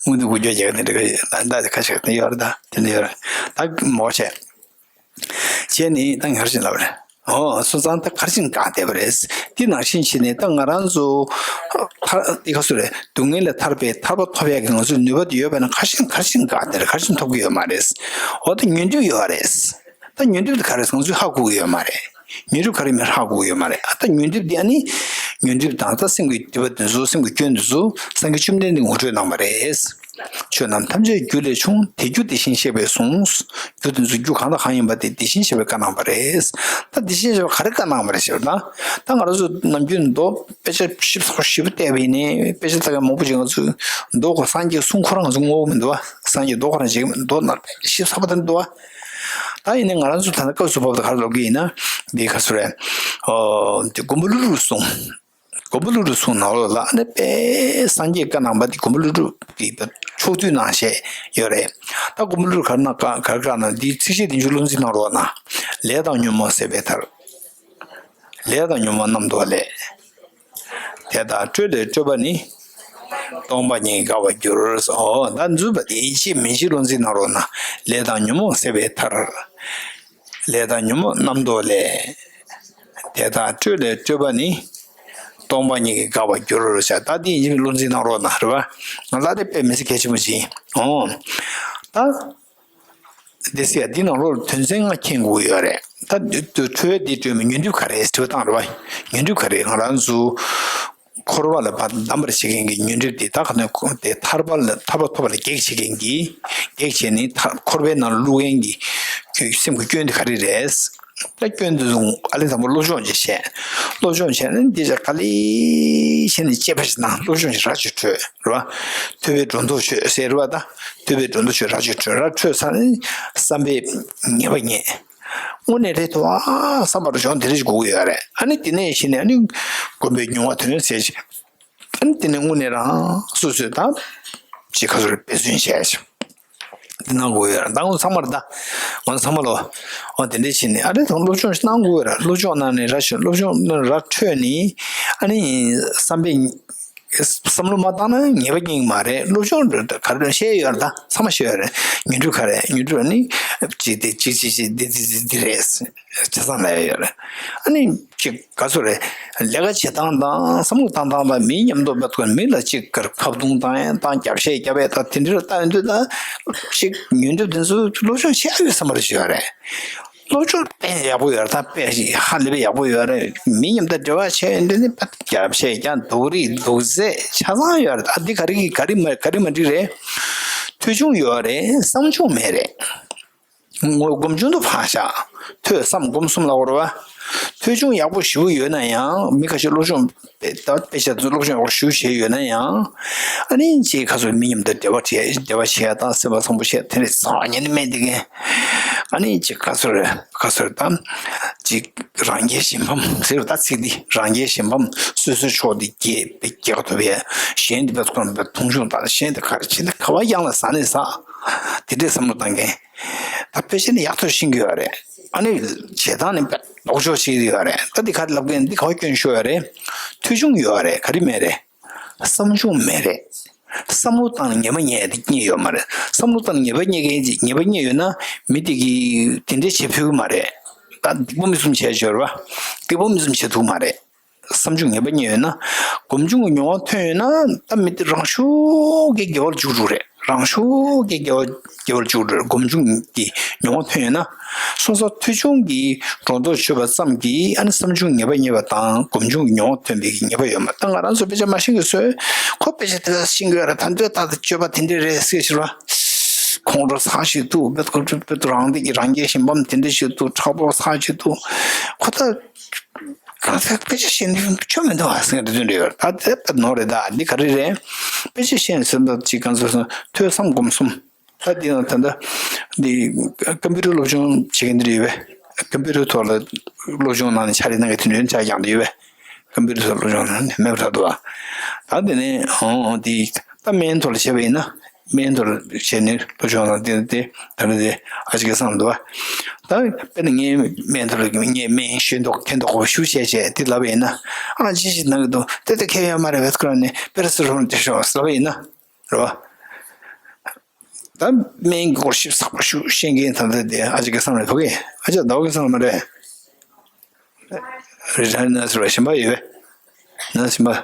དངུལ་དེ་འགུལ་སྐྱོད་རྒྱག་དེ་འདྲ་ག་ད་ད་དེ་ཁ་ཤས་དེ་ཡོད་རེད། ད་དེ་འདྲ་ཡོད་རེད། ད་མང་པོ་བཤད། བྱས་ནས་ད་ངར་བཞིན་ལབ་རེད། ཨོ་སོང་ཙང་ད་ག་རེ་བྱས་ནས་དགའ་བསྡད་པ་རེད། དེ་ནང་བཞིན་བྱས་ནས་ད་ང་རང་ཚོ་ཐར་དེ་ག་སུ་རེད། སྡུག་བསྔལ་ལས་ཐར་པའི་ཐར་པ་ཐོབ་ཡག་གི་ང་ཚོའི་ནུས་པ་དེ་ཡོད་པ་ན་ག་རེ་བྱས་ནས་ག་རེ་བྱས་ནས་དགའ་བསྡད་རེད། ག་རེ་བྱས་ནས་ཐོབ་ཀྱི་ཡོད་མ་རེད། འོ་ད་ཉོན་སྒྲིབ་ཡོད་རེད། ད་ཉོན་སྒྲིབ་དེ་ག་རེ་རེད། ང་ཚོས་ཧ་གོ་གི་ཡོད་མ་རེད། ཉོན་སྒྲིབ་ག་རེ་མིན་ཧ་གོ་གི་ཡོད་མ་རེད། ཨ་ད་ཉོན་སྒྲིབ་དེ་ཨ་ནི་ཉོན་སྒྲིབ་དང་ད་སེམས་ཀྱི་སྒྲིབ་པ་དེ་ཚོ་སེམས་ཀྱི་སྐྱོན་དེ་ཚོ་སངས་རྒྱས་བཅོམ་ལྡན་འདས་ངོ་སྤྲོད་གནང་བ་རེད། ཆོས་རྣམས་ཐམས་ཅད་རྒྱུ་ལས་བྱུང་། དེ་རྒྱུ་དེ་བཞིན་གཤེགས་པས་གསུངས། རྒྱུ་དེ་ཚོ་རྒྱུ་གང་དང་གང་ཡིན་པ་དེ་དེ་བཞིན་གཤེགས་པས་བཀའ་གནང་བ་རེད། ད་དེ་བཞིན་གཤེགས་པས་ག་རེ་བཀའ་གནང་བ་རེད་ཟེར་ན། ད་ང་རང་ཚོ་ནམ་རྒྱུན་མདོ་དཔེ་ཆ་ཞིབ་ཚགས་པོ་ཞིབ་པོ་བལྟས་པ་ཡིན་ནའི། དཔེ་ཆ་ལྟ་མཁན་མང་པོ་ཅིག་ང་ཚོས་མདོ་ཁོ་སངས་རྒྱས་གསུང་ཁོ་རང་ཚོ་ངོ་བོ་མི་འདུག་བ། སངས་རྒྱས་མདོ་ཁོ་རང་ཅིག་མདོ་ནང་ཞིབ་ཚགས་པོ་དེ་འདུག་བ། ད་ཡིན་ནའི་ང་རང་ཚོ་ད་ལྟ་སྐབས་སུ་བབ་ད་ག་རེ་ལབ་ཀྱི་ཡིན་ན། འདི་ག་སུ་རེད། ཨོ་འདི་མགོན་པོ་ཀླུ་སྒྲུབ་གསུང་། མགོན་པོ་ཀླུ་སྒྲུབ་གསུང་ནང་ལོགས་ལ་ཨ་ནི་དཔེ་སངས་རྒྱས་བཀའ་གནང་བ་འདི་མགོན་པོ་ཀླུ་སྒྲུབ་ཀྱི་ཕྱོགས་བསྡུས་གནང་བཞག་ཡོད་རེད། ད་མགོན་པོ་ཀླུ་སྒྲུབ་ག་རེ་གནང་ག་ག་རེ་བཀའ་གནང་། འདིའི་ཚིགས་བཅད་འདི་ཚོ་བློ་འཛིན་གནང་རོགས་གནང་། ལས་དང་ཉོན་མོངས་ཟད་པའི་མཐར། ལས་དང་ཉོན་མོངས་རྣམ་རྟོག་ལས། དེ་དག་སྤྲོས་ལས་སྤྲོས་པ་ནི། སྟོང་པ་ཉིད་དགའ་བར་འགྱུར། ཨོ་ད་འཛུད་པ་དེ་ཡིད་ཆེས་མིན་ཞིག་བློ་འཛིན་གནང་རོགས་གནང་། ལས་དང་ཉོན་མོངས་ཟད་པའི་མཐར། ལས་དང་ཉོན་མོངས་རྣམ་རྟོག་ལས། དེ་དག་སྤྲོས་ལས་སྤྲོས་པ་ནི། སྟོང་པ་ཉིད་ཀྱིས་དགའ་བར་འགྱུར། ཟེར་ད་འདི་ཡིན་གཅིག་མིན་གཅིག་བློ་འཛིན་གནང་རོགས་གནང་། རེད་བ། ང་ལ་དེ་དཔེ་མི་སྲིད་གལ་ཆེན་པོ་ཅིག་ཡིན། ཨོ། ད། དེ་སྲིད་ཡ་འདི་ནང་ལོགས་དོན་ཚན་ལྔ་མཁྱེན་དགོས་ཡོད་རེད། ད་འདི་འདི་འཕྲོས་འདི་བཀྲོལ་མི་ཉོན་སྒྲིབ་ག་རེ་དྲི་བ་བཏང་རེད་བ། ཉོན་སྒྲིབ་ག་རེ། ང་རང་ཚོ་འཁོར་བ་ལ་ཕར་བསྡམ་པར་བྱེད་མཁན་གྱི་ཉོན་སྒྲིབ་འདི་ད་ག་ནས་དེ་ཐར་པ་ལ་ཐར་པ་ཐོབ་པ་ལ་གེགས་བྱེད་མཁན་གྱི། གེགས་བྱས་ནས་ཐར་འཁོར་བའི་ནང་བླུག་མཁན་གྱི་སེམས་ཀྱི་སྐྱོན་འདི་ག་རེ་རེད། ད་སྐྱོན་འདི་ཚོ་ཨ་ལས་དང་པོ་སློབ་སྦྱོང་ཅིག་བྱས། སློབ་སྦྱོང་བྱས་ནས་འདི་ཅག་ག་ལེ་བྱས་ནས་དཔྱད་པ་ཞིག་གནང་། སློབ་སྦྱོང་ཞིག་ར་ཅིག་འཕྲོད་རེད་བ། ཐོས་པའི་སྒྲོ་འདོགས་ཆོད་ཟེར་རེད་བ། ད་ཐོས་པའི་སྒྲོ་འདོགས་ཆོད། ར་ཅིག་འཕྲོད། ར་འཕྲོད་ཚར་ནས་བསམ་པས་ངེས་པ་རྙེད། དངོས་གནས་རེད་འདུག་ཨ་བསམ་པ་རུ་བྱུང་། དེ་རེ་ཞིག་དགོས་ཀྱི་ཡོད་རེད། ཨ་ནི་དེ་ནས་གཞི་ནས་ཨ་ནི་སྒོམ་པའི་མྱོང་བ་དོན་ཟེར་ཞིག་ཨ་ནི་དེ་ནས་དངོས་གནས་རང་སོ་སོས་ད་ཅིག་ཁ་སོར་འབད་བརྩོན་བྱས་ཤིང་། འདི་གནང་དགོས་ཡོད་ར། ད་ང་ཚང་མར་ད་ང་ཚང་མ་ལོ། འོ་དེ་འདྲས་བྱས་ནས་ཨ་རེ་དང་སློབ་སྦྱོང་ཞིག་གནང་དགོས་ཡོད་ར། སློབ་སྦྱོང་གནང་ནས་ར་ཞིག་སློབ་སྦྱོང་གནང་ར་འཕྲོད་ནས་ཨ་ནི་བསམ་པའི་བསམ་བློ་མ་བཏང་ན་ངེས་པ་རྙེད་ཀྱི་མ་རེད། སློབ་སྦྱོང་ག་རེ་བཤད་ཡོད་ར། ད་ཚང་མ་བཤད་ཡོད་རེད། ཉོན་སྒྲིབ་ག་རེ། ཉོན་སྒྲིབ་ནི་ཅིག་དེ་ཅིག་ཅིག་ཅིག་འདི་འདི་འདི་འདི་རེད། ཆ་ཚང་ལབ་ཡ་ཡོད་རེད། ཨ་ནི་ཅིག་ག་ཚོད་རེད། ལས་ཀ་བྱེད་སྟངས་དང་བསམ་བློ་བཏང་སྟངས་དང་མི་མཉམ་དུ་འབད་དགོས། མི་ལ་ཅིག་གར་ཁ་བརྡུང་བཏང་ཡ་དང་རྒྱབ་བཤད་རྒྱབ་ཡ་དང་དེ་འདྲ་ལ་བལྟ་ཡོང་དུས་ད་ཅིག་ཉོན་སྒྲིབ་དེ་ཚོ་སློབ་སྦྱོང་བྱེད་ཡ་ཡོད་བསམ་པ་ཞིག་ཡོད་རེད། སློབ་སྦྱོང་དཔེ་ཡག་པོ་ཡོད་རེད། ད་དཔེ་ཞིག་ཧ་ལས་པའི་ཡག་པོ་ཡོད་རེད། མི་མཉམ་དུ་འབྲེལ་བ་བྱས་ཡོང་དུས་ནི་རྒྱབ་བཤད་ཀྱང་སྡུག་རིགས་སྡུག་ཚད་ཆ་ཚང་ཡོད་རེད། ད་འདི་ག་རེ་གི་ག་རེ་མ་ག་རེ་མ་འགྲིག་རེད། ཐོས་བྱུང་ཡོད་རེད། བསམ་བྱུང་མེད་རེད། ངོ་སྒོམ་བྱུང་དུ་ཕར་བཞག་ཐོས་བསམ་སྒོམ་གསུམ་ལ་བོར་བ། ཐོས་བྱུང་ཡག་པོ་ཞེ་པོ་ཡོད་ན་ཡང་། མི་ཁ་ཤས་སློབ་སྦྱོང་དཔེ་ད་དཔེ་ཆ་ཚོ་སློབ་སྦྱོང་ཡག་པོ་ཞེ་པོ་བྱས་ཡོད་ན་ཡང་། ཨ་ནི་ཅིག་ཁ་སོ་མི་མཉམ་དུ་འབྲེལ་བ་བྱས་འབྲེལ་བ་བྱས་དང་སེམས་པ་བཟང་པོ་བྱས་དེ་རེད་བཟང་ཉན་མེད་འདི་གན། ཨ་ནི་ཅིག་ཁ་སོ་རེད་ཁ་སོ་རེད་དམ། ཅིག་རང་རྒྱལ་གཞན་ཕམ་ཟེར་བ། ད་ཚིག་འདི་རང་རྒྱལ་གཞན་ཕམ། སོ་སོའི་ཕྱོགས་འདི་རྒྱས་པའི་རྒྱལ་ཁ་ཐོབ་པས་གཞན་འདི་བས་ཁོ་རང་བས་མཐོང་ཆུང་དང་། གཞན་འདི་ག་རེ་བྱས་ན་ག་བ་གཡང་ལ་ཟ་ནས་ཟ། དེ་འདྲའི་བསམ་བློ་བཏང་མཁན། ད་དཔེ་ཆ་ནི་ཡག་ཐོག་ཤེས་ཀྱི་ཡོད་རེད། ཨ་ནི་བྱེད་སྟངས་ནི་དཔེ་ལྡོག་ཕྱོགས་ཤིག་ཡོད་རེད། ད་འདི་ག་རེ་ལབ་མཁན་འདི་ག་བ་སྐྱོན་ཤོར་ཡོད་རེད། ཐོས་བྱུང་ཡོད་རེད། ག་རེ་མེད་རེད། བསམ་བྱུང་མེད་རེད། བསམ་བློ་བཏང་ནས་ངེས་པ་རྙེད་ཡ་དེ་རྙེད་ཡོད་མ་རེད། བསམ་བློ་བཏང་ནས་ངེས་པ་རྙེད་མཁན་ཅིག་ངེས་པ་རྙེད་ཡོད་ན་མི་དེ་གིས་དེ་འདྲས་བྱེད་ཕོད་ཀྱི་མ་རེད། ད་སྡིག་པ་མི་སྲུང་བྱས་ཡོད་རེད་བ། སྡིག་པ་མི་སྲུང་བྱེད་ཐུབ་མ་རེད། བསམ་བྱུང་ངེས་པ་རྙེད་ཡོད་ན། སྒོམ་བྱུང་གི་མྱོང་བ་ཐོན་ཡོད་ན་ད་མི་དེ་རང་ཤུགས་ཀྱིས་དགེ་བར་འཇུག་འགྲོ་རེད། རང་ཤུགས་ཀྱིས་དགེ་བ་དགེ་བར་འཇུག་འགྲོ་རེད། སྒོམ་བྱུང་གི་མྱོང་བ་ཐོན་ཡོད་ན། སོང་ཙང་ཐོས་བྱུང་གི་སྒྲོ་འདོགས་ཆོད་པ་ཙམ་གྱིས་ཨ་ནི་བསམ་བྱུང་ངེས་པ་རྙེད་པ་དང་སྒོམ་བྱུང་གི་མྱོང་བ་ཐོན་པའི་གི་ངེས་པ་ཡོད་མ་རེད། ད་ང་རང་ཚོ་དཔེ་ཆ་མ་ཤེས་ཀྱི་ཚོས་ཁོ་དཔེ་ཆ་དེ་ཤེས་ཀྱི་ཡོད་རེད། ད་འདོད་ད་དེ་སྤྱོད་པ་དེ་འདྲས་རེད་ཟེར་ཞིག་ལ། ཁོང་ཁྲོ་ཚ་ཞིག་འདུག་དཔེ་ཁོ་དཔེ་རང་སྡིག་གི་རང་རྒྱལ་ཞེན་པ་དེ་འདྲས་ཞིག་འདུག་ཕྲག་དོག་ཚ་ཞིག་འདུག་ཁོ་ད། གང་ཟག་དཔེ་ཆ་ཤེས་ནས་ཆོ་མི་འདུག་ཨ་ཟེར་དེ་ཚོ་འདྲ་ཡོད། ད་དེ་ལྟར་ནོར་རེད། ད་འདི་ག་རེ་རེད། དཔེ་ཆ་ཤེས་ཟེར་ད་ཅིག་གང་ཟག་སོང་ཐོས་བསམ་སྒོམ་གསུམ། ད་འདི་ན་ད་ལྟ་འདི་ཀམ་པུ་ཊར་སློབ་སྦྱོང་བྱེད་མཁན་འདི་ཡོད་པས། ཀམ་པུ་ཊར་ཐོག་ལ་སློབ་སྦྱོང་གནང་ནས་ཕྱག་ལས་གནང་མཁན་དེ་འདྲ་ཡོད་ཆ་རྐྱང་དུ་ཡོད་པས། ཀམ་པུ་ཊར་ཐོག་སློབ་སྦྱོང་གནང་ནས་མེད་པར་ཐག་ཏུ་བ། ད་འདི་ནས་འོང་འདི་ད་སྨན་ཐོག་ལ་བྱས་པ་ཡིན་ན། སྨན་ཐོག་ལ་བྱས་ནས་སློབ་སྦྱོང་ལ་བརྟེན་ཏེ་ད་ནི་དེ་ཨ་ཅིག་གི་བསམ་འདུག་བ། ད་དཔེར་ན་ངའི་སྨན་ཐོག་ལ་ངས་སྨན་ཤེས་མདོག་མཁན་མདོག་ཁ་པོ་ཞུ་བྱས་བྱས་དེ་ལབ་ཡིན་ན། ཨ་ཅི་ཞིག་གནང་གི་འདུག་དེ་ལྟ་མཁན་ཡོད་མ་རེད་བས་ཁོ་རང་ནས་པེ་ར་སི་རོལ་དེ་ཤོག་ལབ་ཡིན་ན། རེད་བ། ད་སྨན་གྱི་སྐོར་ཞིབ་ཚགས་པ་ཞུ་ཤེས་མཁན་ད་ལྟ་དེ་ཨ་ཅིག་གི་བསམ་རེད་ཕ་གི། ཨ་ཅག་ཟླ་བ་གི་བསམ་མ་རེད། རི་ཊ་ཡར་ནར་སི་རེད་བ། གཞན་པ་ཡོད་པས། ནར་སི་གཞན་པ།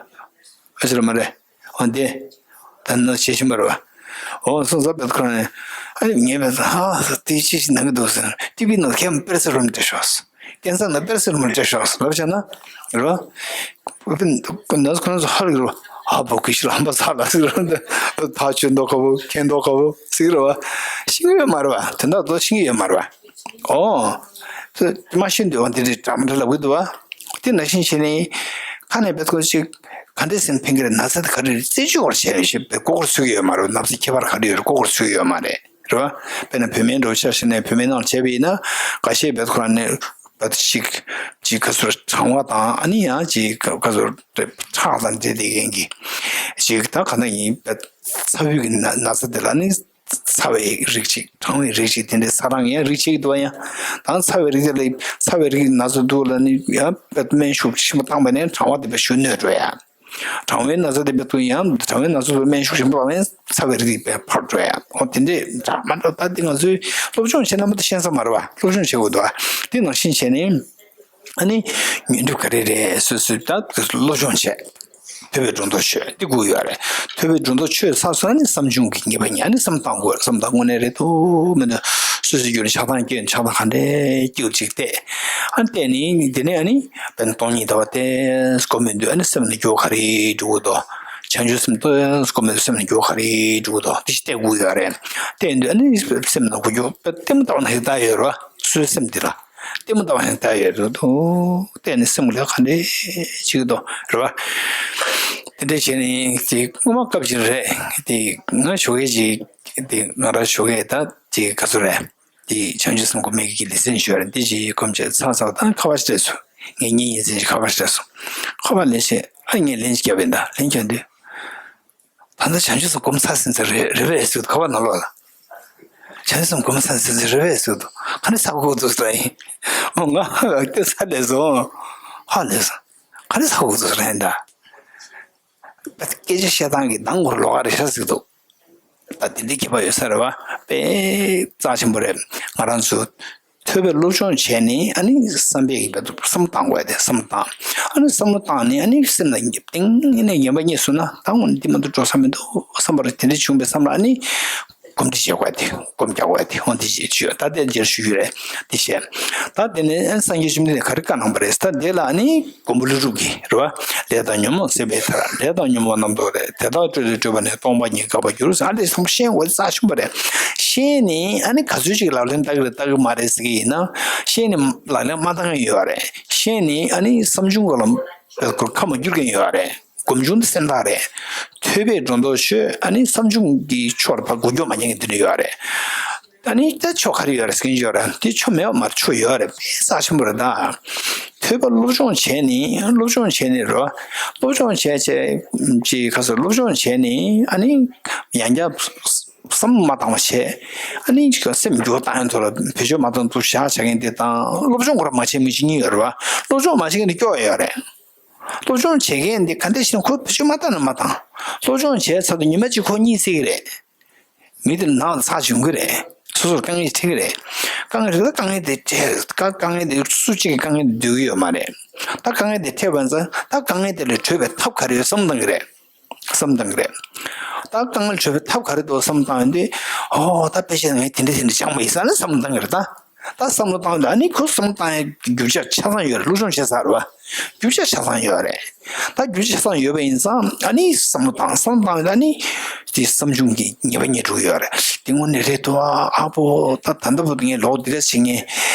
ཨ་ཅི་རེད་མ་རེད། འོ་འདི། ད་ནར་སི་བྱེད་བཞིན་པ་རེད་བ། འོ་སོང་ཙང་བེད་ཁོ་རང་ནས། ཨ་ནི་ངས་བེད་ཧ་ཏི་ཅི་ཞིག་ནང་གི་འདུག་ཟེར། ཏི་བི་ནང་ཁྱེད་པེ་ར་སི་རོམ་དེ་ཤོག་དེང་སང་ནས་པེ་ར་སི་རོམ་དེ་ཤོག་ལབ་བྱས་ན། རེད་བ། ནར་སི་ཁོ་རང་ཚོ་ཧ་ལས་རེད་བ། ཧ་བོ་གི་ཤི་ལ་ཧམ་པ་ཚ་ལ་ཟེར་རེད་བ། ད་ཆོས་མདོག་ཁ་བོ་མཁན་མདོག་ཁ་བོ་ཟེར་རེད་བ། ཤེས་ཀྱི་ཡོད་མ་རེད་བ། དོན་དག་ཏུ་ཤེས་ཀྱི་ཡོད་མ་རེད་བ། ཨོ། ཚོས་མ་ཤེས་འདོད་པ་འདི་འདྲའི་འདྲ་མི་འདྲ་ལབ་གི་འདུག་བ། དེ་ནང་བཞིན་བྱས་ནས། ཁ་ནས་བེད་ཁོ་ཅིག་ག་འདྲས་སེམས་ཕན་གྱི་རེད། ན་ཚ་དེ་ག་རེ་རེད་རྩད་གཅོད་བར་བྱས་པའི་ཞིབ་པའི་ཀོ་ཀོར་ཚུགས་ཀྱི་ཡོད་མ་རེད། ན་ཚ་ཁྱད་པར་ག་རེ་ཡོད་རེད་ཀོ་ཀོར་ཚུགས་ཀྱི་ཡོད་མ་རེད། རེད་བ། དཔེར་ན་བོད་སྨན་འདྲ་བོ་ཆ་བཞག་ནས་བོད་སྨན་ནང་བྱས་པ་ཡིན་ན། འགའ་ཤས་བེད་ཁོ་རང་ནས་བེད་ཅིག་ཅིག་ག་ཚོད་གྲང་བ་དང་ཨ་ནི་ཡང་ཅིག་ག་ཚོད་ཁྲག་དང་འདྲེས་བསྡད་མཁན་གྱི་ཅིག་ད་ག་ན་ཡིན་བེད་ཚ་བོད་ཀྱི་ན་ན་ཚ་དེ་ལ་ནི། ཚ་བའི་རིགས་གཅིག་གྲང་བའི་རིགས་གཅིག་དེ་འདྲའི་ཚ་གྲང་ཡང་རིགས་གཅིག་འདུག་ཡང་། ད་ཚ་བའི་རིགས་དེ་ལ་ཚ་བའི་རིགས་ན་ཚ་འདུག་ལ་ནི་ཡང་བེད་སྨན་ཤུགས་ཆེན་པོ་བཏང་པ་ནས་གྲང་བ་དེ་བེད་ཤུགས་གནོད་འགྲོ་ཡ། གྲང་བའི་ན་ཚ་དེ་བེད་དུ་ཡང་གྲང་བའི་ན་ཚ་དུ་སྨན་ཤུགས་ཆེན་པོ་བཏང་ནས་ཚ་བའི་རིགས་དེ་བེད་འཕར་འགྲོ་ཡ། འོ་དེ་འདྲའི་འདྲ་མ་འདྲ་ད་དེ་ང་ཚོས་སློབ་སྦྱོང་བྱེད་ན་མ་གཏོགས་ཤེས་ས་མ་རེད་བ། སློབ་སྦྱོང་བྱེད་དགོས་འདུག་བ། དེ་ནང་བཞིན་བྱས་ནས། ཨ་ནི། ཉོན་སྒྲིབ་ག་རེ་རེད་སོ་སོས་ད་སློབ་སྦྱོང་བྱས། ཐོས་པའི་སྒྲོ་འདོགས་ཆོད་དེ་དགོས་ཡོད་རེད། ཐོས་པའི་སྒྲོ་འདོགས་ཆོད་ཚར་སོང་ན་ནི་བསམ་བྱུང་གི་ངེས་པ་ཉར་ནས་བསམ་བཏང་དགོས་རེད། བསམ་བཏང་དངོས་གནས་རེད་འདུག་མི་འདུག་སོ་སོའི་རྒྱུད་ལ་ཆགས་སྡང་སྐྱེས་ཆགས་སྡང་ག་འདྲས་སྐྱེའུ་ཅིག་བལྟས། ཨ་ནི་བལྟས་ནི་དེ་ནས་ཨ་ནི་དཔེར་ན་སྟོང་ཉིད་ལྟ་བ་བལྟས་དགོས་མི་འདུག་ཨ་ནི་སེམས་ནང་འགྱུར་བ་ག་རེ་འགྲོ་གི་འདུག་བྱང་ཆུབ་སེམས་ལྟ་དགོས་མི་འདུག་སེམས་ནང་འགྱུར་བ་ག་རེ་འགྲོ་གི་འདུག་དེ་ཞིག་བལྟས་དགོས་ཡོད་རེད། བལྟས་འདུག་ཨ་ནི་སེམས་ནང་འགྱུར་བ་ལྟད་མོ་ལྟ་བ་ནང་བཞིན་ལྟ་ཡོད་རེད་བ། སོ་སོའི་སེམས་འདི་ལ། ལྟད་མོ་ལྟ་བ་ནང་ལྟ་ཡོད་དོ་དོ། བལྟས་ནས་སེམས་ལ་ག་འདྲས་བྱེད་ཀྱི་འདུག་རེད་བ། དེ་འདྲས་བྱས་ནས་དེ་སྔོན་མ་སྐབས་ཅིག་རེད་དེ་ང་ཞོགས་ཀས་ཅིག་དེ་ང་རང་ཞོགས་ཀས་ད་དེ་ག་ཚོད་རེད་དེ་བྱང་ཆུབ་སེམས་སྒོམ་མེད་ཀྱི་ལེ་ཚན་ཞུ་བ་རེད། དེ་ཅིག་སྒོམ་བྱས་ཚར་ཚར་དང་ཁ་པར་སྤྲད་སོང་། ངས་ངའི་ཡིན་ཚན་ཅིག་ཁ་པར་སྤྲད་སོང་། ཁ་པར་ལེན་བྱས་ཨ་ངས་ལན་ཅིག་བརྒྱབ་པ་ཡིན་ད་ལན་བརྒྱབ་དུས། ད་ལྟ་བྱང་ཆུབ་སེམས་སྒོམ་ཚར་ཟིན་ཚར་རེད་རེད་པས་ཟེར་གི་འདུག་ཁ་པར་ནང་ལོགས་ལ། བྱང་ཆུབ་སེམས་སྒོམ་ཚར་ཟིན་ཚར་རེད་པས་ཟེར་གི་འདུག་ག་འདྲས་ཚར་དགོས་འདུག་ཟེར་ཡིན། མོ་ང་སྐད་ཚར་ལས་སོང་། ཧ་ལས་སོང་། ག་འདྲས་ཚར་དགོས་འདུག་ཟེར་ཡིན་ད། སྐད་ཆ་བཤད་སྟངས་ཀྱི་གདངས་སྐོར་ལོགས་ཀ་རེད་ཤག་ཟེར་གི་འདུག་ད་དེ་འདྲའི་ཁྱད་པར་ཡོད་ས་རེད་བ། དཔེ་རྩ་ཆེན་པོ་རེད། ང་རང་ཚོ་ཐོས་པའི་སློབ་སྦྱོང་བྱས་ནས་ཨ་ནི་བསམ་པའི་གི་བསམ་བློ་བཏང་དགོས་ཏེ་བསམ་བློ་བཏང་། ཨ་ནི་བསམ་བློ་བཏང་ནས་ཨ་ནི་སེམས་ལ་གཏིང་ནས་ངན་པ་རྙེད་སོང་ན་ད་འོ་ན་འདི་མ་གཏོགས་འགྲོ་ས་མི་འདུག་བསམ་པ་རེད། དེ་འདྲ་བྱུང་བའི་བསམ་བློ་ཨ་ནི་གོམས་འདྲིས་བྱེད་དགོས་ཏེ་སྒོམ་རྒྱག་དགོས་ཏེ་འོ་འདི་བྱེད་ཆུ་ད་དེ་རྗེས་ཞུ་རྒྱུ་རེད། དེ་བཤད། ད་དེ་ནས་སངས་རྒྱས་བཅོམ་ལྡན་འདས་ག་རེ་བཀའ་གནང་པ་རེད་ཟེར་ད་དེ་ལ་ཨ་ནི། མགོན་པོ་ཀླུ་སྒྲུབ་ཀྱིས་རེད་བ། ལས་དང་ཉོན་མོངས་སྲེད་པའི་མཐར། ལས་དང་ཉོན་མོངས་རྣམ་རྟོག་ལས། དེ་དག་སྤྲོས་ཏེ་སྤྲོས་པ་ནི། སྟོང་པ་ཉིད་དགག་པར་འགྱུར། ཟེར་ཨ་འདི་ཚང་མ་ཤེས་དགོས་རྩ་ཆེན་པོ་རེད། ཤེས་ནས་ཨ་ནི་ག་ཚོད་ཅིག་ལག་ལེན་བསྟར་གི་རེད་བསྟར་གི་མ་རེད་ཟེར་གི་ཡིན་ན། ཤེས་ནས་ལག་ལེན་མ་བསྟར་མཁན་ཡོད་རེད། ཤེས་ནས་ཨ་ནི་བསམ་བྱུང་ག་ལ་ཁ་མ་བསྒྱུར་མཁན་ཡོད་རེད། སྒོམ་བྱུང་དེ་སེམས་ཐག་རེད། ཐོས་པས་སྒྲོ་འདོགས་ཆོད་ཨ་ནི་བསམ་བྱུང་གི་ཕྱོགས་ལ་ཕར་འགུལ་སྐྱོད་མ་བྱེད་མཁན་དེ་འདྲ་ཡོད་རེད། ད་ནི་ད་ཆོ་ག་རེ་ཡོད་རེད་ཟེར་གྱིན་ཡོད་རེད། དེ་ཆོ་མེད་པ་མ་རེད། ཆོ་ཡོད་རེད། དཔེ་རྩ་ཆེན་པོ་རེད་ད། ཐོས་པ་སློབ་སྦྱོང་བྱས་ནི་སློབ་སྦྱོང་བྱས་ནི་རོ། སློབ་སྦྱོང་བྱས་བྱས་ཅིག་ཁ་སོ་སློབ་སྦྱོང་བྱས་ནི་ཨ་ནི་ཡང་བསྐྱར་བསམ་མ་བཏང་བ་བྱས། ཨ་ནི་ཅིག་སེམས་འགྱུར་བཏང་ཡང་ཐོག་ལ་བེད་སྤྱོད་མ་བཏང་འདུག་བཞག་བྱ་མཁན་དེ་དང་སློབ་སྦྱོང་ཁོ་རང་མ་བྱས་མི་ཅིག་གཉིས་ཡོད་རེད་བ། སློབ་སྦྱོང་མ་བྱས་མཁན་དེ་སྐྱོ་ཡོད་རེད། སློབ་སྦྱོང་བྱེད་མཁན་འདི་ག་འདྲ་ཞིག་ཁོ་བེད་སྤྱོད་མ་བཏང་ན་མ་བཏང་། སློབ་སྦྱོང་བྱས་ཚར་དུས་ཉི་མ་གཅིག་ཁོ་གཉིད་སད་ཀྱི་རེད། མི་དེ་ནང་ལ་ཚ་བྱུང་གི་རེད། སོ་སོར་དཀའ་ངལ་འཕྲད་ཀྱི་རེད། དཀའ་ངལ་རེད། ད་དཀའ་ངལ་དེ་དཀའ་དཀའ་ངལ་དེ་སུ་གཅིག་གིས་དཀའ་ངལ་དེ་སྡུག་གི་ཡོད་མ་རེད། ད་དཀའ་ངལ་དེ་འཕྲད་པ་ཡིན་ཙང་ད་དཀའ་ངལ་དེ་ལས་གྲོལ་བའི་ཐབས་ག་རེ་ཡོད་བསམ་བཏང་གི་རེད། བསམ་བཏང་གི་རེད། ད་དཀའ་ངལ་གྲོལ་བའི་ཐབས་ག་རེ་འདུག་བསམ་བཏང་ཡོང་དུས། ཨོ་ད་དཔེ་བྱས་ན་ངས་དེ་འདྲ་དེ་འདྲ་སྦྱངས་པ་ཡིན་ས་ནས་བསམ་བཏང་གི་རེད་ད། ད་བསམ་བློ་བཏང་ཡོང་དུས་ཨ་ནི་ཁོ་བསམ་བློ་བཏང་ཡའི་རྒྱུ་ཆ་ཆ་ཚང་ཡོད་རེད། སློབ་སྦྱོང་བྱས་ཚར་བ། རྒྱུ་ཆ་ཆ་ཚང་ཡོད་རེད། ད་རྒྱུ་ཆ་ཆ་ཚང་ཡོད་པ་ཡིན་ཙང་ཨ་ནི་བསམ་བློ་བཏང་བསམ་བློ་བཏང་ཡོང་དུས་ཨ་ནི་དེ་བསམ་བྱུང་གི་ཉེས་པ་རྙེད་འགྲོ་གི་ཡོད་རེད། དེ་དངོས་གནས་རེད་འདུག་ཨ། ཨ་ཕོ་ད་ད་ལྟ་བུ་ངས་ལོག་འདི་ག་བྱེད་ངེས།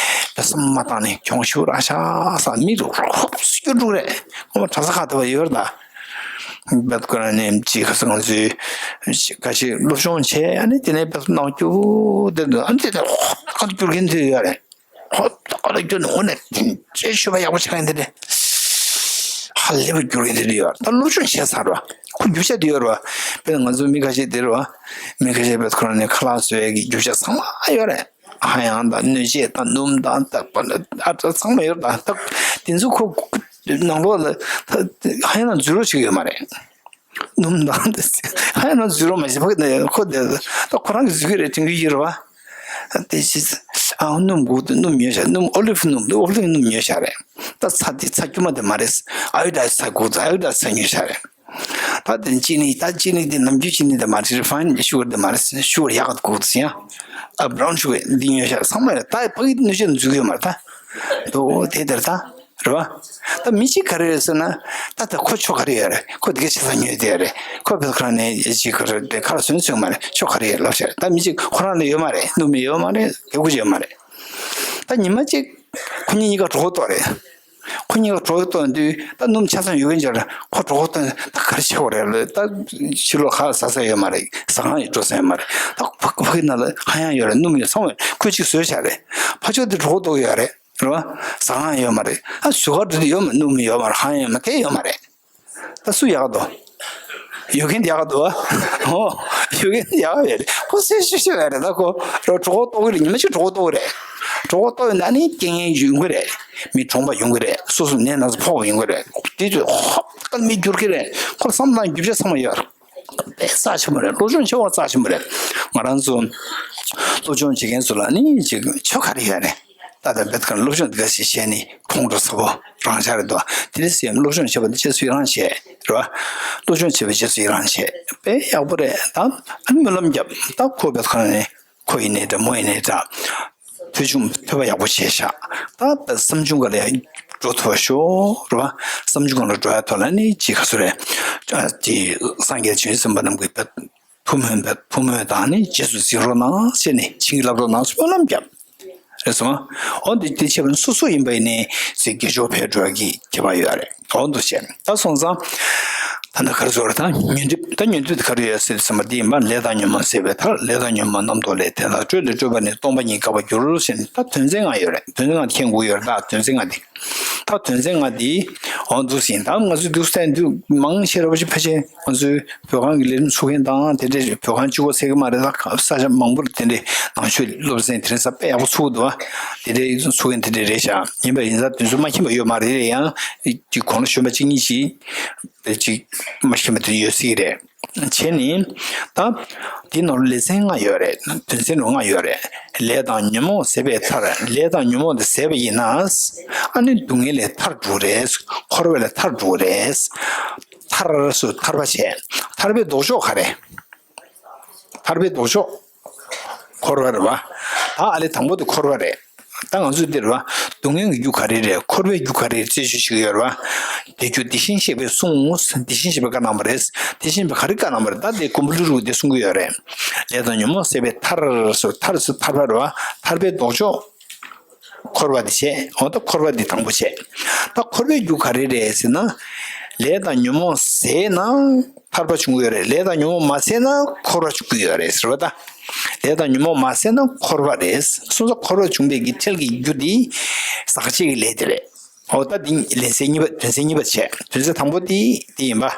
ད་བསམ་བློ་མ་བཏང་ནས་གྱོང་ཤོར་ཨ་ཤ་ས་མི་རུ་ཧོབ་སྐྱོ་འགྲོ་རེད། ཁོ་མ་གྲྭ་ས་ཁག་ཐོབ་པ་ཡོད་རེད་ད། བེད་ཁོ་རང་ནས་ཅི་ཁ་སང་ཚོས་ཁ་ཤས་སློབ་སྦྱོང་བྱས་ཨ་ནི་དེ་ནས་བེད་ནང་སྐྱུར་དེ་འདུག་ཨ་ནི་དེ་ནས་ཧོབ་ཁ་སྐྱུར་མཁན་དེ་ཡོད་རེད། ཧོབ་ཁ་སྐྱུར་ནས་འོ་ནས་དེ་ཅེས་ཤོད་པ་ཡག་པོ་ཆགས་མཁན་དེ་རེད། ཧ་ལས་པ་སྐྱུར་མཁན་དེ་རེད་ཡོད་རེད། ད་སློབ་སྦྱོང་བྱས་ཚར་བ་ཁོ་རྒྱུ་ཆ་དེ་ཡོད་རེད་བ། དཔེར་ན་ང་ཚོ་མི་ཁ་ཤས་དེ་རེད་བ། མི་ཁ་ཤས་བེད་ཁོ་རང་ནས་ཁ་ལག་བཟོ་ཡས་ཀྱི་རྒྱུ་ཆ་ཚང་མ་ཡོད་རེད། ཧ་ཡང་དང་སྣོད་ཆས་དང་སྣུམ་དང་ད་པ་ཨ་ད་ཚང་མ་ཡོད་རེད་ད། ད་དེ་ཚོ་ཁོ་ནང་ལོགས་ལ་ད་ཧ་ཡང་དང་འཛུལ་རོགས་བྱེད་ཀྱི་ཡོད་མ་རེད། སྣུམ་དང་དེ་ཧ་ཡང་ན་འཛུལ་རོགས་མ་བྱེད་ཕ་གི་ནས་ཁོ་དེ་ད་ཁོ་རང་གི་འཛུལ་གི་རེད་དྲན་གི་ཡོད་རེད་བ། དེ་ཅི་ཨ་སྣུམ་དགོས་དུ་སྣུམ་ཉོས་ཤག་སྣུམ་ཨོ་ལིབ་སྣུམ་ཨོ་ལིབ་སྣུམ་ཉོས་ཤག་རེད། ད་ཚྭ་དེ་ཚྭ་སྐྱུར་མ་དེ་མ་རེད། ཨའི་ཡོ་ཌའི་ཛི་ཚྭ་དགོས་དུ་ཨའི་ཡོ་ཌའི་ཛི་ཚྭ་ཉོས་ཤག་རེད། ད་དེ་ཅི་ནི་ད་ཅི་ནི་དེ་ནམ་རྒྱུན་ཅི་ནི་དེ་མ་རེད། རི་ཕ་ཡིན་ཌི་ཤུ་གར་དེ་མ་རེད། ཤུ་གར་ཡག་ག་དགོས་དུ་ཡང་ཨ་བྷ་རའུན་ཤུ་གར་འདི་ཉོས་ཤག་ཚང་མ་རེད། ད་ཕ་གི་སྣོད་ཆས་འཛུལ་གི་ཡོད་མ་རེད་ད། དོ་དེ་ལྟར་ད། རེད་བ། ད་མི་གཅིག་ག་རེ་རེད་ཟེར་ན། ད་ད་ཁོ་ཆོ་ག་རེ་ཡོད་རེད། ཁོ་དེ་ག་ཆ་ཚང་ཉོས་དེ་རེད། ཁོ་བེད་ཁ་ནས་ཅིག་ག་རེ་དེ་ཁ་ལ་སོན་སོན་མ་རེད། ཆོ་ག་རེ་ཡོད་ལབ་ཤེར། ད་མི་གཅིག་ཁོ་རང་ལ་ཡོད་མ་རེད། སྣུམ་ཡོད་མ་རེད། དེ་ཁུ་ཡོད་མ་རེད། ད་ཉི་མ་གཅིག་ཁོ་གཉིས་གཉིས་ཀ་གྲོགས་ཏོ་རེད། ཁོ་གཉིས་ཀ་གྲོགས་ཏོ་དུས་ད་སྣུམ་ཆ་ཚང་ཡོད་མཁན་ཅིག་རེད། ཁོ་གྲོགས་ཏོ་ད་ག་རེ་བྱེད་དགོས་རེད་ལབ། ད་ཕྱི་ལོགས་ཁ་ལ་ཟ་ས་ཡོད་མ་རེད། ཟ་ཁང་ཡོད་འགྲོ་ས་ཡོད་མ་རེད། ད་ཕ་ཕ་གི་ནང་ལ་ཧ་ཡང་ཡོད་རེད། སྣུམ་ཡོད་ཚང་མ་ཡོད། ཁོས་གཅིག་བཟོས་བཞག་རེད། ཕ་ཕྱོགས་དེ་གྲོགས་ཏོ་ཡོད་རེད། རེད་བ། ཟ་ཁང་ཡོད་མ་རེད། ཨ་ཟུར་ཁ་འགྲོ་དུས་ཡོད་མ་སྣུམ་ཡོད་མ་རེད། ཧ་ཡང་ཡོད་མ་གས་ཡོད་མ་རེད། ད་སུ་ཡག་འདུག་ཡོད་མཁན་དེ་ཡག་འདུག་ཨོ། ཡོད་མཁན་དེ་ཡག་ཡོད་རེད། ཁོ་སེ་ཤི་ཤི་ཡོད་རེད། ད་ཁོ་རོ་གྲོགས་ཏོག་གི་རེད། ཉི་མ་གཅིག་གྲོགས་ཏོག་གི་རེད། གྲོགས་ཏོག་ཡོད་ན་ནི་རྐྱེན་ངན་ཡོང་གི་རེད། མི་གྲོངས་པ་ཡོང་གི་རེད། སོ་སོ་ནད་ན་ཚ་ཕོག་ཡོང་གི་རེད། དེ་དུས་ཧོབ་ཀ་མི་འགྱུར་གི་རེད། ཁོ་བསམ་བཏང་རྒྱུ་ཆ་ཚང་མ་ཡོད་རེད། དཔེ་རྩ་ཆེན་པོ་རེད། སློབ་སྦྱོང་བྱེད་པ་རྩ་ཆེན་པོ་རེད། ང་རང་ཚོ་སློབ་སྦྱོང་བྱེད་མཁན་ཚོ་ལ་ནི་ཅིག་ཆོ་ག་རེ་ཡོད་རེད། ད་ལྟ་བེད་ཁ་སློབ་སྦྱོང་འདི་ག་ཞིག་བྱས་ནི་ཁོང་ཁྲོ་ཚ་པོ་རང་ཆ་རེད་འདུག་དེ་རེད་ཟེར་ཡང་སློབ་སྦྱོང་བྱེད་པ་འདི་རྗེས་སུ་ཡི་རང་བྱས་རེད་བ། སློབ་སྦྱོང་བྱེད་པའི་རྗེས་སུ་ཡི་རང་བྱས་དཔེ་ཡག་པོ་རེད་ད། ཨ་ནི་སྨོན་ལམ་བརྒྱབ། ད་ཁོ་བེད་ཁ་ནས་ཁོ་ཡིན་ནའི་འདྲ་མོ་ཡིན་ནའི་འདྲ། ཐོས་བྱུང་ཐོས་པ་ཡག་པོ་བྱས་ཤག་ད་བསམ་བྱུང་ག་ལ་འགྲོ་ཐུབ་པ་ཤོག་རེད་བ། བསམ་བྱུང་ག་ལ་འགྲོ་ཡ་ཐོག་ལ་ནི་ཅི་ག་ཚོད་རེད། ཨ་དེ་སངས་རྒྱས་བྱང་སེམས་དཔའ་རྣམས་ཀྱི་བེད་ཐུགས་སྨོན་བེད་ཐུགས་སྨོན་དང་ནི་རྗེས་སུ་འཛིན་རོགས་གནང་ཟེར་ནས་བྱིན་གྱིས་བརླབ་རོགས་གནང་ཟེར་སྨོན་ལམ་བརྒྱབ། རེད་སོང་། འོ་འདི་འདི་བྱས་པ་ནི་སོ་སོ་ཡིན་པ་ཡིན་ནའི་ཚེ་དགེ་སྦྱོར་འཕེལ་འགྲོ་གི་ཁྱད་པར་ཡོད་རེད། འོ་འདུག་བྱས་ད་སོང་ཙང་། ད་ནི་ག་རེ་ཟེར་བ་རེད། ད་ཉོན་སྒྲིབ་ད་ཉོན་སྒྲིབ་དེ་ག་རེ་ཡོད་ཟེར་ཙམ་པ་འདི་ཡིན་པ། ལས་དང་ཉོན་མོངས་ཟད་པའི་མཐར། ལས་དང་ཉོན་མོངས་རྣམ་རྟོག་ལས། དེ་དག་སྤྲོས་ལས་སྤྲོས་པ་ནི། སྟོང་པ་ཉིད་དགག་པར་འགྱུར་ཟེར་ནས་ད་དོན་ཚན་ལྔ་ཡོད་རེད། དོན་ཚན་ལྔ་དེ་མཁྱེན་དགོས་ཡོད་རེད། ད་དོན་ཚན་ལྔ་འདི། ད་དོན་ཚན་ལྔ་འདི། འོ་འདུག་ཟིན་ད་ང་ཚོའི་འདུག་སེ་འདུག་མང་ཆེ་ར་བ་ཅིག་ཕལ་ཆེར་ང་ཚོའི་བོད་ཁང་གི་ལས་རིམ་ཚུགས་མཁན་དང་དེ་འདྲའི་བོད་ཁང་གཅིག་པོ་ཟེར་གི་མ་རེད། ད་ས་ཆ་མང་པོར་དེ་འདྲའི་ནང་ཆོས་སློབ་ཚན་དེ་རིང་ས་དཔེ་ཡག་པོ་ཚུགས་འདུག་དེ་འདྲའི་ཚུགས་མཁན་དེ་འདྲའི་རེད་ཤག་ཡིན་པ་ཡིན་ཙང་དེ་ཚོ་མ་མཁྱེན་པ་ཡོད་མ་རེད། ཡང་ཅིག་གོང་ལ་གཞོན་པ་གཅིག་གཉིས་ཤིག་ཅིག་མ་མཁྱེན་པ་དེ་ཡོད་སྲིད་ཀྱི་རེད། བྱས་ནི། ད་དེ་ནང་ལ་ལེ་ཚན་ལྔ་ཡོད་རེད། དོན་ཚན་ལྔ་ཡོད་རེད། ལས་དང་ཉོན་མོངས་ཟད་པའི་མཐར། ལས་དང་ཉོན་མོངས་དེ་ཟད་པ་ཡིན་ན། ཨ་ནི་སྡུག་བསྔལ་ལས་ཐར་འགྲོ་རེད། འཁོར་བ་ལས་ཐར་འགྲོ་རེད། ཐར་སུ་ཐར་པ་བྱས། ཐར་པའི་ལྡོག་ཕྱོགས་ག་རེ། ཐར་པའི་ལྡོག་ཕྱོགས། འཁོར་བ་རེད་བ། ད་ཨ་ལེ་དང་པོ་དེ་འཁོར་བ་རེད། ད་ང་ཚོས་འདིར་བ། སྡུག་བསྔལ་གྱི་རྒྱུ་ག་རེ་རེད། འཁོར་བའི་རྒྱུ་ག་རེ་རེད་ཅེས་ཞུ་ཞིག་ཡོད་རེད་བ། དེ་རྒྱུ་དེ་བཞིན་གཤེགས་པས་གསུངས། དེ་བཞིན་གཤེགས་པས་བཀའ་གནང་བ་རེད། དེ་བཞིན་གཤེགས་པས་ག་རེ་བཀའ་གནང་བ་རེད། ད་དེ་མགོན་པོ་ཀླུ་སྒྲུབ་དེ་གསུང་གི་ཡོད་རེད། ལས་དང་ཉོན་མོངས་ཟད་པའི་མཐར་སོ། མཐར་སོ་ཐར་པ་རེད་བ། ཐར་པའི་ལྡོག་ཕྱོགས། འཁོར་བ་དེ་བྱས། འོ་ད་འཁོར་བ་དེ་དང་པོ་བྱས། ད་འཁོར་བའི་རྒྱུ་ག་རེ་རེད་ཟེར་ན། ལས་དང་ཉོན་མོངས་ཟད་ན་ཐར་པ་བྱུང་གི་ཡོད་རེད། ལས་དང་ཉོན་མོངས་མ་ཟད་ན་འཁོར་བ་བྱུང་གི་ཡོད་རེད་ཟེར་བ་ད། ལས་དང་ཉོན་མོངས་མ་ཟད་ན་འཁོར་བ་རེད། སོང་ཙང་འཁོར་བ་བྱུང་བའི་གི་འཕྲལ་གྱི་རྒྱུ་དེ་ཟག་བཅས་ཀྱི་ལས་དེ་རེད། འོ་ད་འདི་ལན་ཚན་གཉིས་པ་དོན་ཚན་གཉིས་པ་བྱས། དོན་ཚན་དང་པོ་དེ་དེ་ཡིན་པ།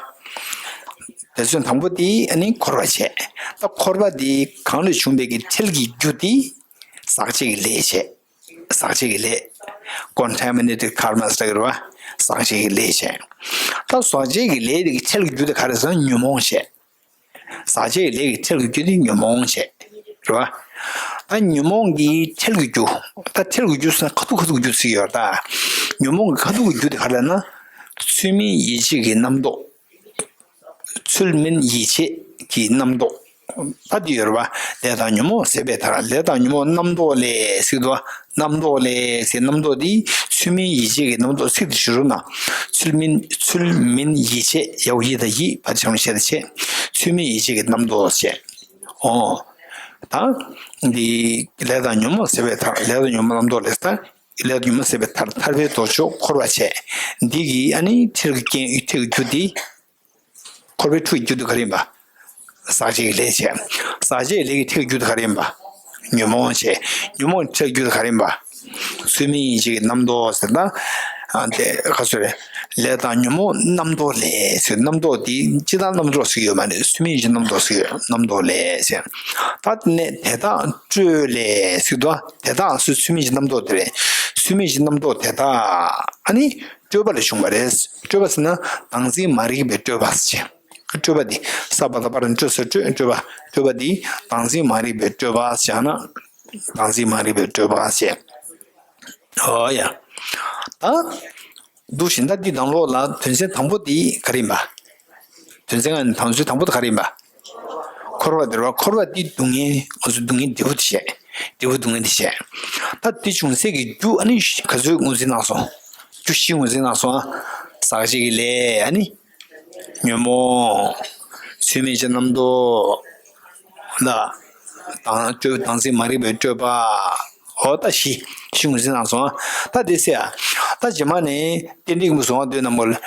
དོན་ཚན་དང་པོ་དེ་ཨ་ནི་འཁོར་བ་བྱས། ད་འཁོར་བ་དེ་གང་ལས་བྱུང་བའི་གི་འཕྲལ་གྱི་རྒྱུ་དེ་ཟག་བཅས་ཀྱི་ལས་བྱས། ཟག་བཅས་ཀྱི་ལས། Contaminated karmas ལབ་ཀྱི་རེད་བ། ཟག་ ཟག་བཅས་ཀྱི་ལས་བྱས། ད་ཟག་བཅས་ཀྱི་ལས་དེ་གི་ཁྲེལ་གྱི་རྒྱུ་དེ་ག་རེ་ཟེར་ན་ཉོན་མོངས་བྱས། ཟག་བཅས་ཀྱི་ལས་ཀྱི་ཁྲེལ་གྱི་རྒྱུ་དེ་ཉོན་མོངས་བྱས། རེད་བ། ད་ཉོན་མོངས་ཀྱི་ཁྲེལ་གྱི་རྒྱུ། ད་ཁྲེལ་གྱི་རྒྱུ་ཟེར་ན་ཁ་ཐུག་ཁ་ཐུག་གི་རྒྱུ་ཟེར་གྱི་ཡོད་རེད་ད། ཉོན་མོངས་ཀྱི་ཁ་ཐུག་གི་རྒྱུ་དེ་ག་རེ་ལབ་ན། ཚུལ་མིན་ཡིད་བྱེད་ཀྱི་རྣམ་རྟོག་ཚུལ་མིན་ཡིད་བྱེད་ཀྱི་རྣམ་རྟོག་ད་འདི་ཡོད་རེད་བ། ལས་དང་ཉོན་མོངས་ཟད་པའི་མཐར། ལས་དང་ཉོན་མོངས་རྣམ་རྟོག་ལས་ཟེར་གྱི་འདུག་བ། རྣམ་རྟོག་ལས་ཟེར་རྣམ་རྟོག་འདི་ཚུལ་མིན་ཡིད་བྱེད་ཀྱི་རྣམ་རྟོག་ཚིག་འདི་ཞུ་རུང་ན། ཚུལ་མིན་ཚུལ་མིན་ཡིད་བྱེད་ཡའོ་ཡིད་དང་ཡིད་བ་ཆང་བྱེད་དང་བྱེད། ཚུལ་མིན་ཡིད་བྱེད་ཀྱི་རྣམ་རྟོག་བྱས། ཨོ། ད་འདི་ལས་དང་ཉོན་མོངས་ཟད་པའི་མཐར། ལས་དང་ཉོན་མོངས་རྣམ་རྟོག་ལས་ད། ལས་དང་ཉོན་མོངས་ཟད་པའི་མཐར། ཐར་པའི་དོན་མཆོག་འཁོར་བར་བྱེད། འདི་གི་ཨ་ནི་ཁྲེལ་གྱི་རྐྱེན་ཁྲེལ་གྱི་རྒྱུ་འདི། འཁོར་བའི་འཁྲུལ་རྒྱུ་དེ་ག་རེ་ཡིན་པ། ཟག་བཅས་ཀྱི་ལས་བྱས། ཟག་བཅས་ཀྱི་ལས་ཀྱི་འཁྲུལ་རྒྱུ་དེ་ག་རེ་ཡིན་པ། ཉོན་མོངས་བྱས། ཉོན་མོངས་འཁྲུལ་རྒྱུ་དེ་ག་རེ་ཡིན་པ། ཚུལ་མིན་ཡིད་བྱེད་ཀྱི་རྣམ་རྟོག་ཟེར་ན། ཨ་དེ་ག་ཚོད་རེད། ལས་དང་ཉོན་མོངས་རྣམ་རྟོག་ལས་ཟེར། རྣམ་རྟོག་དེ་སྤྱིར་བཏང་རྣམ་རྟོག་ཟེར་གྱི་ཡོད་མ་རེད། ཚུལ་མིན་ཡིད་བྱེད་རྣམ་རྟོག་ཟེར་གྱི་ཡོད། རྣམ་རྟོག་ལས་ཟེར། ད་དེ་ནས་དེ་དག་སྤྲོས་ལས་ཟེར་གྱི་འདུག་དེ་དག་ཚུལ་ཚུལ་མིན་གྱི་རྣམ་རྟོག་དེ་རེད། ཚུལ་མིན་གྱི་རྣམ་རྟོག་དེ་དག་ཨ་ནི། སྤྲོས་པ་ལས་བྱུང་བ་རེད། སྤྲོས་པ་ཟེར་ན་བདག་འཛིན་མ་རིག་པའི་སྤྲོས་པ་ཟེར། སྤྲོས་པ་འདི་ས་པ་བཏགས་སྤར་ན་སྤྲོས་ས་སྤྲོས། སྤྲོས་པ། སྤྲོས་པ་འདི་བདག་འཛིན་མ་རིག་པའི་སྤྲོས་པ་ཟེར་ན། བདག་འཛིན་མ་རིག་པའི་སྤྲོས་པ་ཟེར། ཨོ་ཡ། ད། འདུག་བཞིན་ད་འདི་ནང་ལོགས་ལ་དོན་ཚན་དང་པོ་འདི་ག་རེ་ཡིན་པ། དོན་ཚན་ལྔ་ནས་དང་ཚུལ་དང་པོ་དེ་ག་རེ་ཡིན་པ། འཁོར་བ་འདི་རེད་བ། འཁོར་བ་འདི་སྡུག་བསྔལ། ང་ཚོ་སྡུག་བསྔལ་བདེ་པོ་དེ་བཤད། བདེ་པོ་སྡུག་བསྔལ་དེ་བཤད། ད་དེ་བྱུང་སའི་གི་རྒྱུ་ཨ་ནི་ག་ཚོད་ངོས་འཛིན་གནང་སོང་། རྒྱུ་བཞི་ངོས་འཛིན་གནང་སོང་ཨ། ཟག་བཅས་ཀྱི་ལས་ཨ་ནི། ཉོན་མོངས། ཚུལ་མིན་གྱི་རྣམ་རྟོག་ལ། དང་སྤྲོས་བདག་འཛིན་མ་རིག་པའི་སྤྲོས་པ། འོ་ད་བཞི། བཞི་ངོས་འཛིན་གནང་སོང་ཨ། ད་དེ་ཟེར་ཨ། ད་རྗེས་མ་ནས་རྟེན་འབྲེལ་གྱི་མུ་གསུང་བ་འདོན་ན་མོ་ལ།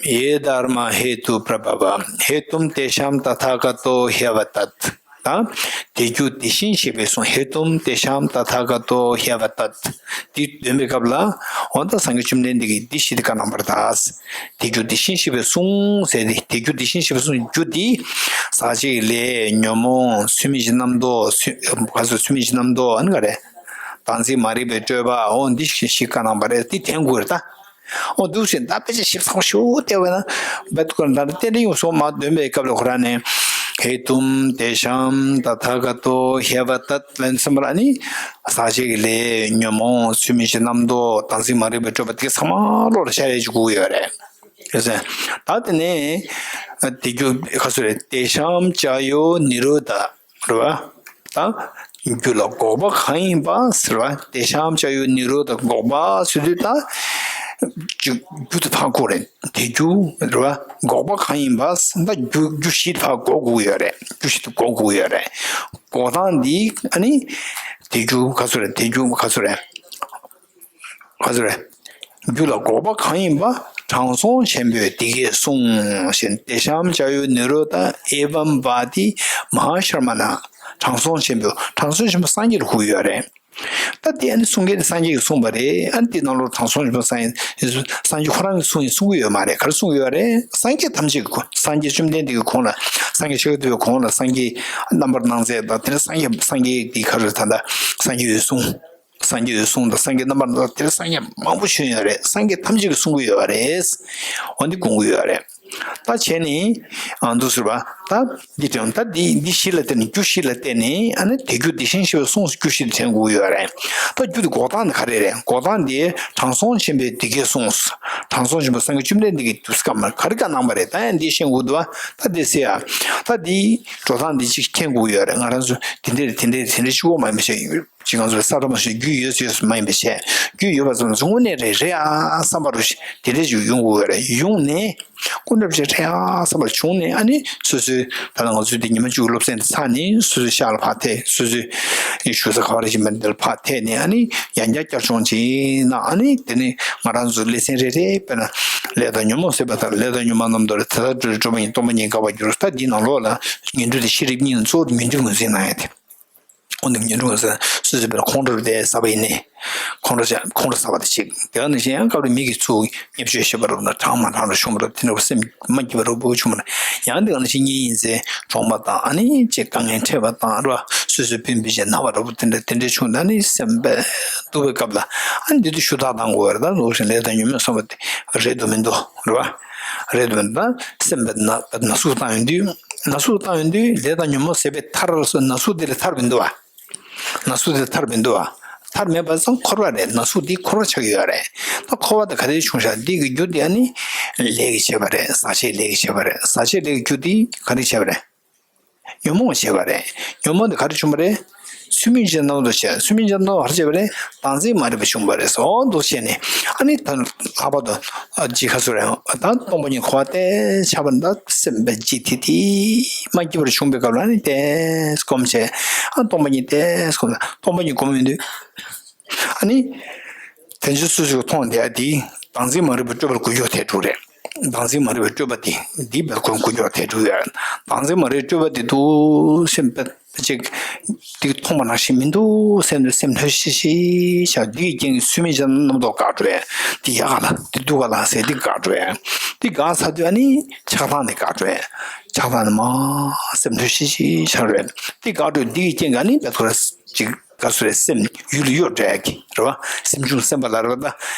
ཡེ་དྷརྨ་ཧེ་ཏུ་པྲ་བྷ་བ། ཧེ་ཏུམ་ཏེ་ཤམ་ཏ་ཐཱ་ག་ཏོ་ཧྱ་ཝ་ཏད། དང་། དེ་རྒྱུ་དེ་བཞིན་གཤེགས་པའི་གསུང་། ཧེ་ཏུམ་ཏེ་ཤམ་ཏ་ཐཱ་ག་ཏོ་ཧྱ་ཝ་ཏད། འདི་འདོན་པའི་སྐབས་ལ། འོ་ད་སངས་རྒྱས་བཅོམ་ལྡན་འདས་ཀྱིས་འདི་བཞི་དེ་བཀའ་གནང་བར་གདའ། དེ་རྒྱུ་དེ་བཞིན་གཤེགས་པའི་གསུང་ཟེར་ཏེ། དེ་རྒྱུ་དེ་བཞིན་གཤེགས་པའི་གསུང་། རྒྱུ་འདི་ཟག་བཅས་ཀྱི་ལས། ཉོན་མོངས། ཚུལ་མིན་གྱི་རྣམ་རྟོག་ཚུལ་ག་ཚོད་ཚུལ་མིན་གྱི་རྣམ་རྟོག་ཨ་ནི་ག་རེ། བདག་འཛིན་མ་རིག་པའི་སྤྲོས་པ། འོ་འདི་བཞི་བཀའ་གནང་བ་རེད། འདི་དྲན་དགོས་རེད་ད། འོ་འདུག་བྱས་ད་དཔེ་ཆ་ཞིབ་ཚགས་པོ་ཞེ་པོ་བལྟས་པ་ན། བད་ཀོ་ན་རྟེན་འབྲེལ་གྱི་མུ་གསུང་མར་འདོན་པའི་སྐབས་ལ་ཁོ་རང་ནས། ཧེ་ཏུམ་ཏེ་ཤམ་ཏ་ཐཱ་ག་ཏོ་ཧྱ་ཝ་ཏད་ལབ་ཙམ་པ་ལ་ནི། ཟག་བཅས་ཀྱི་ལས། ཉོན་མོངས། ཚུལ་མིན་གྱི་རྣམ་རྟོག་བདག་འཛིན་མ་རིག་པའི་སྤྲོས་པ་དེ་ཚང་མ་བློ་ལ་ཤར་ཡས་ཅིག་དགོས་ཀྱི་ཡོད་རེད། ད་དེ་ནས་དེ་རྒྱུ་ག་ཚོད་རེད། ཏེ་ཤམ་ཅཱ་ཡོ་ནི་རོ་དྷ། རེད་བ། ད་རྒྱུ་ལ་འགོག་པ་གང་ཡིན་པ་ཟེར་བ། ཏེ་ཤམ་ཅཱ་ཡོ་ནི་རོ་དྷ། འགོག་པ་ཟེར་དུས་ད་རྒྱུ་རྒྱུ་དེ་ཕར་འགོག་རེད། དེ་རྒྱུ་རེད་བ། འགོག་པ་གང་ཡིན་པ་ཟེར། ད་རྒྱུ་རྒྱུ་བཞི་དེ་ཕར་འགོག་དགོས་ཡོད་རེད། རྒྱུ་བཞི་དེ་འགོག་དགོས་ཡོད་རེད། འགོག་སྟངས་འདི་ཨ་ནི་དེ་རྒྱུ་ག་ཚོད་རེད། དེ་རྒྱུ་ག་ཚོད་རེད། ག་ཚོད་རེད། རྒྱུ་ལ་འགོག་པ་གང་ཡིན་པ། དྲང་སྲོང་ཆེན་པོས་འདི་སྐད་གསུངས་ཞེས། ཏེ་ཤམ་ཅཱ་ཡོ་ནི་རོ་དྷ་ཨེ་བམ་བ་ཏི་མ་ཧཱ་ཤྲ་མ་ཎ། དྲང་སྲོང་ཆེན་པོ། དྲང་སྲོང་ཆེན་པོ་སངས་རྒྱས་ལ་གོ་གི་ཡོད་རེད། ད་དེ་ཨ་ནི་གསུང་མཁན་དེ་སངས་རྒྱས་ཀྱིས་གསུངས་པ་རེད། ཨ་ནི་དེ་ནང་ལོགས་དྲང་སྲོང་ཆེན་པོ་སངས་སངས་རྒྱས་ཁོ་རང་གིས་གསུངས་ཡིན་གསུང་གི་ཡོད་མ་རེད། ག་རེ་གསུང་གི་ཡོད་རེད། སངས་རྒྱས་ཐམས་ཅད་ཀྱི་གོང་། སངས་རྒྱས་བཅོམ་ལྡན་འདས་ཀྱི་གོང་ལ། སངས་རྒྱས་ཤཱཀྱ་ཐུབ་པའི་གོང་ལ། སངས་རྒྱས་རྣམ་པར་སྣང་མཛད་དང་། དེ་ནས་སངས་རྒྱས་སངས་རྒྱས་དེ་ག་རེ་ད་ལྟ་སངས་རྒྱས་འོད་སྲུང་། སངས་རྒྱས་འོད་སྲུང་དང་། སངས་རྒྱས་རྣམ་པར་སྣང་མཛད། དེར་སངས་རྒྱས་མང་པོ་བྱོན་ཡོད་རེད། སངས་རྒྱས་ཐམས་ཅད་ཀྱིས་གསུང་གི་ཡོད་རེད། འོ་འདི་དགོངས་ཀྱི་ཡོད་རེད། ད་བྱས་ནས་ཨ་འདུག་ཟེར་བ། ད་འདི་དྲན། ད་འདི་འདི་བཞི་ལ་བརྟེན་ནས། རྒྱུ་བཞི་ལ་བརྟེན་ནས་ཨ་ནི་དེ་རྒྱུ་དེ་བཞིན་གཤེགས་པའི་གསུང་། རྒྱུ་བཞི་དེ་དྲན་དགོས་ཀྱི་ཡོད་རེད། ད་རྒྱུ་དེ་འགོག་སྟངས་དེ་ག་རེ་རེད། འགོག་སྟངས་དེ་དྲང་སྲོང་ཆེན་པོས་འདི་སྐད་གསུངས། དྲང་སྲོང་ཆེན་པོ་སངས་རྒྱས་བཅོམ་ལྡན་འདས་ཀྱིས་དུས་སྐབས་མར་ག་རེ་བཀའ་གནང་བ་རེད། ད་ཡང་འདི་ཤེས་དགོས་འདུག་བ། ད་འདི་ཟེར་ཡ། ད་འདི་འགྲོ་སྟངས་འདི་གཅིག་མཁྱེན་དགོས་ཀྱི་ཡོད་རེད། ང་རང་ཚོ་དེ་འདྲ་རེད། དེ་འདྲ་རེད། དེ་འདྲ་གཅིག་པོ་མ་ཡིན་པ་བྱས། ཅིག་ང་ཚོ་ལ་ས་ཁྲ་མ་ཞིག་རྒྱུས་ཡོད་ཡོད་མ་ཡིན་པ་བྱས། རྒྱུས་ཡོད་པ་ཙམ་དུ་དངོས་གནས་རེད་རེད་ཨ་བསམ་པ་རུ་ཞིག་དེ་འདྲ་ཞིག་ཡོང་དགོས་རེད། ཡོང་ནས་ཀུན་རབ་ཅིག་རེད་ཨ་བསམ་པ་བྱུང་ནས། ཨ་ནི་སོ་སོའི་ད་ལྟ་ང་ཚོའི་དེ་ཉི་མ་བཅུ་གི་སློབ་ཚན་དེ་ཚར་ནས་སོ་སོའི་ཤག་ལ་ཕར་ཐད། སོ་སོའི་བཞུགས་ས་ག་བ་རེ་བཞིན་པ་འདི་ལ་ཕར་ཐད་ནས། ཨ་ནི་ཡང་བསྐྱར་བསྐྱར་སྦྱོང་ཅིག་གནང་། ཨ་ནི་དེ་ནས་ང་རང་ཚོ་ལེ་ཚན་རེ་རེ། དཔེར་ན་ལས་དང་ཉོན་མོངས་ཟད་པའི་མཐར། ལས་དང་ཉོན་མོངས་རྣམ་རྟོག་ལས། དེ་དག་སྤྲོས་ནས་སྤྲོས་པ་ཉིད་སྟོང་པ་ཉིད་དགའ་བར་འགྱུར། ད་འདིའི་ནང་ལོགས་ལ་ཉན་ཐོས་དང་ཤེས་རབ་གཉིས་ནི་གཙོ་བོ་དེ་ཉན་ཐོས་ངོས་འཛིན་གནང་ཡ་དེ། འོ་འདི་ཉོན་མོངས་ཟེར་སོ་སོའི་བར་ཁོང་ཁྲོ་དེ་ཟ་བ་ཡིན་ནི། ཁོང་ཁྲོ་བྱ་ཁོང་ཁྲོ་ཟ་བ་དེ་གཅིག་དེ་ག་ནང་བཞིན་ཡང་སྐབས་རེ་མི་གིས་ཚུར་བརྙས་བཅོས་བྱེད་པ་རུ་ན་གྲང་མ་གྲང་རུ་ཤོང་བ་རུ་དེ་འདྲ་བ་སེམས་མ་སྐྱིད་པ་རུ་བུ་བྱུང་བ་ན། ཡང་དེ་ག་ནང་བཞིན་གཉེན་ཡིན་ཚེ་གྲོངས་པ་དང་ཨ་ནི་ཅིག་དཀའ་ངལ་འཕྲད་པ་དང་ར་སོ་སོའི་སྤུན་སྤུན་མཆེད་ན་བ་རུ་བུ་དེ་འདྲ་དེ་འདྲ་བྱུང་ད་ནི་སེམས་པ་སྡུག་པའི་སྐབས་ལ་ཨ་ནི་འདི་དུས་ཞུ་དག་བཏང་དགོས་པ་རེད། ད་ལོག་ཞིང་ལས་དང་ཉོན་མོངས་སོང་བ་དེ་རེད་འདུག་མི་འདུག་རེད་བ། རེད་འདུག་མི་འདུག་ད་སེམས་པ་ན་ན་ཟུག་བཏང་ཡོང་དུས་ན་ཟུག་བཏང་ཡོང་དུས་ལས་དང་ཉོན་མོངས་ཟད་པའི་མཐར་སོ་ན་ཟུག་དེ་ལས་ཐར་མི་འདུག་བ། ན་ཟུག་དེ་ཐར་མི་འདུག་བ། ཐར་མེད་པ་ཙང་འཁོར་བ་རེད། ན་ཟུག་འདི་འཁོར་བ་ཆགས་ཀྱི་ཡོད་རེད། ད་འཁོར་བ་དེ་ག་དེ་བྱུང་ཤག་འདི་གི་རྒྱུ་དེ་ཨ་ནི་ལས་ཀྱིས་བྱས་པ་རེད། ཟག་བཅས་ལས་ཀྱིས་བྱས་པ་རེད། ཟག་བཅས་ལས་ཀྱི་རྒྱུ་དེ་ག་རེ་བྱས་པ་རེད། ཉོན་མོངས་བྱས་པ་རེད། ཉོན་མོངས་དེ་ག་རེ་བྱུང་བ་རེད། ཚུལ་མིན་བྱེད་རྣམ་དུ་བྱས། ཚུལ་མིན་བྱེད་རྣམ་དུ་ག་རེ་བྱས་པ་རེད། བདག་འཛིན་མ་རིག་པ་བྱུང་བ་རེད། ཨོ་འདུག་བྱས་ནས་ཨ་ནི་ད་ལྷག་པར་དུ་ཨ་ཅི་ཁ་སུ་རེད། ད་སྟོང་པ་ཉིད་འཁོར་བ་དེ་ཆགས་པ་འདྲ་སེམས་པ་ཅིག་དེ་དེ་མ་སྐྱིད་པར་བྱུང་བའི་སྐབས་ལ་ཨ་ནི་དེ་སྒོམ་བྱས། ཨ་སྟོང་པ་ཉིད་དེ་སྒོམ་སྟོང་པ་ཉིད་སྒོམ་ཡོང་དུས། ཨ་ནི། དེ་ཚོ་སོ་སོས་མཐོང་བསྡད་ཡ་དེ་བདག་འཛིན་མ་རིག་པའི་སྤྲོས་པར་འགུལ་སྐྱོད་དེ་དྲུག་རེད། བདག་འཛིན་མ་རིག་པའི་སྤྲོས་པ་དེ་འདི་བས་ཁོ་འགུལ་སྐྱོད་དེ་དྲུག་ཡོད། བདག་འཛིན་མ་རིག་པའི་སྤྲོས་པ་དེ་འདུག་སེམས་པ་ཅིག་འདི་མཐོང་བ་ནང་བཞིན་མི་འདུག་སེམས་སེམས་ལྷོད་ཤིག་ཤིག་བྱ། འདི་ཡི་རྐྱེན་གྱིས་ཚུལ་མིན་བྱེད་རྣམ་རྟོག་འགག་འགྲོ་ཡ། འདི་ཡག་ག་ལ་འདི་སྡུག་ག་ལ་ཟེར་འདི་འགག་འགྲོ་ཡ། འདི་འགག་ཚར་དུས་ཨ་ནི་ཆགས་སྡང་དེ་འགག་འགྲོ་ཡ། ཆགས་སྡང་དེ་མ་སེམས་ལྷོད་ཤིག་ཤིག་ཆགས་འགྲོ་ཡ། འདི་འགག་འགྲོ་འདི་ཡི་རྐྱེན་གྱིས་ཨ་ནི་བས་ཁོ་ར་ཅིག་ག་སུ་རེད། སེམས་ཡུལ་ལ་གཡོ་འདྲ་གི་རེད་བ། སེམས་བྱུང་སེམས་པ་ལ་རེད་བ། ད་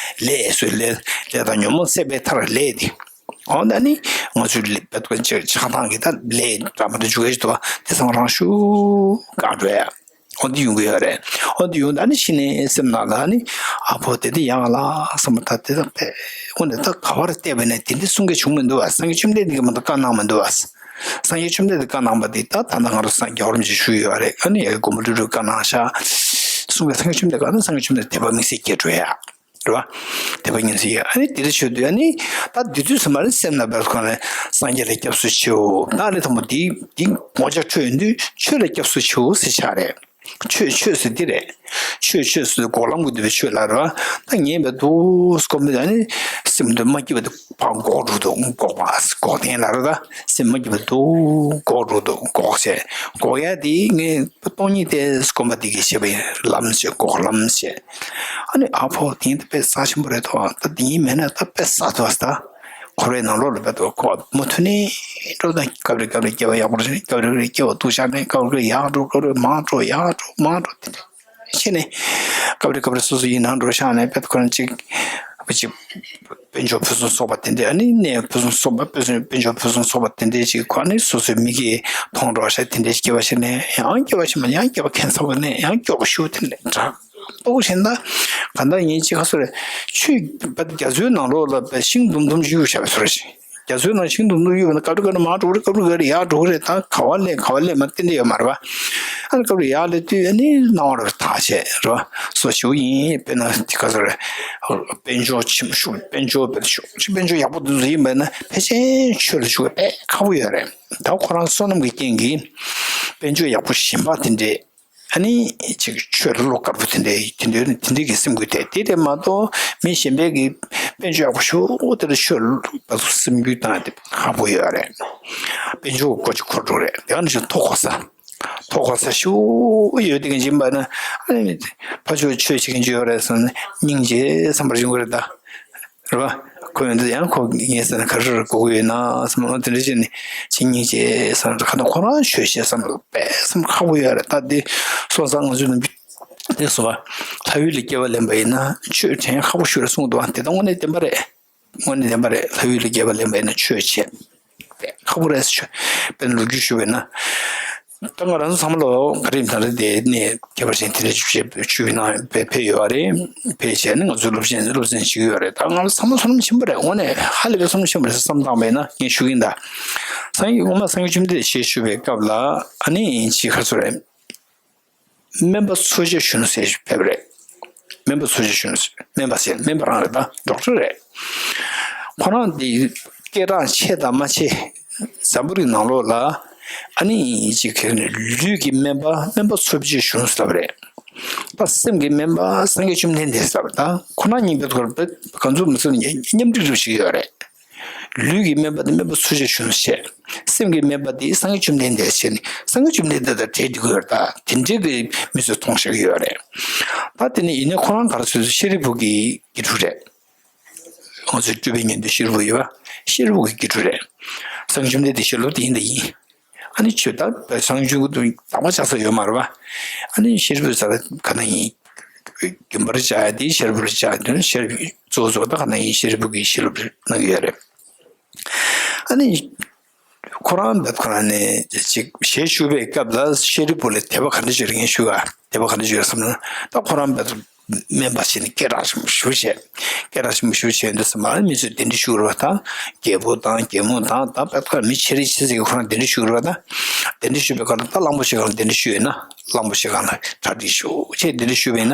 ལས་སུ་ལས་ལས་དང་ཉོན་མོངས་སད་པའི་མཐར་ལས་དེ། འོ་ན་ནི་ང་ཚོའི་ལས་པད་ཀོན་ཆེ་ཆགས་སྡང་གི་ད་ལས་འདྲ་མ་འདྲ་འཇུག་གི་ཞིག་འདུག་བ། དེ་ཚང་རང་ཤུགས་གང་འགྲོ་ཡ། འོ་འདི་ཡོང་གི་ཡོད་རེད། འོ་འདི་ཡོང་ད་ནི་ཕྱི་ནས་སེམས་ནང་ལ་ནི་ཨ་ཕོ་དེ་དེ་ཡག་ལ་བསམ་པ་ད་དེ་ད་པས་འོ་ནི་ད་ག་བར་བལྟས་པས་ནས་དེ་འདྲ་གསུང་གི་བྱུང་མི་འདུག་བ། སངས་རྒྱས་བཅོམ་ལྡན་འདས་ཀྱིས་མ་གཏོགས་བཀའ་གནང་མི་འདུག་བ། སངས་རྒྱས་བཅོམ་ལྡན་འདས་བཀའ་གནང་པ་འདི་ད་ད་ལྟ་ང་རང་སངས་རྒྱས་རྒྱལ་བ་རིན་པོ་ཆེ་ཞུས་ཡོད་རེད། ཨ་ནི་ཡ་གི་དགོངས་པ་ཀླུ་སྒྲུབ་བཀའ་གནང་ཤག་གསུངས་པའི་སངས་རྒྱས་བཅོམ་ལྡན་འདས་བཀའ་ན་སངས་རྒྱས་བཅོམ་ལྡན་འདས་དད་པ་དམིགས་བསལ་སྐྱེ་འགྲོ་ཡ། རེད་བ། དད་པ་དམིགས་བསལ་ཡ། ཨ་ནི་དེ་འདྲ་བྱོས་དུས་ཨ་ནི་ད་འདི་དུས་སུ་མ་རེད་སེམས་ན་བར་ཁོ་ནས་སངས་རྒྱས་ལ་སྐྱབས་སུ་མཆིའོ། ད་ཨ་ནི་དང་པོ་འདི་འདི་ངོ་ཅག་འཕྲོད་ཡོང་དུས་ཆོས་ལ་སྐྱབས་སུ་མཆིའོ་ཟེར་ཆགས་རེད། ཆོས་ཆོས་ཟེར་འདི་རེད། ཆོས་ཆོས་ཟེར་འགོག་ལམ་གྱི་འདུལ་བའི་ཆོས་ལ་རེད་བ། ད་ངས་བས་འདུག་སྐོམ་པའི་ཨ་ནི་སེམས་འདི་མ་སྐྱིད་པ་འདི་ཕར་འགོག་འགྲོ་འདུག་འགོག་པ་འགོག་བདེན་ལ་རེད། ད་སེམས་མ་སྐྱིད་པ་འདུག་འགོག་འགྲོ་འདུག་འགོག་བྱས་འགོག་ཡ་དེ་ངས་སྟོང་ཉིད་དེ་སྒོམ་པ་འདི་གིས་བྱས་པའི་ལམ་བྱས་འགོག་ལམ་བྱས། ཨ་ནི་ཨ་ཕོ་དེ་ཡིན་ད་དཔེ་རྩ་ཆེན་པོ་རེད་དོ། ད་དེ་ཡིན་མེད་ན་ད་དཔེ་རྩ་དོ་ད། འཁོར་བའི་ནང་ལོགས་ལ་བབས་འདུག་ཁོ་མུ་མཐུད་ནས་འགྲོ་དང་སྐབས་རེ་སྐབས་རེ་སྐྱེ་བ་ཡག་པོ་རེད། སྐབས་རེ་སྐབས་རེ་སྐྱེ་བ་སྡུག་ཆགས་ནས་སྐབས་རེ་ཡག་འགྲོ་སྐབས་རེ་མང་འགྲོ་ཡག་འགྲོ་མང་འགྲོ་དེ་འདྲ་བྱས་ནས་སྐབས་རེ་སྐབས་རེ་སོ་སོ་ཡིན་ནང་འགྲོ་ཤག་ནས་བེད་ཁོ་རང་གཅིག་བུ་གཅིག་དཔལ་འབྱོར་ཕུན་སུམ་ཚོགས་པ་དེ་འདྲ་ཨ་ནི་གནས་ཕུན་སུམ་ཚོགས་པ་དཔལ་སོ་དཔལ་འབྱོར་ཕུན་སུམ་ཚོགས་པ་དེ་འདྲ་ཅིག་ཁོ་ཨ་ནི་སོ་སོའི་མིག་གིས་མཐོང་འགྲོ་ཤག་དེ་འདྲ་ཅིག་སྐྱེ་བ་ཞིག་ནས་ཡང་སྐྱེ་བ་ཞིག་མ་ཡང་སྐྱེ་བ་ཁྱད་མཚར་པོ་ནས་ཡང་སྐྱོ་པོ་ཞིག་དེ་འདྲ་འདྲ། ལྟོས་ཤིག་ད། གང་ལྟར་ངས་ཅིག་ཁ་སོ་རེ། ཆུ་བ་རྒྱ་མཚོའི་ནང་ལོགས་ལ་བ་ཤིང་དུམ་དུམ་ཞིག་གཡུག་བཞག་པའི་ཚོར་ཞིག་རྒྱ་མཚོའི་ནང་ཤིང་དུམ་དུམ་གཡུག་པ་ན་སྐབས་རེ་སྐབས་རེ་མར་འགྲོ་གི་རེད། སྐབས་རེ་སྐབས་རེ་ཡར་འགྲོ་གི་རེད། ད་ག་བ་སླེབས་ག་བ་སླེབས་མ་ཏན་ཏན་ཡོད་མ་རེད་བ། ཨ་ནི་སྐབས་རེ་ཡར་སླེབས་དུས་ཨ་ནི་སྣང་བ་རེ་ཐག་བཅད་རེད་བ། སོ་ཞུ་ཡིན་དཔེར་ན་དེ་ཁ་སོ་རེ། དཔལ་འབྱོར་ཆེན་པོ་ཞུ་དཔལ་འབྱོར་དཔལ་ཞུ་དཔལ་འབྱོར་ཡག་པོ་འདུག་ཡིན་པ་ན་ཕལ་ཆེར་ཆོས་ལ་ཞུགས་པ་དཔེ་ཁག་པོ་ཡོད་རེད། ད་ཁོ་རང་བསོད་ནམས་ཀྱི་རྐྱེན་གྱིས་དཔལ་འབྱོར་ཡག་པོ་གཞན་པ་དེ་འདྲས། ཨ་ནི་ཅིག་ཆོས་ལ་བློ་དཀར་པོ་དེ་འདྲའི་དེ་འདྲའི་དེ་འདྲའི་གི་སེམས་འགུལ་ཐེབས་དེ་རེད་མ་གཏོགས་མི་གཞན་པའི་གི་དཔལ་འབྱོར་ཡག་པོ་ཞུ་དེ་ལ་ཆོས་ལ་སེམས་འགུལ་བཏང་དེ་ཁག་པོ་ཡོད་རེད། དཔལ་འབྱོར་གོ་ཅིག་འཁོར་འགྲོ་རེད། དེ་ག་ནང་བཞིན་མཐོ་གོ་ས་མཐོ་གོ་ས་ཞུ་ཡོད་དེ་གི་འཇིམ་པ་ན་ཨ་ནི་ཕ་ཆོས་ཆོས་བྱེད་མཁན་ཅིག་ཡོད་རེད་སོང་ནས་སྙིང་རྗེ་བསམ་པར་བྱུང་གི་རེད་ད། རེད་བ། ཁོ་ཡོང་དུས་ཡང་ཁོ་ངའི་ས་ན་ག་རེ་རེ་དགོས་ཀྱི་ཡོད་ན་བསམ་བློ་དེ་འདྲ་བྱས་ནས་ཕྱི་ཉིན་བྱས་བསམ་བློ་ཁ་ན་ཁོ་རང་ཆོས་བཤད་བསམ་བློ་དཔེ་བསམ་བློ་ཁག་པོ་ཡོད་རེད། ད་འདི་སོང་ཙང་ང་ཚོའི་ནང་དེ་སོ་བ་ལྷ་ཡུལ་ལ་སྐྱེ་བ་ལེན་པ་ཡིན་ན་ཆོས་དྲན་ཁག་པོ་ཞིག་རེད་གསུངས་འདུག་ཨ་དེ་ད་དངོས་གནས་བདེན་པ་རེད། དངོས་གནས་བདེན་པ་རེད། ལྷ་ཡུལ་ལ་སྐྱེ་བ་ལེན་པ་ཡིན་ན་ཆོས་བྱེད་དཔེ་ཁག་པོ་རེད་ཟེར་ཆོས་དཔེར་ན་ལོ་རྒྱུས་ཞུ་བས་ན། ད་ང་རང་ཚོ་ཚང་མ་ལོ་ག་རེ་ཡིན་ད་རེད་དེ་ནས་ཁྱད་པར་ཅན་དེ་འདྲ་ཞིག་ཆུ་བའི་ནང་ཕེབས་ཕེབས་ཡོད་རེད། ཕེབས་བྱས་ནས་ང་ཚོའི་སློབ་ཆེན་སློབ་ཚན་ཞིག་ཡོད་རེད། ད་ང་ཚོ་ཚང་མ་བསོད་ནམས་ཆེན་པོ་རེད། དངོས་གནས་ཧ་ལས་པའི་བསོད་ནམས་ཆེན་པོ་རེད་བསམ་བཏང་བས་ན་ངས་ཞུ་གིན་ད། སངས་རྒྱས་དབུ་མ་སངས་རྒྱས་བཅོམ་ལྡན་འདས་ཞེས་ཞུ་བའི་སྐབས་ལ་ཨ་ནི་ཅི་ཁ་ཚོ་རེད། སྨན་པ་འཚོ་བྱེད་གཞོན་ནུ་ཟེར་ཞིག་ཕེབས་རེད། སྨན་པ་འཚོ་བྱེད་གཞོན་ནུ་ཟེར་སྨན་པ་ཟེར་སྨན་པ་རང་རེད་ད་ཌོག་ཊར་རེད། ཁོ་རང་འདི་སྐད་གྲགས་ཆེ་དང་མ་ཆེ་འཛམ་བུ་གླིང་ནང་ལོགས་ལ་ཨ་ནི་ཅིག་ཁེ་ནི་ལུས་ཀྱི་སྨན་པ་སྨན་པ་འཚོ་བྱེད་གཞོན་ནུ་ཟེར་བ་རེད། ད་སེམས་ཀྱི་སྨན་པ་སངས་རྒྱས་བཅོམ་ལྡན་འདས་ཟེར་བ་ད་ཁོ་རང་གཉིས་པའི་ཐོག་ལ་གང་ཚོད་མི་ཚོད་མཉམ་འགྲིག་རུ་ཞིག་ཡོད་རེད། ལུས་ཀྱི་སྨན་པ་དེ་སྨན་པ་ཚུལ་འཆོས་གཞོན་ནུས་བྱས། སེམས་ཀྱི་སྨན་པ་དེ་སངས་རྒྱས་བཅོམ་ལྡན་འདས་བྱས་ནས་སངས་རྒྱས་བཅོམ་ལྡན་འདས་དང་འབྲེལ་འགྲིག་གི་ཡོད་རེད་ད། དེ་འདྲའི་གི་མི་ཚོས་མཐོང་བཞག་གི་ཡོད་རེད། ད་དེ་ནི་ཡིན་ནའི་ཁོ་རང་ག་རེ་ཟེར་ཤེས་རིག་པོ་གི་དགེ་ཕྲུག་རེད། ང་ཚོའི་སྤྲུལ་པའི་ཉན་ཐོས་ཤེས་རིག་པོ་ཡོད་པ། ཤེས་རིག་པོ་གི་དགེ་ཕྲུག་རེད། སངས་རྒྱས་བཅོམ་ལྡན་འདས་ཞལ་སློབ་དེ་ཡིན་དང་ཡིན། ཨ་ནི་ཆོས་ད་སངས་རྒྱས་དང་པོ་ཆགས་ས་ཡོད་མ་རེད་པ། ཨ་ནི་ཤེས་རིག་པོ་ས་ལ་ག་ན་ཡིན། རྒྱུན་པར་བཅའ་ཡ་དེ་ཤེས་རིག་པོར་བཅའ་དོན་ཤེས་རིག་གཙོ་བོ་གཙོ་བོ་ད་ག་ན་ཡིན་ཤེས་རིག་པོ་གི་ཤེས་རིག་པོ་གནང་གི་ཡོད་རེད། ཨ་ནི། ཁོ་རང་བད་ཁོ་རང་ནས་ཅིག་ཞལ་བཞུགས་པའི་སྐབས་ལ་ཤེས་རིག་པོ་ལ་དད་པ་ག་འདྲ་ཞིག་རེད་ངས་ཞུ་ག་དད་པ་ག་འདྲ་ཞིག་རེད་བསམ་ན་ད་ཁོ་རང་བད་སྨན་པ་ཞིག་ནས་སྐད་གྲགས་ཆེན་པོ་ཞུ་བྱས། སྐད་གྲགས་ཆེན་པོ་ཞུ་བྱས་འདི་ཚོ་མ་མི་ཚོས་གདན་འདྲེན་ཞུ་རོགས་དང་རྒྱལ་པོ་དང་རྒྱལ་མོ་དང་ད་བད་ཁོ་རང་མི་ཆེ་རིགས་ཆེ་ཚིག་གི་ཁོ་རང་གདན་འདྲེན་ཞུ་རོགས་དང་། གདན་འདྲེན་ཞུ་བའི་སྐབས་ལ་ད་གླང་པོ་ཆེ་སྒང་ལ་གདན་འདྲེན་ཞུ་ཡོད་ན་གླང་པོ་ཆེ་སྒང་ལ་གྲ་སྒྲིག་ཞུ་བྱས་གདན་འདྲེན་ཞུ་བས་ན་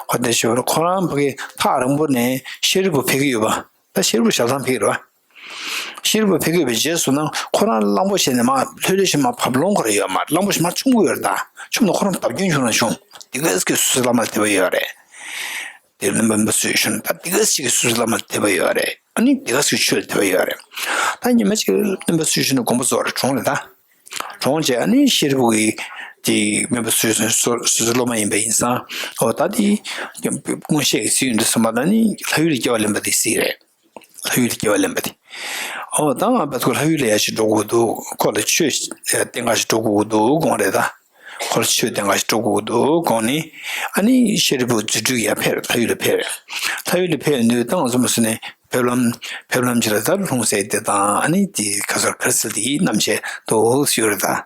ཁོ་གདན་ཞུ་བ་ཁོ་རང་ཕ་གི་ཐག་རིང་པོ་ནས་ཤེས་རིག་པོ་ཕེབས་ཀྱི་ཡོད་པ། ད་ཤེས་རིག་པོ་ཞལ་ཐང་ཕེབས་ཀྱི་རེད་བ། ཤེས་རིག་པ་ཕེབས་དགོས་པའི་རྗེས་སུ་ན་ཁོ་རང་གླང་པོ་ཆེ་ནས་མར་ལྷོད་ལྷོད་ཞིག་མར་བབས་ལོང་ག་རེ་ཡོད་མ་རེད། གླང་པོ་ཆེ་མར་མཆོང་གི་ཡོད་རེད་ད། མཆོང་ནས་ཁོ་རང་བརྡབ་སྐྱོན་བྱུང་ན་བྱུང་། དེ་ག་ཙམ་གྱིས་སོ་སོའི་བླ་མ་ལ་དད་པ་ཡོད་རེད། དེ་སློབ་མ་སུས་ཞུ་ན་ད་དེ་ག་ཙམ་གྱིས་སོ་སོའི་བླ་མ་ལ་དད་པ་ཡོད་རེད། ཨ་ནི་དེ་ག་ཙམ་གྱིས་ཆོས་ལ་དད་པ་ཡོད་རེད། ད་ཉི་མ་གཅིག་སློབ་མ་སུས་ཞུ་ན་དགོངས་པ་རྫོགས་རེད་གྲོངས་རེད་ད། གྲོངས་རྗེས་ཨ་ནི་ཤེས་རིག་པོ་གི་དེ་སྨན་པ་སུས་ཞུ་ན་སོ་སོའི་སློབ་མ་ཡིན་པ་ཡིན་ཙང་འོ་ད་དེ་མངོན་ཤེས་ཀྱི་ཚིག་ཡོན་ཏན་གསུམ་པ་ད་ནི་ལྷ་ཡུལ་ལ་སྐྱེ་བ་ལེན་པ་དེ་སྲིད་རེད། ལྷ་ཡུལ་དུ་སྐྱེ་བ་ལེན་པ་དེ། ཨོ་ད་ང་བད་ཁོ་ལྷ་ཡུལ་ལ་ཡར་ཞིག་འགྲོ་དགོས་འདུག་ཁོ་ལ་ཆོས་བསྟན་ག་ཞིག་འགྲོ་དགོས་འདུག་དགོངས་རེད་ད། ཁོ་ལ་ཆོས་བསྟན་ག་ཞིག་འགྲོ་དགོས་འདུག་དགོངས་ནས། ཨ་ནི་ཤེས་རིག་པོ་རྫུ་འཕྲུལ་ཡར་ཕེབས་ལྷ་ཡུལ་ལ་ཕེབས། ལྷ་ཡུལ་ལ་ཕེབས་ཡོང་དུས་ད་ང་ཚོ་མ་སུ་ནས་ཕེབས་ལམ་ཕེབས་ལམ་ཅིག་ལ་ད་ལྷུང་བཟེད་དེ་དང་ཨ་ནི་དེ་ག་ཚོད་ག་རེ་ཟེར་དེ་ཡིན་རྣམ་བཤད་དུ་ཞུ་རེད་ད།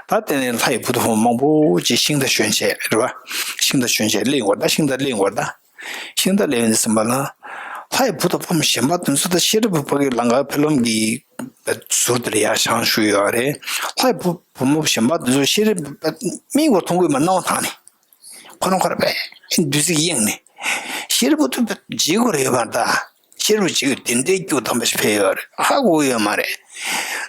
ད་དེ་ནས་ལྷ་ཡི་བུ་དང་བུ་མོ་མང་པོ་ཅིག་ཤིང་རྟ་ཞོན་བྱས་རེད་བ། ཤིང་རྟ་ཞོན་བྱས་སླེབས་ཡོང་བ་ད་ཤིང་རྟ་སླེབས་ཡོང་བ་ད། ཤིང་རྟ་ལས་ནི་ཟིན་པ་ལ། ལྷའི་བུ་དང་བུ་མོ་གཞན་པ་དེ་ཚོ་ད་ཤེས་རབ་ཕ་གི་ལང་ཀ་ཕེབས་ལམ་གྱི་ཟུར་དེར་ཡར་བཞེངས་བཞུགས་ཡོད་རེད། ལྷའི་བུ་བུ་མོ་གཞན་པ་དེ་ཚོ་ཤེས་རབ་མིག་བར་མཐོང་གི་མ་སྣང་བ་དང་ནི། ཁོ་རང་ཁོ་རང་པས་བདུད་རྩི་གཡེང་ནས། ཤེས་རབ་ཕ་གི་བརྗེད་དགོས་རེད་ཡོད་པ་ད། ཤེས་རབ་ཕ་གི་དེ་འདྲའི་སྐྱུག་དམ་པ་ཞིག་ཕེབས་ཡོད་རེད་ཧ་གོ་གི་ཡོད་མ་རེད།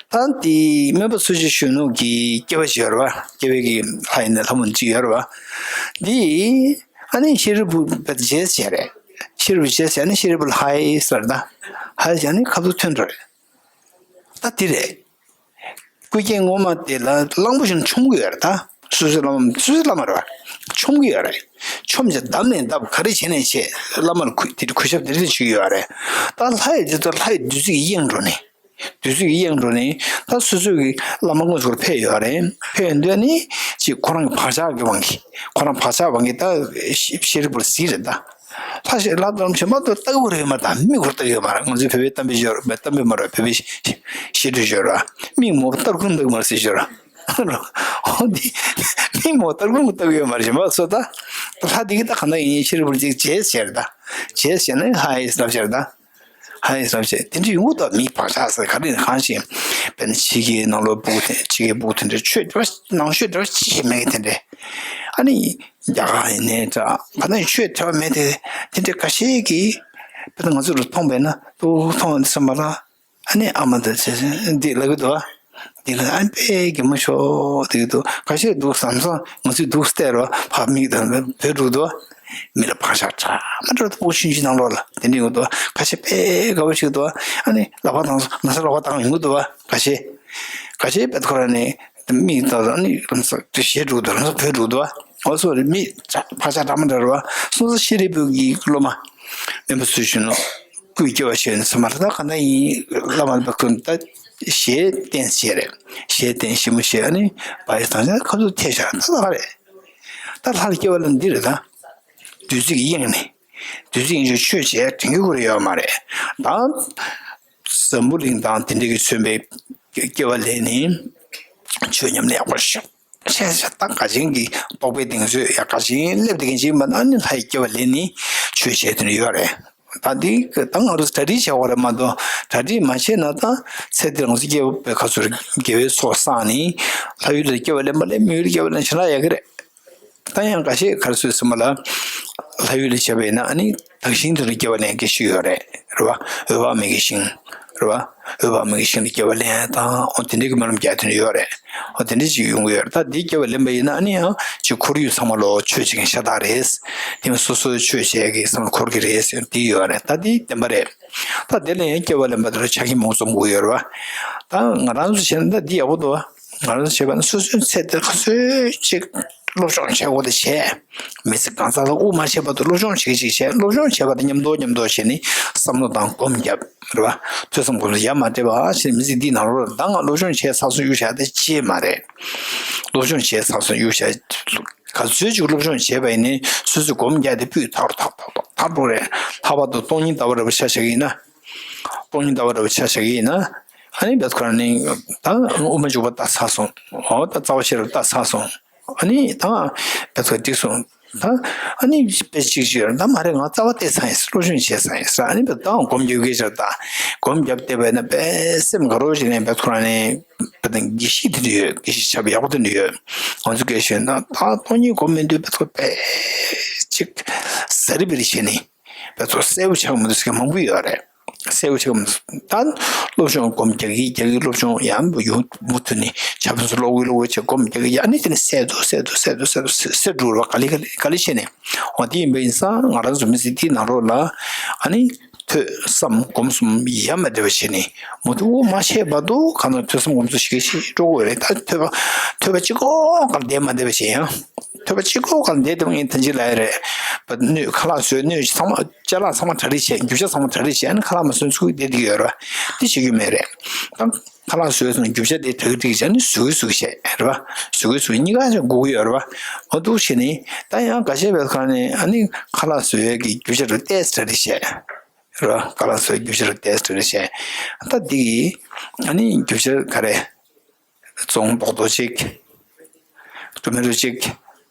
ད་དེ་སྨན་པ་སུ་ཅི་གཞོན་ནུ་གི་སྐྱེ་བ་ཞིག་ཡོད་རེད་བ། སྐྱེ་བའི་གི་ལྷ་ཡིན་ན་ལྷ་མོ་གཅིག་ཡོད་རེད་བ། འདི། ཨ་ནི་ཤེས་རབ་ཕ་གི་རྗེས་བྱས་རེད། ཤེས་རབ་ཕ་གི་རྗེས་བྱས་ཨ་ནི་ཤེས་རབ་ཕ་གི་ལྷའི་ཟེར་ད། ཧའི་ཟེར་ཨ་ནི་ཁ་ཐུག་ཐོན་འགྲོ་རེད། ད་འདི་རེད། སྐུ་སྐྱེ་སྔོན་མ་དེ་ལ་གླང་པོ་ཆེ་མཆོང་གི་ཡོད་རེད་ད། སོ་སོའི་བླ་མ་སོ་སོའི་བླ་མ་རེད་བ། མཆོང་གི་ཡོད་རེད། མཆོང་བྱས་བརྡབ་ནས་བརྡབ་ག་རེ་བྱས་ནས་བྱས་བླ་མ་ལ་གུས་དེ་གུས་ཞབས་དེ་འདྲ་བྱེད་ཀྱི་ཡོད་རེད། ད་ལྷ་ཡི་དེ་ཚོ་ལྷ་ཡི་བདུད་རྩི་གིས་གཡེང་འགྲོ་ནས། བདུད་རྩི་གིས་གཡེང་འགྲོ་ནས་ད་སོ་སོ་གི་བླ་མ་དངོས་སུ་ཕེབས་ཡོད་རེད། ཕེབས་ཡོང་དུས་ཨ་ནི་ཅིག་ཁོ་རང་གི་བག་ཆགས་ཀྱི་དབང་གིས་ཁོ་རང་བག་ཆགས་དབང་གིས་ད་ཤེས་རིག་པ་ལ་གཟིགས་རེད་ད། ལྷ་ཞིག་ལྷ་དང་གཞན་པ་དང་ལྟ་གི་རེད་མ་ད་མིག་ཁོ་ལྟ་གི་ཡོད་མ་རེད། ང་ཚོའི་བོད་པའི་གཏམ་དཔེ་ཡོད་རེད་གཏམ་དཔེ་མ་རེད་བོད་པའི་བཤད་སྲོལ་ཡོད་རེད། མིག་མོ་སྟར་ཁུང་ལྟ་གི་མ་རེད་ཟེར་ཡོད་རེད། འོ་འདི་མིག་མོ་སྟར་ཁུང་ལྟ་གི་ཡོད་མ་རེད་གཞན་པ་ཚོ་ད། ལྷ་འདི་གི་ད་ག་ན་ཡིན་ཤེས་རིག་པ་ཅིག་བྱས་ཟེར་ད། བྱས་ཟེར་ན་ཧ་ཡིས་ལབ་ཟེར་ད། ཧ་ཡིས་ལབ་ཟེར་དེ་འདྲ་ཡོང་གི་ད་མིག་བག་ཆགས་ཟེར་ག་རེ་ནས་གང་ཞིག་དཔེར་ན་ཕྱི་རྒྱལ་ནང་ལོགས་སྤུ་གུ་དེ་ཕྱི་རྒྱལ་སྤུ་གུ་དེ་འདྲ་ཆོས་འདྲ་བ་ནང་ཆོས་འདྲ་བ་ཅི་ཞིག་མེད་གི་དེ་འདྲ། ཨ་ནི། རྒྱ་གར་ཡིན་ནའི་འདྲ། ཕ་ནས་ཆོས་དྲི་བ་མེད་དེ། དེ་འདྲའི་ཁ་ཤས་ཀྱིས། དཔེར་ན་ང་ཚོ་རུ་མཐོང་བས་ན་ཏུ་མཐོང་བ་འདི་ཚོ་མ་ལ། ཨ་ནི་ཨ་མ་དང་བྱས་ཙང་འདི་ལབ་ཀྱི་འདུག་བ། འདི་ལ་ཨ་ནི་དཔེ་གད་མོ་ཤོར་བསྡད་ཀྱི་འདུག་ཁ་ཤས་འདུག་བསམ་སོང་ང་ཚོས་འདུག་བལྟས་རོགས་ཕ་མིག་དང་བོད་འགྲོ་འདུག་བ། མི་ལ་བག་ཆགས་ཕྲ་མ་འགྲོ་སྤུ་གུ་ཆུང་ཆུང་ནང་ལོགས་ལ་དེ་འདྲ་ཡོང་འདུག་བ། ཁ་ཤས་དཔེ་དགའ་པོ་ཞིག་འདུག་བ། ཨ་ནི་ལག་པ་བཏང་སོང་ན་ཚ་ལག་པ་བཏང་ཡོང་གི་འདུག་བ། ཁ་ཤས། ཁ་ཤས་དཔེ་ཁོ་རང་ནི། མིག་ལྟ་ལ་ནི་ལམ་སང་དེ་ཞེ་དྲུག་དང་ལམ་སང་བོད་དྲུག་དང་། འོ་སོ་རེ་མི་ཕག་ཆགས་འདྲ་མ་འདྲ་རེད་བ། སོང་ཙང་ཤེས་རིག་པོ་གི་སློབ་མ། སྨན་པ་ཚུལ་ཤིང་ནོ། སྐུའི་སྐྱེ་བ་བཞེས་ནས་ཚང་མ་ལ་ད་ག་འདྲ་ཡིན་བླ་མ་ལ་ཁོ་ད་ཞེས་བསྟན་བྱས་རེད། ཞེས་བསྟན་ཞིབ་མོ་བྱས་ཨ་ནི་བ་ཡི་དང་ཆ་ཁ་ཐུག་ཐེ་ཤ་ད་ད་ག་རེད། ད་ལྷ་ལ་སྐྱེ་བ་ལ་འདི་རེད་ད། བདུད་རྩི་གིས་གཡེངས་ནས། བདུད་རྩི་གཡེང་ཆོག་ཆོས་བྱས་དྲན་གྱི་ཁུར་ཡོད་མ་རེད་ད། འཛམ་བུ་གླིང་དང་དེ་འདྲ་གི་མཚོན་པའི་སྐྱེ་བ་ལེན་ནས་ཆོས་ཉམས་ལེན་ཡག་པོ་ཞིག་བྱས་བྱས་ད་ག་ཅིག་གི་རྟོགས་པའི་གདེང་ཚོད་ཡ་ག་ཅིག་སླེབས་བསྡད་མཁན་ཅིག་མ་ན་ནི་ལྷའི་སྐྱེ་བ་ལེན་ནས་ཆོས་བྱས་དེ་འདྲ་ཡོད་རེད། ད་འདི་ད་ང་རང་ཚོ་གྲ་སྒྲིག་བྱེད་དགོས་རེད་མ་གཏོགས་གྲ་སྒྲིག་མ་བྱས་ན་ད་ཚེ་འདིར་ང་ཚོ་སྐྱེ་བ་པའི་ཁ་ཚུར་དགེ་བའི་ཚོགས་བསགས་ནས་ལྷ་ཡུལ་ལ་སྐྱེ་བ་ལེན་པ་ལས་མི་ཡུལ་སྐྱེ་བ་ལེན་ཕྱིན་ན་ཡག་གི་རེད། ད་ཡང་འགའ་ཤས་ག་རེ་ཟེར་ཟེར་མ་ལ། ལྷ་ཡུལ་ལ་སྐྱེ་བ་ཡིན་ན་ཨ་ནི་དག་ཞིང་དེ་ལ་སྐྱེ་བ་ལེན་མཁན་ཞིག་ཡོད་རེད། རེད་བ། འོད་དཔག་མེད་ཀྱི་ཞིང་། རེད་བ། འོད་དཔག་མེད་ཀྱི་ཞིང་ལ་སྐྱེ་བ་ལེན་ཡ་དང་འོ་དེ་འདྲའི་གི་སྨོན་ལམ་རྒྱག་དེ་འདྲ་ཡོད་རེད། འོ་དེ་འདྲའི་ཅིག་ཡོང་གི་ཡོད་རེད། ད་འདི་སྐྱེ་བ་ལེན་པ་ཡིན་ན་ཨ་ནི་ཡང་ཅིག་ཁོར་ཡུག་ཚང་མ་ལོ་ཆོས་བྱེད་མཁན་ཤ་སྟག་རེད། དེ་མིན་སོ་སོའི་ཆོས་བྱེད་ཀྱི་ཚང་མ་འཁོར་གི་རེད་ཟེར་འདི་ཡོད་རེད། ད་འདི་བདེན་པ་རེད། ད་དེ་ལ་ཡང་སྐྱེ་བ་ལེན་པ་དེ་ལ་ཆ་རྐྱེན་མང་པོ་འཛོམས་དགོས་ཡོད་རེད་བ། ད་ང་རང་ཚོ་བྱས་ན་ད་འདི་ཡག་པོ་འདུག་ང་རང་ཚོ་བྱས་པ་ན་སོ་སོའི་ཚེ་འདི་ག་ཚོད་ཅིག་སློབ་སྦྱོང་བྱེད་དགོས་དེ་བྱས། མི་ཚེ་གང་ཚ་ལ་དབུ་མ་ཆད་བར་དུ་སློབ་སྦྱོང་བྱེད་ཅིག་བྱས། སློབ་སྦྱོང་བྱས་པ་དང་མཉམ་དུ་མཉམ་དུ་བྱས་ནས་བསམ་བློ་དང་སྒོམ་བརྒྱབ་རེད་བ། ཐོས་བསམ་སྒོམ་གསུམ་ཡ་མ་བྲལ་བ་བྱས་ནས་མི་ཚེ་འདིའི་ནང་ལོགས་ལ་ད་ང་སློབ་སྦྱོང་བྱས་ཚར་སོང་གཡུག་བཞག་དེ་ཅི་མ་རེད། སློབ་སྦྱོང་བྱས་ཚར་སོང་གཡུག་བཞག་ག་ཚོད་ཅིག་སློབ་སྦྱོང་བྱས་པ་ཡིན་ནའི་སོ་སོས་སྒོམ་རྒྱག་དེ་སྤུས་དག་རུ་ཐག་ཐག་ཐག་ཐག་འགྲོ་རེད། ལྷག་པར་དུ་སྟོང་ཉིད་ལྟ་བ་རེད་པ་ཆ་བཞག་གི་ཡིན་ན། སྟོང་ཉིད་ལྟ་བ་རེད་པ་ཆ་བཞག་གི་ཡིན་ན། ཨ་ནི་བེད་ཁོ་རང་ནི་ད་དབུ་མ་འཇུག་པ་ལྟ་ཚར་སོང་། འོ་ད་རྩ་བ་ཤེས་རབ་ལྟ་ཚར་སོང་། ཨ་ནི་ད་བེད་ཁོ་འགྲིག་སོང་། ད་ཨ་ནི་དཔེ་གཅིག་ཅིག་ད་མ་རེད། ང་རྩ་བ་བལྟས་ཚར་ཡིན། སློབ་སྦྱོང་བྱས་ཚར་ཡིན་ཟེར། ཨ་ནི་བེད་ད་སྒོམ་རྒྱག་གི་ཆར་ད་སྒོམ་རྒྱབ་བལྟས་པ་ཡིན་ན་དཔེ་སེམས་དགའ་རོགས་བྱས་ནས་བེད་ཁོ་རང་ནི། དཔེ་དང་དགེ་བཤེས་དེ་འདྲ་ཡོད། དགེ་བཤེས་ཆགས་པ་ཡག་པོ་དེ་འདྲ་ཡོད། ང་ཚོ་དགེ་བཤེས་ན་ད་སྟོང་ཉིད་སྒོམ་མི་འདུག་པ་ཚོ་དཔེ་ཅིག་ཟ་རི་བི་རི་བྱས་ནས་པ་ཚོ་གསལ་པོ་ཆགས་མི་འདུག་ཟེར་མཁན་མང་པོ་ཡོད་རེད། གསལ་པོ་ཆགས་མི་འདུག་ད་སློབ་སྦྱོང་སྒོམ་རྒྱག་གི་རྒྱག་གི་སློབ་སྦྱོང་ཡང་ཡོང་མུ་མཐུད་ནས་ཆ་ཕན་ཚུན་ཀློག་གི་ཀློག་གི་བྱས་སྒོམ་རྒྱག་གི་ཡ་ནི་དེ་ནས་གསལ་དུ་གསལ་དུ་གསལ་དུ་གསལ་དུ་གསལ་དུ་གསལ་འགྲོ་བ་ག་ལེ་ག་ལེ་ག་ལེ་བྱས་ནས། འོ་དེ་ཡིན་པ་ཡིན་ཙང་ང་རང་ཚོ་མི་ཚེ་འདིའི་ནང་ལོགས་ལ་ཨ་ནི་ཐོས་བསམ་སྒོམ་གསུམ་ཡ་མ་བདེ་བ་བྱས་ནས་མུ་མཐུད་དབུ་མ་ཆད་བར་དུ་གང་ལྟར་ཐོས་བསམ་སྒོམ་གསུམ་ཞིག་གི་ཞིག་འགྲོ་དགོས་རེད། ད་ཐོས་པ་ཐོས་པ་གཅིག་པོ་གང་བསྡད་མ་བདེ་བ་བྱས་ཡང་། ཐོས་པ་གཅིག་པོ་གང་བསྡད་དེ་ངས་ཐན་ཅི་ལ་ཡ་རེད། པ་སྣོད་ཁ་ལག་བཟོས་སྣོད་ཚང་མ་ཅ་ལག་ཚང་མ་གྲ་སྒྲིག་བྱས། རྒྱུ་ཆ་ཚང་མ་གྲ་སྒྲིག་བྱས་ནས་ཁ་ལག་མ་བཟོས་ཚུགས་བསྡད་དེ་ཡོད་རེད་བ། དེ་བྱེད་རྒྱུ་མེད་རེད། ད་ཁ་ལག་བཟོས་སོང་། རྒྱུ་ཆ་དེ་གྲ་སྒྲིག་བྱས་ནས་བཟོ་གི་བཟོ་གི་བྱས་རེད་བ། བཟོ་གི་བཟོ་གི་གཉིས་ཀ་ཅིག་དགོས་ཀྱི་ཡོད་རེད་བ། འོ་འདུག་བྱས་ནས་ད་ཡང་འགའ་ཤས་བས་གང་ནས་ཨ་ནི་ཁ་ལག་བཟོ་ཡས་ཀྱི་རྒྱུ་ཆ་རུ་ཏོག་ཙམ་གྲ་སྒྲིག་བྱས་རེད་བ། ཁ་ལག་བཟོ་ཡས་རྒྱུ་ཆ་རུ་ཏོག་ཙམ་གྲ་སྒྲིག་བྱས། ད་འདི་གི་ཨ་ནི་རྒྱུ་ཆ་ག་རེ། བཙོང་རྡོག་རྡོག་ཅིག་ཊོ་མེ་ཊོ་ཅིག་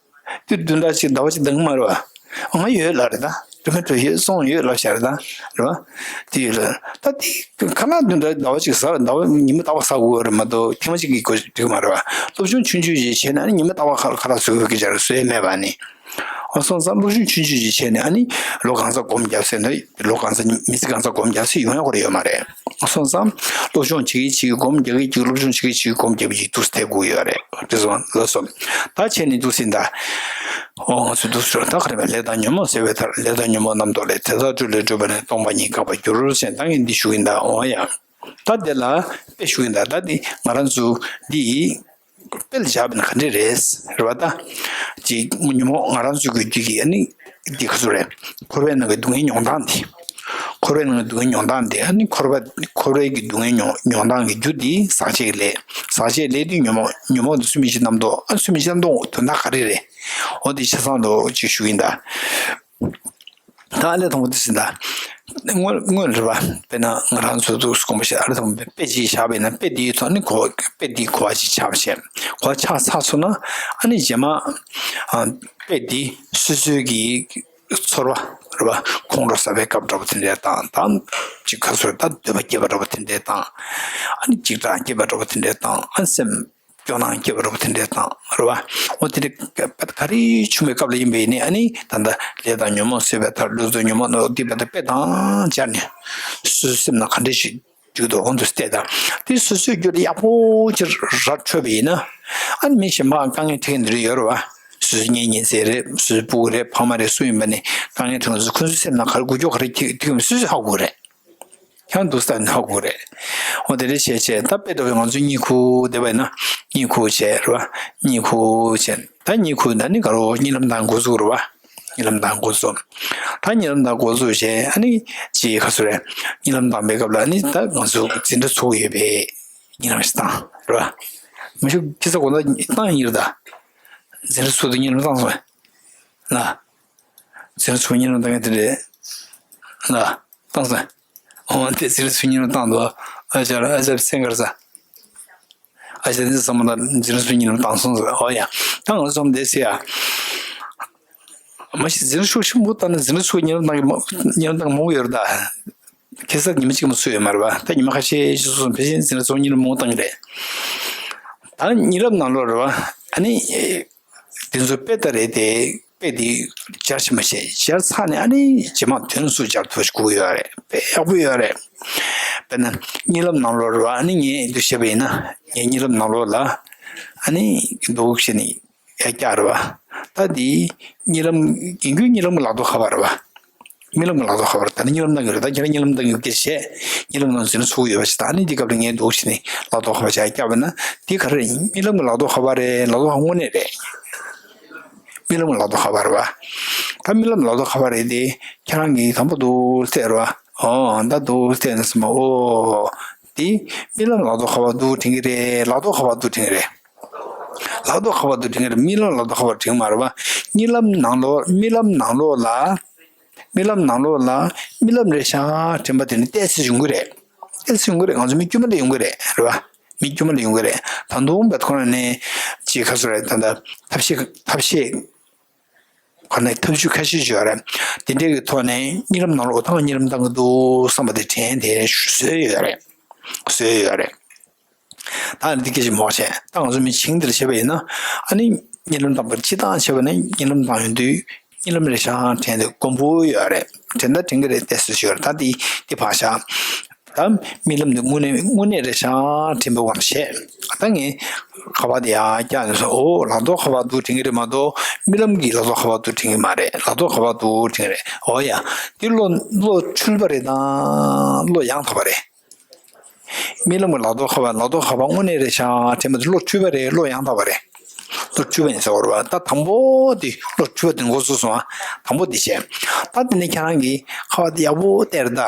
དེ་བདུན་ཕྲག་གཅིག་ཟླ་བ་གཅིག་འདང་མ་རེད་བ། ང་ཡོད་ལབ་རེད་ད། ཊོ་མེ་ཊོ་ཡོད། བཙོང་ཡོད་ལབ་བྱ་རེད་ད། རེད་བ། དེ་ཡོད་ལ་ད་དེ་ཁ་ལག་བདུན་ཕྲག་ཟླ་བ་གཅིག་ཟ་ཟླ་བ་ཉི་མ་རྟག་པར་ཟ་དགོས་རེད་མ་གཏོགས་ཐེངས་མ་གཅིག་གིས་གོ་འགྲིག་མ་རེད་བ། སློབ་སྦྱོང་ཆུང་ཆུང་ཞིག་བྱས་ན་ཨ་ནི་ཉི་མ་རྟག་པར་ཁ་ཁ་ལག་བཟོ་དགོས་ཀྱི་ཅག་རེད། བཟོ་ཡས་མེད་པ་ནི། ཨ་སོང་ཙང་སློབ་སྦྱོང་ཆུང་ཆུང་ཞིག་བྱས་ནས་ཨ་ནི་ལོ་གང་ཚ་སྒོམ་རྒྱབ་ཟེར་ན་ལོ་གང་ཚ་མི་ཚེ་གང་ཚ་སྒོམ་རྒྱབ་ཟེར་ཡོང་ཡག་ཁོ་ར་ཡོད་མ་རེད། སོང་ཙང་སློབ་སྦྱོང་བྱེད་ཀྱི་བྱེད་ཀྱི་སྒོམ་རྒྱག་གི་རྒྱུག་སློབ་སྦྱོང་བྱེད་ཀྱི་བྱེད་ཀྱི་སྒོམ་རྒྱག་པའི་ཡིག་ཏུ་སྟེར་དགོས་ཡོད་རེད། དེ་སོང་ལགས་སོ། ད་བྱས་ནས་འདུག་ཟིན་ད། ཨོ་ང་ཚོས་འདུག་ཟེར་ད་ག་རེ་བས། ལས་དང་ཉོན་མོངས་སེལ་བའི་མཐར། ལས་དང་ཉོན་མོངས་རྣམ་རྟོག་ལས། དེ་དག་སྤྲོས་ལས་གྲུབ་པ་ནི། སྟོང་པ་ཉིད་དགག་པར་འགྱུར་ཟེར་ད་ངས་འདི་ཞུ་གིན་ད། འོ་ཡ། ད་དེ་ལ་དཔེ་ཞུ་གིན་ད། ད་འདི་ང་རང་ཚོ་འདི། དཔེ་ལ་བཞག་པ་ན་ག་འདྲ་རེད། རེད་བ་ད། ཅིག་ཉོན་མོངས་ང་རང་ཚོའི་གི་རྒྱུད་ཀྱི་ཨ་ནི་འདི་ག་ཚོད་རེད། འཁོར་བའི་ནང་གི་སྡུག་བསྔལ་མྱོང་སྟངས་འདི། འཁོར་བའི་ནང་གི་སྡུག་བསྔལ་མྱོང་སྟངས་འདི་ཨ་ནི་འཁོར་བ་འཁོར་བའི་གི་སྡུག་བསྔལ་མྱོང་མྱོང་སྟངས་ཀྱི་རྒྱུ་འདི་ཟག་བཅས་ཀྱི་ལས། ཟག་བཅས་ལས་འདི་ཉོན་མོངས་ཉོན་མོངས་འདི་སུན་འབྱིན་གྱི་རྣམ་རྟོག་ཨ་སུན་འབྱིན་གྱི་རྣམ་རྟོག་དོན་དག་ག་རེ་རེད། འོ་འདི་ཆ་ཚང་དུ་ཅིག་ཞུ་གིན་ད། ད་ཨ་ལས་དང་པོ་དེ་ཟིན་ད། སྔོན་སྔོན་རེད་བ། དཔེར་ན་ང་རང་ཚོ་འདུག་སེ་དགོངས་པ་བཞེས། ཨ་ལས་དང་པོ་དཔེ་ཅིག་བཞག་པ་ཡིན་ན་དཔེ་འདིའི་ཐོག་ནས་གོ་དཔེ་འདིའི་གོ་བ་ཅིག་ཆགས་པ་བྱས། གོ་བ་ཆགས་ཚར་སོང་ན་ཨ་ནི་རྗེས་མ་ཨ་དཔེ་འདི་སོ་སོའི་གི་ཚོར་བ་རེད་བ། ཁོང་ཁྲོ་ཟ་བའི་སྐབས་འདྲ་པོ་དེ་འདྲས་དང་ད་ཅིག་ག་ཚོད་ད་འདོད་པ་སྐྱེས་པ་འདྲ་པོ་དེ་འདྲས་དང་ཨ་ནི་འཇིགས་སྐྲག་སྐྱེས་པ་འདྲ་པོ་དེ་འདྲས་དང་ཨ་སེམས། སྐྱོ་སྣང་སྐྱེ་བ་རུ་དེ་འདྲའི་དང་རུ་བ། འོ་དེ་འདྲའི་ག་རེ་བྱུང་བའི་སྐབས་ལ་ཡིན་པ་ཡིན་ནའི་ཨ་ནི་ད་ལྟ་ལས་དང་ཉོན་མོངས་སེལ་བའི་མཐར་བློ་རྩེ་ཉོན་མོངས་རྣམ་རྟོག་འདི་བ་དང་དཔེ་དང་སྦྱར་ནས་སོ་སོའི་སེམས་ནང་ག་འདྲ་ཞིག་འཇུག་འདུག་འོང་དུ་བལྟས་དང་དེ་སོ་སོའི་རྒྱུད་ལ་ཡག་པོ་ཅིག་ར་འཕྲོད་པ་ཡིན་ན་ཨ་ནི་མི་གཞན་པ་དཀའ་ངལ་འཕྲད་མཁན་འདི་རུ་ཡོད་རུ་བ། སོ་སོའི་གཉེན་ཉེ་ཚན་རེད། སོ་སོའི་སྤུ་གུ་རེད། ཕ་མ་རེད། སུ་ཡིན་པ་ནི་དཀའ་ངལ་འཕྲད་མཁན་ཚོ་ཁོ་ཚོའི་སེམས་ནང་ག་རེ་འགུལ་སྐྱོད་ག་རེ་འཁྱེར་འཁྱེར་གྱི་ཡོད་མེད་སོ་སོས་ཧ་གོ་རེད། ཁྱང་འདུག་ས་ནི་ཧ་གོ་རེད། འོ་དེ་འདྲ་བྱས་བྱས་ད་དཔེ་ལྟ་བུའི་ང་ཚོའི་གཉིད་ཁུག་བསྡད་པ་ཡིན་ན་གཉིད་ཁུག་བྱས་རེད་བ། གཉིད་ཁུག་བྱས་ད་གཉིད་ཁུག་ད་ནི་ག་རེ་གཉིད་ལམ་ལྡང་འགོ་ཚུགས་རེད་བ། གཉིད་ལམ་ལྡང་འགོ་ཚུགས། ད་གཉིད་ལམ་ལྡང་འགོ་ཚུགས་བྱས་ཨ་ནི་ཅི་ག་ཚོད་རེད། གཉིད་ལམ་ལྡང་པའི་སྐབས་ལ་ནི་ད་ང་ཚོ་འཛིན་གྲྭ་ཚུགས་ཡོད་པའི་གཉིད་ལམ་ཞིག་བཏང་རེད་བ། མི་ཤུགས་ཁྱི་ས་གོ་ད་བཏང་ཡིན་རེད་ད། འཛིན་གྲྭ་ཚུགས་དུས་གཉིད་ལམ་བཏང་སོང་ལ། འཛིན་གྲྭ་ཚུགས་གཉིད་ལམ་བཏང་མཁན་དེ་རེད་ལ། བཏང་སོང་། འོ་དེ་འཛིན་གྲྭ་ཚུགས་གཉིད་ལམ་བཏང་འདུག་ཨ་ཅག་ཨ་ཅག་སེང་གར་ས། ཨ་ཅག་འདི་བསམ་བློ་འཛིན་གྲྭ་ཚུགས་གཉིད་ལམ་བཏང་སོང་ཟེར། འོ་ཡ། ད་ང་ཚོ་བསམ་བསྡད་ཟེར་ཡ། མ་གཞི་འཛིན་གྲྭ་ཚུགས་ཆེན་པོ་བཏང་ན་འཛིན་གྲྭ་ཚུགས་གཉིད་ལམ་བཏང་གི་མ་གཉིད་ལམ་བཏང་གི་མང་པོ་ཡོད་རེད་ད། ཁ་སང་ཉི་མ་གཅིག་མ་ཚུགས་ཡོད་མ་རེད་བ། ད་ཉི་མ་ཁ་ཤས་ཤིག་སོང་ཕལ་ཆེར་འཛིན་གྲྭ་ཚུགས་གཉིད་ལམ་མང་པོ་བཏང་གི་རེད། ད་གཉིད་ལམ་ནང་ལོགས་རེད་བ། ཨ་ནི། དེ་ཚོ་དཔེ་ལྟར་རེད་དེ། དཔེ་དེ་སྦྱར་ཤེས་མ་ཤེས་སྦྱར་ཚར་ནས་ཨ་ནི་རྗེས་མ་དོན་སུ་སྦྱར་ཐུབ་ཤིག་དགོས་ཡོད་རེད། དཔེ་ཡག་པོ་ཡོད་རེད། དཔེར་ན་གཉིད་ལམ་ནང་ལོགས་རེད་བ། ཨ་ནི་ངས་འདུ་བཤད་པ་ཡིན་ན་ངའི་གཉིད་ལམ་ནང་ལོགས་ལ་ཨ་ནི་འདུག་བྱས་ནས་ཡར་བཀྱག་རེད་བ། ད་དེ་གཉིད་ལམ་རྒན་རྒོན་གཉིད་ལམ་གྱི་ལག་ཐོག་ཁ་པར་རེད་བ། རྨི་ལམ་གྱི་ལག་ཐོགས་ཁ་པར། ད་ནི་གཉིད་ལམ་བཏང་གི་རེད། ད་ཁྱེད་རང་གཉིད་ལམ་བཏང་གི་ཡོད་ཀྱི་བྱས། གཉིད་ལམ་ནང་འཛུལ་ན་ཚུགས་ཡོད་པ་ཞིག་ད་ནི་འདི་སྐབས་ལ་ངས་འདུག་བྱས་ནས་ལག་ཐོགས་ཁ་པར་བྱས་བརྒྱབ་པ་ན། འདི་ག་རེ་རེད། རྨི་ལམ་གྱི་ལག་ཐོགས་ཁ་པར་རེད། ལག་ཐོགས་ཁ་པར་དངོས་གནས་རེད། རྨི་ལམ་གྱི་ལག་ཐོགས་ཁ་པར་རེད་བ། ད་རྨི་ལམ་ལག་ཐོགས་ཁ་པར་རེད་དེ། ཁྱེད་རང་གིས་དང་པོ་འདུག་བལྟས་རེད་བ། ཨོ་ད་འདུག་བལྟས་ནས་སོང་བ། ཨོ། འདི་རྨི་ལམ་ལག་ཐོགས་ཁ་པར་འདུག་དྲན་གྱི་རེད། ལག་ཐོགས་ཁ་པར་འདུག་དྲན་གྱི་རེད། ལག་ཐོགས་ཁ་པར་དུ་དྲན་གྱི་རེད། རྨི་ལམ་ལག་ཐོགས་ཁ་པར་དྲན་གྱི་མ་རེད་བ། གཉིད་ལམ་ནང་ལོགས། རྨི་ལམ་ནང་ལོགས་ལ། རྨི་ལམ་ནང་ལོགས་ལ། རྨི་ལམ་རེད་ཤག་དྲན་པ་དེ་ནི་ཏོག་ཙམ་ཡོང་གི་རེད། ཏོག་ཙམ་ཡོང་གི་རེད། ང་ཚོ་མི་དཀྱུས་མ་ལ་ཡོང་གི་རེད། རེད་བ། མི་དཀྱུས་མ་ལ་ཡོང་གི་རེད། ད་དུང་བད་ཁོ་ན་ནས་ཅིག་ཁ་སོ་རེད། ད་ལྟ་ཐབས་ཤེས་ཐབས་ཤེས་ཁོ་ན་ཐབས་ཇུས་ཁ་ཤས་ཤིག་ཡོད་རེད། དེ་འདྲའི་གི་ཐོག་ནས་གཉིད་ལམ་ནང་ལོགས་ད་ང་གཉིད་ལམ་བཏང་གི་འདུག་བསམ་པ་དེ་དྲན་དེ་བཟོས་ཡོད་རེད། བཟོས་ཡོད་རེད། ད་འདི་སྐད་ཅིག་མོ་བྱས། ད་ང་ཚོ་མི་བྱིངས་འདིར་བྱས་པ་ཡིན་ན། ཨ་ནི་གཉིད་ལམ་བཏང་པར་སྤྱི་བཏང་བྱས་པ་ནི་གཉིད་ལམ་བཏང་ཡོང་དུས་གཉིད་ལམ་རེ་ཤང་དྲན་དུས་གོམས་པོ་ཡོད་རེད། དྲན་ད་དྲན་གི་རེད་དེ་སུ་ཞིག་ཡོད་རེད། ད་འདི་འདི་ཕར་བཞག་ད་རྨི་ལམ་འདི་དངོས་གནས་དངོས་གནས་རེ་ཤང་དྲན་པའི་དབང་བྱས། ད་ངས་ཁ་པར་དེ་ཡར་བཀྱག་ནས་སོང་། ཨོ་ལག་ཐོགས་ཁ་པར་འདུག་དྲན་གི་རེད་མ་གཏོགས་རྨི་ལམ་གྱི་ལག་ཐོགས་ཁ་པར་འདུག་དྲན་གི་མ་རེད། ལག་ཐོགས་ཁ་པར་འདུག་དྲན་གི་རེད། ཨོ་ཡ། འདི་བློ་བློ་འཁྲུལ་པ་རེད་དང་བློ་ཡང་དག་པ་རེད། རྨི་ལམ་གྱི་ལག་ཐོགས་ཁ་པར། ལག་ཐོགས་ཁ་པར་དངོས་གནས་རེད་ཤག་དྲན་པ་དེ་བློ་འཁྲུལ་པ་རེད། བློ་ཡང་དག་པ་རེད། བློ་འཁྲུལ་པ་ཡིན་ཟེར་བ་རེད་བ། ད་དང་པོ་དེ་བློ་འཁྲུལ་པ་དེ་འགོ་ཚུགས་སོང་ཨ། དང་པོ་དེ་བྱས། ད་དེ་ནས་ཁྱེད་རང་གིས་ཁ་པར་དེ་ཡག་པོ་བལྟས་རེད་ད།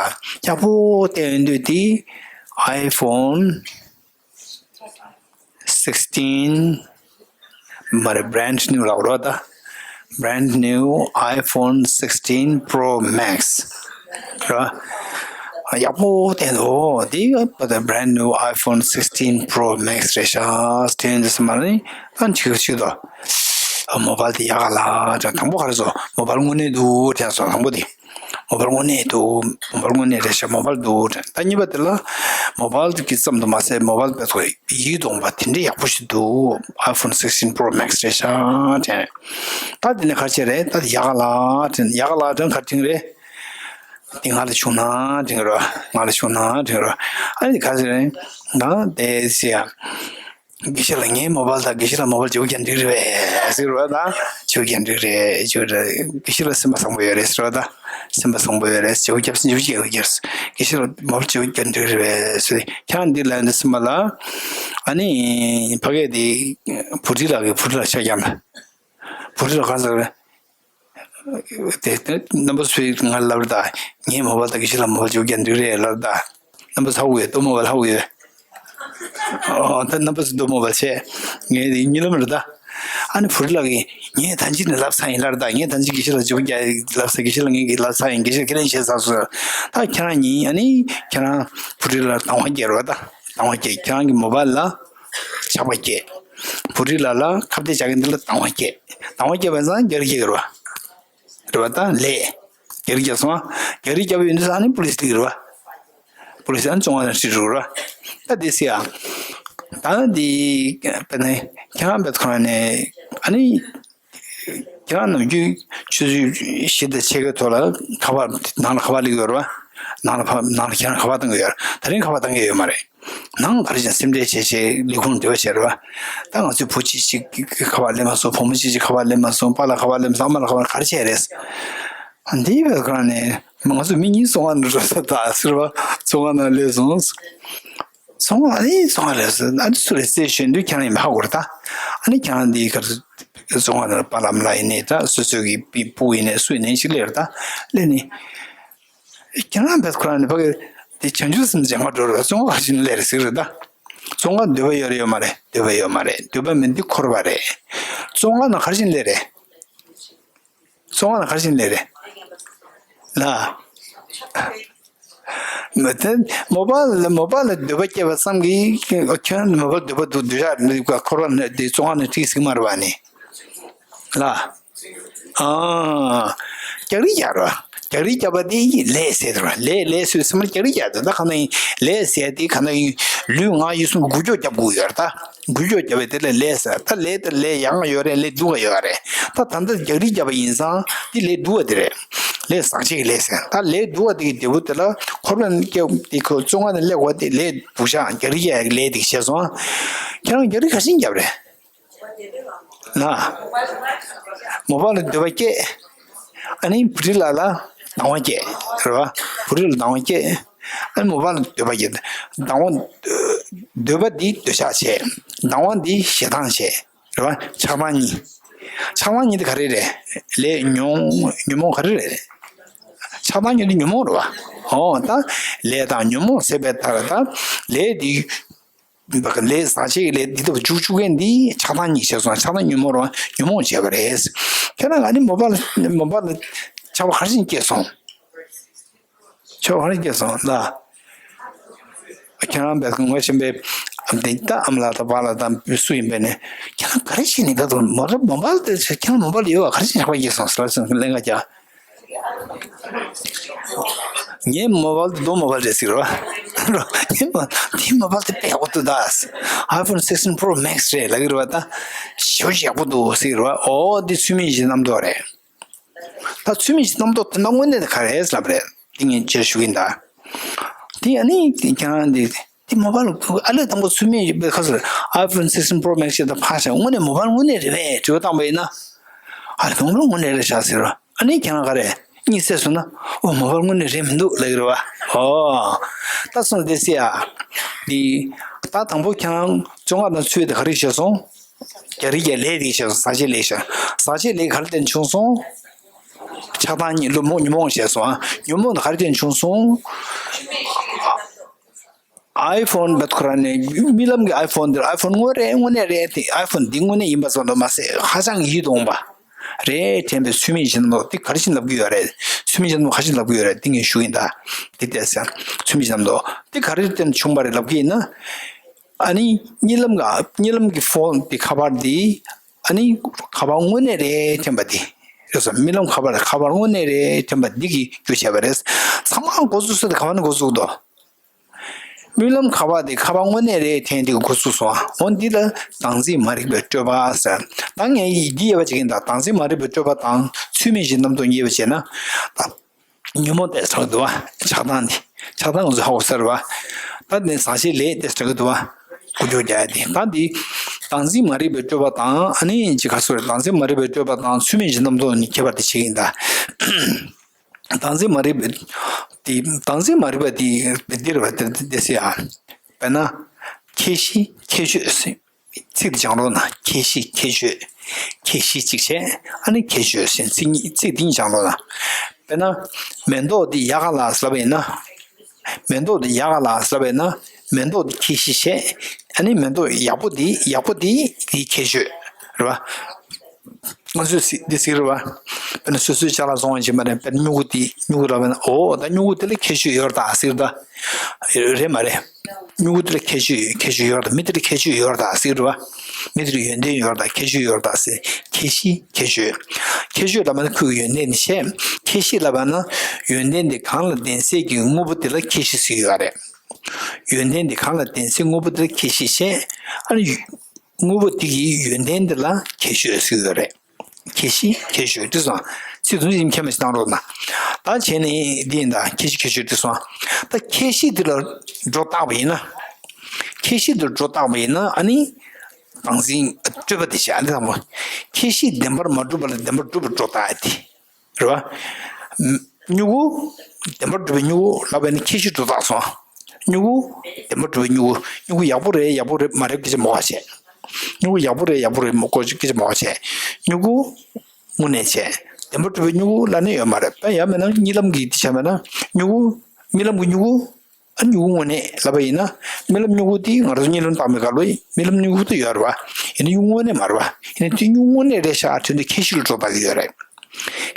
ཡག་པོ་བལྟས་ཡོང་དུས་དེ་iPhone sixteen། མ་རེད། brand new ལབ་རོགས་ད། brand new iPhone sixteen Pro Max ར། ཡག་པོ་བལྟས་འདུག་དེ་བ་ད་brand new iPhone sixteen Pro Max རེད་ཤག་དྲན་འདུག་སེ་མ་རེད། ད་ཅིག་ཅིག་ད། མོ་བལ་དེ་ཡག་ག་ལ་དྲན། དང་པོ་ག་རེ་སོང་། མོ་བལ་དངོས་གནས་འདུག་དྲན་སོང་། དང་པོ་དེ། མོ་བལ་དངོས་གནས་འདུག་མོ་བལ་དངོས་གནས་རེད་ཤག་མོ་བལ་འདུག་དྲན། ད་གཉིས་པ་དེ་ལ་མོ་བལ་གྱི་ཙམ་དུ་མ་ཟད་མོ་བལ་དཔེ་ཚོ་ཡིད་དུ་འོང་བ་དེ་འདྲའི་ཡག་པོ་ཞིག་འདུག iPhone sixteen Pro Max རེད་ཤག་དྲན། ད་དེ་ནས་ག་རེ་བྱས་རེད། ད་དེ་ཡག་ག་ལ་དྲན། ཡག་ག་ལ་དྲན་ག་རེ་དྲན་རེད། དེ་ང་ལ་བྱུང་ན་དྲན་རོ། ང་ལ་བྱུང་ན་དྲན་རོ། ཨ་ནི་ག་རེ་རེད། ད་དེ་ཟེར་ཡ། དགེ་བཤེས་ལགས་ངའི་མོ་བལ་དང་དགེ་བཤེས་ལགས་མོ་བལ་བརྗེ་པོ་རྒྱག་འགྲིག་རེད་པས་ཟེར་རོ། ད་བརྗེ་པོ་རྒྱག་འགྲིག་རེད་བརྗེ་པོ་རེད། དགེ་བཤེས་ལགས་སེམས་པ་བཟང་པོ་ཡོད་རེད་ཟེར་རོ། ད་སེམས་པ་བཟང་པོ་ཡོད་རེད། བརྗེ་པོ་རྒྱབ་སེ་བརྗེ་པོ་རྒྱག་རྒྱག་དགེ་བཤེས་ལགས་མོ་བལ་བརྗེ་པོ་རྒྱག་འགྲིག་རེད་པས་ཟེར། ཁྱེད་རང་འདི་ལ་འདི་སེམས་པ་ལ། ཨ་ནི་ཕ་གི་དེ་བུ་ཁྲིད་ལགས་ཀྱི་བུ་ཁྲིད་ལགས་ཤག་རྒྱག་ན། བུ་ཁྲིད་ལགས་གང་ཟེར་རེད། དེ་དེ་རྣམ་པ་ཚོས་ང་ལབ་རེད་ད། ངའི་མོ་བལ་དང་དགེ་བཤེས་ལགས་མོ་བལ་བརྗེ་པོ་རྒྱག་འགྲིག་རེད་ལབ་རེད་ད། རྣམ་པ་ཚོ་ཧ་གོ་ཡོད། ལྟོ་མོ་བལ་ཧ་གོ་ཡོད། ཨོ་ད་རྣམ་པ་ཚོ་ལྟོ་མོ་བལ་བྱས། ངས་དེ་གཉིད་ལམ་རེད་ད། ཨ་ནི་བུ་ཁྲིད་ལགས་ཀྱིས་ངས་ད་ཅི་ནས་ལབ་ཚར་ཡིན་ལབ་རེད་ད། ངས་ད་ཅི་དགེ་བཤེས་ལགས་བརྗེ་པོ་རྒྱག་ལབ་ཚར། དགེ་བཤེས་ལགས་ངས་ཀྱིས་ལབ་ཚར་ཡིན། དགེ་བཤེས་ཁས་ལེན་བྱས་ཚར་སོང་། ད་ཁྱེད་རང་གཉིས་ཨ་ནི་ཁྱེད་རང་བུ་ཁྲིད་ལགས་ལ་དང་བ་སྐྱེས་རེད་ད། དང་བ་སྐྱེས། ཁྱེད་རང་གི་མོ་བལ་ལ་ཆགས་པ་སྐྱེས། བུ་ཁྲིད་ལགས་ལ་ཁ་གཏད་བྱ་མཁན་འདི་ལ་དང་བ་སྐྱེས། དང་བ་སྐྱེས་པ་ཙང་རྒྱ་རིགས་སྐྱེས་རེད་བ། རེད་བ། ད་ལས་རྒྱ་རིགས་སྐྱེས་སོང་། རྒྱ་རིགས་སྐྱེས་པ་ཡིན་དུས་ཨ་ནི་པུ་ལིས་སླེབས་རེད་བ། པུ་ལིས་ཨ་ནི་བཙོན་ཁང་ནང་ཁྲིད་འགྲོ་རེད་བ། ད་དེ་སི་ཡ། ད་འདི་དཔེར་ན་ཁྱེད་རང་བེད་ཁོ་ན་ནས་ཨ་ནི། ཁྱེད་རང་ནམ་རྒྱུན་ཆུ་ཚོད་བཞི་དང་ཕྱེད་ཀའི་ཐོག་ལ་ཁ་པར་ནང་ལ་ཁ་པར་སླེབས་ཡོད་རེད་བ། ནང་ལ་ཕ་ནང་ལ་ཁྱེད་རང་ཁ་པར་བཏང་གི་ཡོད་རེད། ད་རིང་ཁ་པར་བཏང་གི་ཡོད་མ་རེད། ནང་ག་རེ་བྱས་སེམས་ཁྲལ་བྱས་བྱས་ལས་ཁུངས་འབྲེལ་བ་བྱས་རེད་བ། ད་ང་ཚོའི་བུ་གཅིག་གཅིག་གིས་ཁ་པར་སླེབས་མ་སོང་། བུ་མོ་གཅིག་གཅིག་ཁ་པར་སླེབས་མ་སོང་། པཱ་ལགས་ཁ་པར་སླེབས་མ་སོང་། ཨ་མ་ལགས་ཁ་པར་ག་རེ་བྱས་རེད། འདིའི་བེད་ཁོ་ན་ནས་ང་ཚོ་མི་གཉིས་བཙོན་ཁང་ནང་འགྲོ་ས་ད་ཟེར་བ། བཙོན་ཁང་ནང་སླེབས་སོང་། བཙོན་ཁང་ནས་བཙོན་ཁང་ལས་སུ་ཨ་ནི་སུ་རེད་ཟེར་ཞུ་དུས་ཁྱེད་རང་ཡིན་པ་ཧ་གོ་རེད་ད། ཨ་ནི་ཁྱེད་རང་འདི་གར་བཙོན་ཁང་ནང་པཱ་ལགས་ཨ་མ་ལགས་ཡིན་ནའི་ད་སོ་སོ་གི་སྤུ་གུ་ཡིན་ནའི་སུ་ཡིན་ནའི་ཞིག་སླེབས་རེད་ད། སླེབས་ནས་ཁྱེད་རང་བེད་ཁོ་རང་ནས་ཕ་གི་དེ་བྱང་ཆུབ་སེམས་ཅན་མ་འགྲོ་རེད། བཙོན་ཁང་ག་ཞིག་ནས་སླེབས་རེད་ཟེར་རེད་ད། བཙོན་ཁང་འདོད་པ་ཡོད་རེད་ཡོད་མ་རེད། འདོད་པ་ཡོད་མ་རེད། འདོད་པ་མེད་འདི་འཁོར་བ་རེད། བཙོན་ཁང་ནང་ག་རེ་བྱས་ནས་སླེབས་རེད། བཙོན་ཁང་ལ་ག་རེ་བྱས་ནས་སླེབས་རེད། ལ། མི་དེ་མོ་བལ་ལ་མོ་བལ་ལ་འདོད་པ་སྐྱེས་པ་ཙམ་གྱིས་ཁྱོད་མོ་བལ་འདོད་པ་འདུག་འདོད་ཆགས་འདི་འཁོར་བ་ནས་འདི་བཙོན་ཁང་ནས་ཁྲིད་ཟིན་མ་རེད་བ་ནི། ལ། ཨ། རྒྱག་རེས་རྒྱག་རོགས། རྒྱག་རེས་རྒྱག་པ་དེ་ལས་ཟེར་དུ་ར། ལས་ལས་སུས་སེམས་ལ་རྒྱག་རེས་རྒྱག་དུ་ད་ག་ནང་ཡིན། ལས་ཟེར་དེ་ག་ནང་ཡིན། ལུས་ངག་ཡིད་གསུམ་གྱི་འགུལ་སྐྱོད་རྒྱབ་དགོས་ཡོད་རེད་ད། འགུལ་སྐྱོད་བརྒྱབ་པའི་དེ་ལ་ལས་ཟེར། ད་ལས་དེ་ལས་ཡག་ག་ཡོད་རེད། ལས་སྡུག་ག་ཡོད་རེད། ད་ད་ལྟ་རྒྱག་རེས་བརྒྱབ་པ་ཡིན་ཙང་དེ་ལས་སྡུག་པ་དེ་རེད། ལས་བཟང་བྱེད་ཀྱི་ལས་ཟེར། ད་ལས་སྡུག་པ་དེ་གི་འབྲས་བུ་དེ་ལ་འཁོར་བའི་སྐྱེ་དེ་ཁོ་བཙོན་ཁང་ནས་སླེབས་དགོས་དེ་ལས་སྡུག་ཤག་རྒྱག་རེས་བརྒྱབ་ཡག་གི་ལས་དེ་བྱས་སོང་། ཁྱེད་རང་རྒྱག་རེས་ག་ཤིན་བརྒྱབ་རེད། ལ། མོ་བལ་ལ་འདོད་པ་སྐྱེས། ཨ་ནི་བུ་ཁྲིད་ལགས་ལ་ སྡང་བ་སྐྱེ། རེད་བ། བུ་རིགས་ལ་སྡང་བ་སྐྱེ། ཨ་ནི་མོ་བ་ལ་འདོད་པ་སྐྱེ། སྡང་བ། འདོད་པ་འདི་འདོད་ཆགས་བྱེད། སྡང་བ་འདི་ཞེ་སྡང་བྱེད། རེད་བ། ཆགས་སྡང་གཉིས། ཆགས་སྡང་གཉིས་དེ་ག་རེ་རེད། ལས་ཉོན་ཉོན་མོངས་ག་རེ་རེད། ཆགས་སྡང་གཉིས་དེ་ཉོན་མོངས་རེད་བ། འོ་ད། ལས་དང་ཉོན་མོངས་ཟད་པའི་མཐར་ད། ལས་འདི། ལས་ཟག་བཅས་ཀྱི་ལས་འདི་ལྟ་བུ་འཇུག་བཅུག་མཁན་འདི་ཆགས་སྡང་གཉིས་བྱས་སོང་། ཆགས་སྡང་ཉོན་མོངས་རེད་བ། ཉོན་མོངས་བྱས་པ་རེད། ཁྱེད་རང་ཨ་ནི་མོ་བ་ལ་མོ་བ་ལ་ཆགས་པ་ག་རེ་བྱས་ནས་སྐྱེས་སོང་། ཆོག་ག་རེ་སྐྱེས་སོང་ལ། ཁྱེད་རང་བས་ངོ་ཤེས་པའི་འདི་ལྟ་ཨམ་ལགས་དང་པཱ་ལགས་དང་སུ་ཡིན་པས་ནས། ཁྱེད་རང་ག་རེ་བྱས་ནས་ད་དུང་མོ་ར་མོ་བ་ལ་ཁྱེད་རང་མོ་བ་ལ་ཡོད་བ། ག་རེ་བྱས་ནས་ཆགས་པ་སྐྱེས་སོང་ཟེར་ལ་ལན་ཁ་རྒྱག་ངའི་མོ་བ་ལ་དེ་རྡོ་མོ་བ་ལ་རེད་ཟེར་རོ། ངའི་མོ་དེ་མོ་བ་ལ་དེ་དཔེ་ཡག་པོ་འདུག་ད། iPhone sixteen Pro Max རེད་ལབ་ཀྱི་རེད་བ། ད་ཞེ་པོ་ཅིག་ཡག་པོ་འདུག་ཟེར་གྱི་རེད་བ། ཨོ་འདི་ཚུལ་མིན་གྱི་རྣམ་རྟོག་རེད། ད་ཚུལ་མིན་གྱི་རྣམ་རྟོག་དེ་འདྲ་དངོས་གནས་དེ་ག་རེ་རེད་ལབ་རེད། དེ་ངས་བརྗོད་ཞུ་གི་ཡིན་ད། དེ་ཨ་ནི་དེ་ཁྱེད་རང་དེ་དེ་མོ་བ་ལ་ཨ་ལས་དང་པོ་ཚུལ་མིན་གྱི་ཁ་ཟེར་iPhone sixteen Pro Max ཞིག་ད་ཕར་བཞག་དངོས་གནས་མོ་བ་ལ་དངོས་གནས་རེད་པས་དྲི་བ་བཏང་པ་ཡིན་ན། ཨ་ལས་དང་པོ་དངོས་གནས་རེད་ཤག་ཟེར་རོ། ཨ་ནི་ཁྱེད་རང་ག་རེ་གཉིད་སད་སོང་ན། ཨོ་མོ་བ་ལ་དངོས་གནས་རེད་མི་འདུག་ལབ་ཀྱི་རེད་བ། ཨོ། ད་སོང་དེ་སེ་ཡ། དེ། ད་དང་པོ་ཁྱེད་རང་བཅོ་ལྔ་དང་ཚུལ་དེ་ག་རེ་བྱས་སོང་། རྒྱ་རིགས་ཀྱི་ལས་དེ་བྱས་སོང་། ཟག་བཅས་ལས་བྱས། ཟག་བཅས་ལས་ག་རེ་བརྟེན་བྱུང་སོང་། ཆགས་སྡང་གཉིས་ལུས་མོངས་ཉོན་མོངས་བྱས་སོང་། ཨ་ཉོན་མོངས་དེ་ག་རེ་བརྟེན་བྱུང་སོང་། iPhone བེད་ཁོ་ར་ནས་རྨི་ལམ་གྱི་iPhone འདིར་iPhone དངོས་རེད་དངོས་གནས་རེད་དེ་iPhone འདི་དངོས་གནས་ཡིན་པ་ཙམ་དུ་མ་ཟད་ཧ་ཅང་ཡིད་དུ་འོང་པ་རེད་དྲན་པའི་ཚུལ་མིན་གྱི་རྣམ་རྟོག་འདི་ག་རེ་བྱས་ནས་ལབ་ཀྱི་ཡོད་རེད། ཚུལ་མིན་གྱི་རྣམ་རྟོག་ག་རེ་བྱས་ནས་ལབ་ཀྱི་ཡོད་རེད། འདི་ངས་ཞུ་གི་ཡིན་ད། འདི་ལྟས་ཟེར། ཚུལ་མིན་གྱི་རྣམ་རྟོག་འདི་ག་རེ་བརྟེན་བྱུང་བ་རེད་ལབ་ཀྱི་ཡིན་ན། ཨ་ནི་རྨི་ལམ་གྱི་རྨི་ལམ་གྱི་ཕོན་འདི་ཁ་པར་འདི་ཨ་ནི་ཁ་པར་དངོས་གནས་རེད་དྲན་པ་འདི་རེད་སོ། རྨི་ལམ་ཁ་པར་ཁ་པར་དངོས་གནས་རེད་དྲན་པ་འདི་གིས་རྒྱུ་བྱས་པ་རེད། ཚང་མ་འགོ་ཚུགས་ས་དེ་ག་བ་ནས་འགོ་ཚུགས་འདུག་རྨི་ལམ་ཁ་པར་དེ་ཁ་པར་དངོས་གནས་རེད་དྲན་དེ་འགོ་ཚུགས་སོང་། འོ་འདི་ལ་བདག་འཛིན་མ་རིག་པའི་སྤྲོས་པ་ཟེར། ད་ངས་འདི་དབྱེ་བ་བྱེད་ཀྱི་ཡིན་ད། བདག་འཛིན་མ་རིག་པའི་སྤྲོས་པ་དང་ཚུལ་མིན་གྱི་རྣམ་རྟོག་གཉིས་དབྱེ་བ་བྱས་ན། ད་ཉོན་མོངས་དེ་ཆགས་འདུག་བ། ཆགས་སྡང་དེ། ཆགས་སྡང་ང་ཚོ་ཧ་གོ་ས་རེད་བ། ད་ནི་ཟག་བཅས་ལས་དེ་ཆགས་འདུག་བ། ཀུ་ཅོ་རྒྱག་ཡ་དེ། ད་འདི་བདག་འཛིན་མ་རིག་པའི་སྤྲོས་པ་དང་ཨ་ནི་ཅི་ག་སོ་རེད། བདག་འཛིན་མ་རིག་པའི་སྤྲོས་པ་དང་ཚུལ་མིན་གྱི་རྣམ་རྟོག་གཉིས་ཁྱད་པར་དེ་བྱེད་ཀྱི་ཡིན་ད། བདག་འཛིན་མ་རིག་པའི་དེ། བདག་འཛིན་མ་རིག་པ་དེ་འདི་རེད་བ། དེ་དེ་ཟེར་ཡ། དཔེར་ན། ཁྱད་གཞི་ཁྱད་ཆོས་ཟེར། ཚིག་འདི་སྦྱང་རོགས་གནང་། ཁྱད་གཞི་ཁྱད་ཆོས། ཁྱད་གཞི་གཅིག་བྱས། ཨ་ནི་ཁྱད་ཆོས་ཟེར། ཚིག་གཉིས་ཚིག་འདི་གཉིས་སྦྱང་རོགས་གནང་། དཔེར་ན། མེ་ཏོག་འདི་ཡག་ག་ལ་ཟེར་ལབ་པ་ཡིན་ན། མེ་ཏོག་འདི་ཡག་ག་ལ་ཟེར་ལབ་པ་ཡིན་ན། མེ་ཏོག་འདི་ཁྱད་གཞི་བྱས། ཨ་ནི་མེ་ཏོག་ཡག་པོ་འདི་ཡག་པོ་འདི་འདི་ཁྱད་ཆོས་རེད་བ། ང་ཚོས་ཟེར་འདི་ཟེར་རེད་བ། དཔེར་ན་སོ་སོའི་ཅ་ལག་བཙོང་བ་བྱེད་མ་རེད། དཔེར་ན་སྨྱུ་གུ་འདི་སྨྱུ་གུ་ལབ་པ་ཡིན་ན། འོ་ད་སྨྱུ་གུ་འདི་ལ་ཁྱད་ཆོས་ཡོད་རེད་ད་ཟེར་ད། རེད་མ་རེད། སྨྱུ་གུ་འདི་ལ་ཁྱད་ཆོས་ཡོད། ཁྱད་ཆོས་ཡོད་རེད་ད། མི་འདི་ལ་ཁྱད་ཆོས་ཡོད་རེད་ད་ཟེར་རེད་བ། མི་འདི་ལ་ཡོན་ཏན་ཡོད་རེད་ད། ཁྱད་ཆོས་ཡོད་རེད་ད་ཟེར། ཁྱད་གཞི་ཁྱད་ཆོས། ཁྱད་ཆོས་ལབ་པ་ན་ཁོའི་ཡོན་ཏན་འདི་བཤད། ཁྱད་གཞི་ལབ་པ་ན་ཡོན་ཏན་འདི་གང་ལ་ལྡན་སའི་གི་དངོས་པོ་དེ་ལ་ཁྱད་གཞི་ཟེར་གྱི་ཡོད་རེད། ཡོན་ཏན་འདི་གང་ལ་ལྡན་སའི་དངོས་པོ་དེ་ལ་ཁྱད་གཞི་བཤད། ཨ་ནི་དངོས་པོ་དེ་གི་ཡོན་ཏན་དེ་ལ་ཁྱད་ཆོས་ཟེར་གྱི་ཡོད་རེད། ཁྱད་གཞི་ཁྱད་ཆོས་དེ་སོང་། ཚིག་དོན་ཡིན་ཁྱད་མ་ཞིག་བཏང་རོགས་གནང་། ད་བྱས་ནས་འདི་ཡིན་ད། ཁྱད་གཞི་ཁྱད་ཆོས་དེ་སོང་། ད་ཁྱད་གཞི་དེ་ལ་སྒྲོ་བཏགས་པ་ཡིན་ན། ཁྱད་གཞི་དེ་ལ་སྒྲོ་བཏགས་པ་ཡིན་ན་ཨ་ནི། བདག་འཛིན་སྤྲོས་པ་དེ་བྱས། ཨ་ནི་དང་པོ། ཁྱད་གཞི་བདེན་པར་མ་གྲུབ་པ་ལ་བདེན་པར་གྲུབ་པར་སྒྲོ་བཏགས་ཡ་དེ། རེད་བ། སྨྱུ་གུ། བདེན་པར་གྲུབ་པའི་སྨྱུ་གུ་ལབ་པ་ཡིན་ན་ཁྱད་གཞི་སྒྲོ་བཏགས་སོང་། སྨྱུ་གུ། བདེན་པར་གྲུབ་པའི་སྨྱུ་གུ། སྨྱུ་གུ་ཡག་པོ་རེད་ཡག་པོ་རེད་མ་རེད་སྐད་ཆ་མ་གོ་བྱས། སྨྱུ་གུ་ཡག་པོ་རེད་ཡག་པོ་རེད་མ་གོ་སྐད་ཆ་མ་གོ་བྱས། སྨྱུ་གུ། དངོས་གནས་བྱས། བདེན་པར་གྲུབ་པའི་སྨྱུ་གུ་ལབ་ནས་ཡོད་མ་རེད། དཔེ་ཡང་མིན་ན་གཉིད་ལམ་གྱི་དེ་བྱས་པ་ན་སྨྱུ་གུ། རྨི་ལམ་གྱི་སྨྱུ་གུ། ཨ་སྨྱུ་གུ་དངོས་གནས་ལབ་པ་ཡིན་ན། རྨི་ལམ་སྨྱུ་གུ་དེ་ང་རང་ཚོ་གཉིད་ལམ་བཏང་བའི་སྐབས་ལ་རྨི་ལམ་སྨྱུ་གུ་དེ་ཡོད་རེད་བ། ཡིན་ན་སྨྱུ་གུ་དངོས་གནས་མ་རེད་བ། ཡིན་ན་དེ་སྨྱུ་གུ་དངོས་གནས་རེད་ཤག་དྲན་དུས་ཁྱད་གཞི་ལ་སྒྲོ་བཏགས་ཀྱི་ཡོད་རེད།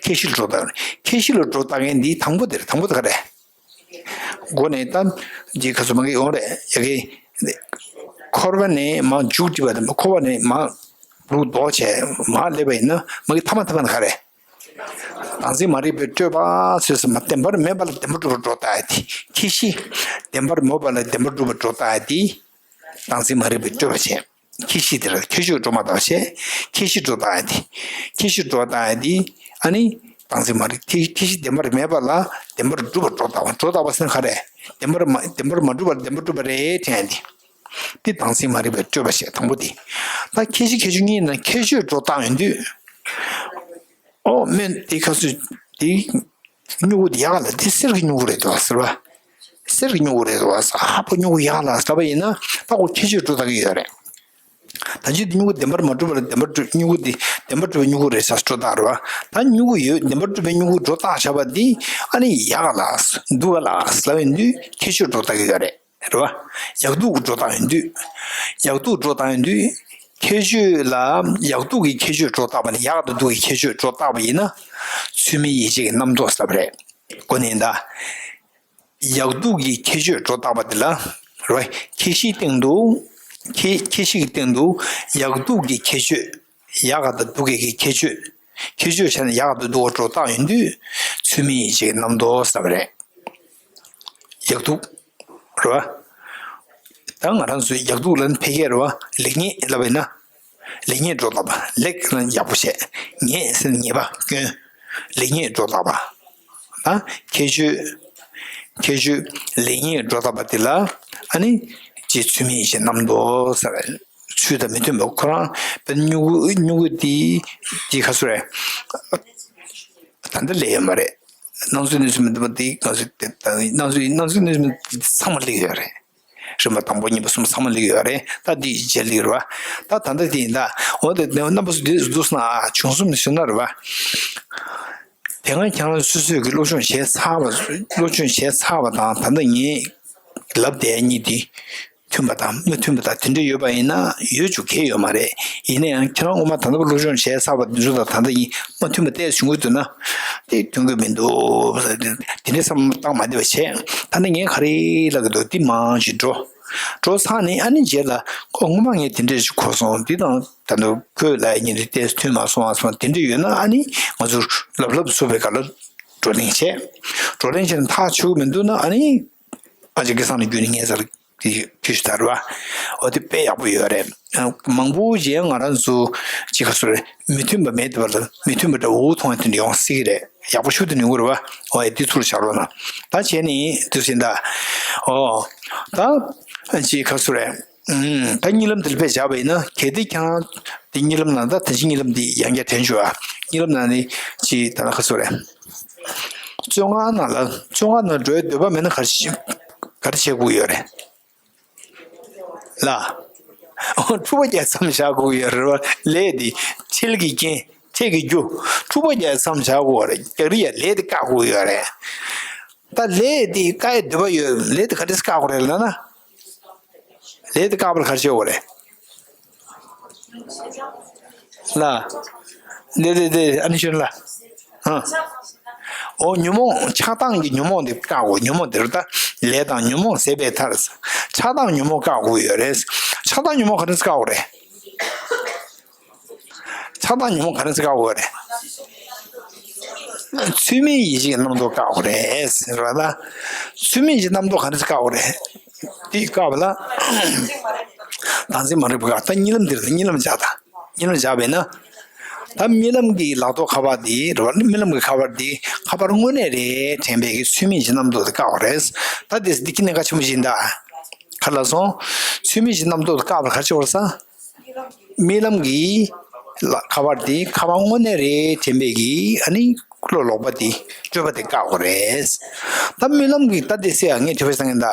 ཁྱད་གཞི་ལ་སྒྲོ་བཏགས། ཁྱད་གཞི་ལ་སྒྲོ་བཏགས་མཁན་འདི་དང་པོ་དེ་རེད། དང་པོ་དེ་ག་རེད། མགོ་ནས་ད་ཇི་ཁ་སུ་མ་གི་ཡོང་རེད་ཡ་གི། འཁོར་བ་ནས་མར་མཇུག་སྒྲིལ་བ་དང་། འཁོར་བ་ནས་མར་ལུག་ལྡོག་བྱས་མར་སླེབས་པ་ཡིན་ན་མ་གི་མཐའ་མ་མཐའ་མ་ནི་ག་རེད། བདག་འཛིན་མ་རིག་པའི་སྤྲོས་པ་ཟེར་སོང་། བདེན་པར་མེད་པ་ལ་བདེན་པར་གྲུབ་པར་སྒྲོ་བཏགས་ཡ་དེ། ཁྱད་གཞི། བདེན་པར་མེད་པ་ལ་བདེན་པར་གྲུབ་པར་སྒྲོ་བཏགས་ཡ་དེ། བདག་འཛིན་མ་རིག་པའི་སྤྲོས་པ་བྱས། ཁྱད་གཞི་དེ་ལ་ཁྱད་གཞི་སྒྲོ་མ་བཏགས་བྱས། ཁྱད་གཞི་སྒྲོ་བཏགས་ཡ་དེ། ཁྱད་གཞི་སྒྲོ་བཏགས་ཡ་དེ། ཨ་ནི། བདག་འཛིན་མ་རིག་ཁྱད་ཁྱད་གཞི་བདེན་པར་མེད་པ་ལ་བདེན་པར་གྲུབ་པར་སྒྲོ་བཏགས་པ། སྒྲོ་བཏགས་པ་ཟེར་ན་ག་རེ། བདེན་པར་མ་བདེན་པར་མ་གྲུབ་པ་ལ་བདེན་པར་གྲུབ་པ་རེད་དྲན་ཡ་དེ། དེ་བདག་འཛིན་མ་རིག་པའི་སྤྲོས་པ་བྱས། དང་པོ་དེ། ད་ཁྱད་གཞི་ཁྱད་གཞི་གཉིས་ནང་ཁྱད་གཞི་སྒྲོ་བཏགས་ཡོང་དུས། ཨོ་སྨན་དེ་ཁ་སུ་དེ། སྨྱུ་གུ་དེ་ཡག་ལ་དེ་གསེར་གྱི་སྨྱུ་གུ་རེད་འདུག་ཟེར་བ། གསེར་གྱི་སྨྱུ་གུ་རེད་འདུག་ཟེར། ཨ་ཕོ་སྨྱུ་གུ་ཡག་ལ་ཟེར་བ་ཡིན་ན་ད་ཁོ་ཁྱད་ཆོས་སྒྲོ་བཏགས་ཀྱི་ཡོད་རེད། ད་ཅི་སྨྱུ་གུ་བདེན་པར་མ་གྲུབ་པར་བདེན་པར་གྲུབ་སྨྱུ་གུ་དེ་བདེན་པར་གྲུབ་པའི་སྨྱུ་གུ་རེད་ཟེར་སྒྲོ་བཏགས་རེད་བ། ད་སྨྱུ་གུ་ཡོད་བདེན་པར་གྲུབ་པའི་སྨྱུ་གུ་སྒྲོ་བཏགས་བྱ་བ་འདི་ཨ་ནི་ཡག་ལ་སྡུག་ག་ལ་ཟེར་བ་ཡིན་དུས་ཁྱད་ཆོས་སྒྲོ་བཏགས་ཀྱི་ཡོད་རེད། རེད་བ། ཡག་སྡུག་གི་སྒྲོ་བཏགས་ཡིན་དུས། ཡག་སྡུག་སྒྲོ་བཏགས་ཡིན་དུས། ཁྱད་ཆོས་ལ་ཡག་སྡུག་གི་ཁྱད་ཆོས་སྒྲོ་བཏགས་པ་ནི་ཡག་དང་སྡུག་གི་ཁྱད་ཆོས་སྒྲོ་བཏགས་པ་ཡིན་ན། ཚུལ་མིན་ཡིད་བྱེད་ཀྱི་རྣམ་རྟོག་ཟེར་བ་རེད། གོ་ནི་ཡིན་ད། ཡག་སྡུག་གི་ཁྱད་ཆོས་སྒྲོ་བཏགས་པ་དེ་ལ། རེད་བ། ཁྱད་གཞིའི་སྟེང་དུ། ཁྱད་ཁྱད་གཞི་གི་སྟེང་དུ་ཡག་སྡུག་གི་ཁྱད་ཆོས། ཡག་ག་དང་སྡུག་ག་གི་ཁྱད་ཆོས། ཁྱད་ཆོས་བྱས་ན་ཡག་དང་སྡུག་ག་སྒྲོ་བཏགས་ཡོང་དུས་ཚུལ་མིན་ཡིད་བྱེད་ཀྱི་རྣམ་རྟོག་ཟེར་བ་རེད། ཡག་སྡུག་རེད་བ། ད་ང་རང་ཚོའི་ཡག་སྡུག་ལ་ཕལ་སྐད་རེད་བ། ལེགས་ཉེས་ལབ་པ་ཡིན་ན། ལེགས་ཉེས་སྒྲོ་བཏགས་པ། ལེགས་ལ་ཡག་པོ་བྱས། ཉེས་ཟེར་ན་ཉེས་པ་སྐྱོན། ལེགས་ཉེས་སྒྲོ་བཏགས་པ། ད་ཁྱད་ཆོས། ཁྱད་ཆོས་ལེགས་ཉེས་སྒྲོ་བཏགས་པ་དེ་ལ་ཨ་ནི་ཅིག་ཚུལ་མིན་ཡིད་བྱེད་རྣམ་རྟོག་ཟེར་བ། ཚུལ་དང་མི་མཐུན་པ་ཁོ་རང་དཔེར་ན་སྨྱུ་གུ་སྨྱུ་གུ་དེ་དེ་ག་ཚོད་རེད། ད་འདི་ལས་ཡོད་མ་རེད། སྣང་ཚུལ་གནས་ཚུལ་མི་མཐུན་པ་དེ་ག་ཚོད་དེ་ད་སྣང་ཚུལ་སྣང་ཚུལ་གནས་ཚུལ་མི་མཐུན་པ་དེ་ཚང་མ་སླེབས་ཡོད་རེད། རིམ་པ་དང་པོ་གཉིས་པ་གསུམ་ཚང་མ་སླེབས་ཡོད་རེད། ད་འདི་རྗེས་ལ་རེད་བ། ད་ད་ལྟ་དེ་ཡིན་ད། འོ་དེ་རྣམ་པ་ཚོ་འདི་འདུག་སེ་ན་བྱུང་སོང་ཞུ་ན་རེད་བ། དེ་སྔ་ཁྱེད་རང་སོ་སོས་ཀྱི་སློབ་སྦྱོང་བྱས་ཚར་བ། སློབ་སྦྱོང་བྱས་ཚར་བ་དང་ད་ལྟ་ངས་ལབ་བསྡད་གཉིས་དེ་མཐུན་པ་དང་མི་མཐུན་པ་དང་དེ་འདྲ་ཡོད་པ་ཡིན་ན་ཡོད་བཅུག་གི་ཡོད་མ་རེད། ཡིན་ན་ཡང་ཁྱེད་རང་སྔོན་མ་ད་ལྟ་སློབ་སྦྱོང་བྱས་ཚར་བ་འདི་ཚོ་དང་ད་ལྟ་ཡིན་མ་མཐུན་པ་ཏོག་ཙམ་བྱུང་གི་འདུག་ན། དེ་མཐུན་གི་མི་འདུག་ཟེར་དེ་འདྲའི་བསམ་བློ་བཏང་མ་བསྡད་པ་བྱས། ད་ནི་ངས་ག་རེ་ལབ་ཀྱི་འདུག་འདི་མང་ཞིག་འགྲོ། འགྲོ་ཚར་ནས་ཨ་ནི་རྗེས་ལ་ཁོ་སྔོན་མ་ངས་དེ་འདྲས་ཞིག་གོ་སོང་། འདི་དང་ད་ནི་ཁོས་ལབ་ཡ་གཉིས་དེ་ཏོག་ཙམ་མཐུན་མ་སོང་བ་སོང་དེ་འདྲ་ཡོད་ན་ཨ་ནི་ང་ཚོ་ལབ་ལབ་ཚུགས་པའི་སྒང་ལ་བགྲོ་གླེང་བྱས། བགྲོ་གླེང་བྱས་ནས་ཐག་ཆོད་ཀྱི་མི་འདུག་ན་ཨ་ནི་ཨ་ཅེ་སྐལ་བཟང་ལ་བརྒྱུད་ནས་ངས་ཟེར་དེ་ཁྱོད་ཞུ་དར་བ། འོ་དེ་དཔེ་ཡག་པོ་ཡོད་རེད། མང་པོ་ཞིག་ང་རང་ཚོ་ཅི་ག་སོ་རེད་མི་མཐུན་པ་མེད་དེ་བར་ལ་མི་མཐུན་པ་འདྲ་འུ་ཐོང་ཡ་དེ་འདྲ་ཡོང་སྲིད་ཀྱི་རེད། ཡག་པོ་ཞུ་དེ་ནི་འུ་རེད་བ། འོ་ཡ་དེ་ཚུར་བཞག་རོགས་གནང་། ད་བྱས་ནི་དུས་ཟིན་ད། འོ། ད་ཅི་ག་སོ་རེད། ཨུམ། ད་གཉིད་ལམ་དེ་ལ་དཔེ་བཞག་པ་ཡིན་ན་གལ་ཏེ་ཁྱེད་རང་དེ་གཉིད་ལམ་ནང་ད་ད་ཅི་གཉིད་ལམ་དེ་ཡང་བསྐྱར་དྲན་བྱུང་ཨ། གཉིད་ལམ་ནང་ནི་ཅི་ད་ན་ག་སོ་རེད། བཙོན་ཁང་ནང་ལ་བཙོན་ཁང་ནང་འགྲོ་ཡའི་འདོད་པ་མེད་ན་ག་རེ་བྱེད་ག་རེ་བྱེད་དགོས་ཡོད་རེད། ལ། འོ་འཁྲུག་པ་རྒྱག་མཚམས་བཞག་དགོས་ཡོད་རེད་བ། ལས་དེ་ཁྲེལ་གྱི་རྐྱེན་ཁྲེལ་གྱི་རྒྱུ། འཁྲུག་པ་རྒྱག་མཚམས་བཞག་དགོས་རེད། རྒྱག་རེས་ཡ་ལས་དེ་བཀག་དགོས་ཡོད་རེད། ད་ལས་དེ་བཀག་ཡའི་འདོད་པ་ཡོད་ལས་དེ་ག་འདྲས་བཀག་དགོས་རེད་ལབ་ན། ལས་དེ་བཀག་པར་ག་རེ་བྱེད་དགོས་རེད། ལ། དེ་དེ་དེ་ཨ་ནི་ཤོད་ལ། ཨ། འོ་ཉོན་མོངས་ཆགས་སྡང་གི་ཉོན་མོངས་དེ་བཀག་དགོས། ཉོན་མོངས་དེ་རུ་ད་ལས་དང་ཉོན་མོངས་ཟད་པའི་མཐར། ཆགས་སྡང་ཉོན་མོངས་བཀག་དགོས་ཡོད་རེད། ཆགས་སྡང་ཉོན་མོངས་ག་འདྲས་བཀག་དགོས་རེད། ཆགས་སྡང་ཉོན་མོངས་ག་འདྲས་བཀག་དགོས་རེད། ཚུལ་མིན་ཡིད་བྱེད་ཀྱི་རྣམ་རྟོག་བཀག་དགོས་རེད་ཟེར་བ་ལ། ཚུལ་མིན་གྱི་རྣམ་རྟོག་ག་འདྲས་བཀག་དགོས་རེད། དེ་བཀག་པ་ལ། བདག་འཛིན་མ་རིག་པ་བཀག་ད་གཉིད་ལམ་འདིར་གཉིད་ལམ་བཞག་ད། གཉིད་ལམ་བཞག་པས་ན། ད་རྨི་ལམ་གྱི་ལག་ཐོག་ཁ་པར་འདི་རེད་བ། རྨི་ལམ་གྱི་ཁ་པར་འདི་ཁ་པར་དངོས་གནས་རེད་དྲན་པའི་གི་ཚུལ་མིན་གྱི་རྣམ་རྟོག་དེ་བཀག་པ་རེད། ད་དེ་འདི་གི་གནད་འགག་ཆེན་པོ་ཞིག་ཡིན་ད། ག་ལ་སོང་། ཚུལ་མིན་གྱི་རྣམ་རྟོག་དེ་བཀག་པར་ག་རེ་བྱེད་དགོས་ས། རྨི་ལམ་གྱི་ལ་ཁ་པར་འདི་ཁ་པར་དངོས་གནས་རེད་དྲན་པའི་གི་ཨ་ནི་བློ་ལོག་པ་འདི་སྤྲོས་པ་དེ་བཀག་དགོས་རེད། ད་རྨི་ལམ་གྱི་ད་དེ་སེ་ཡ་ངས་དྲི་བ་བཏང་གིན་ད།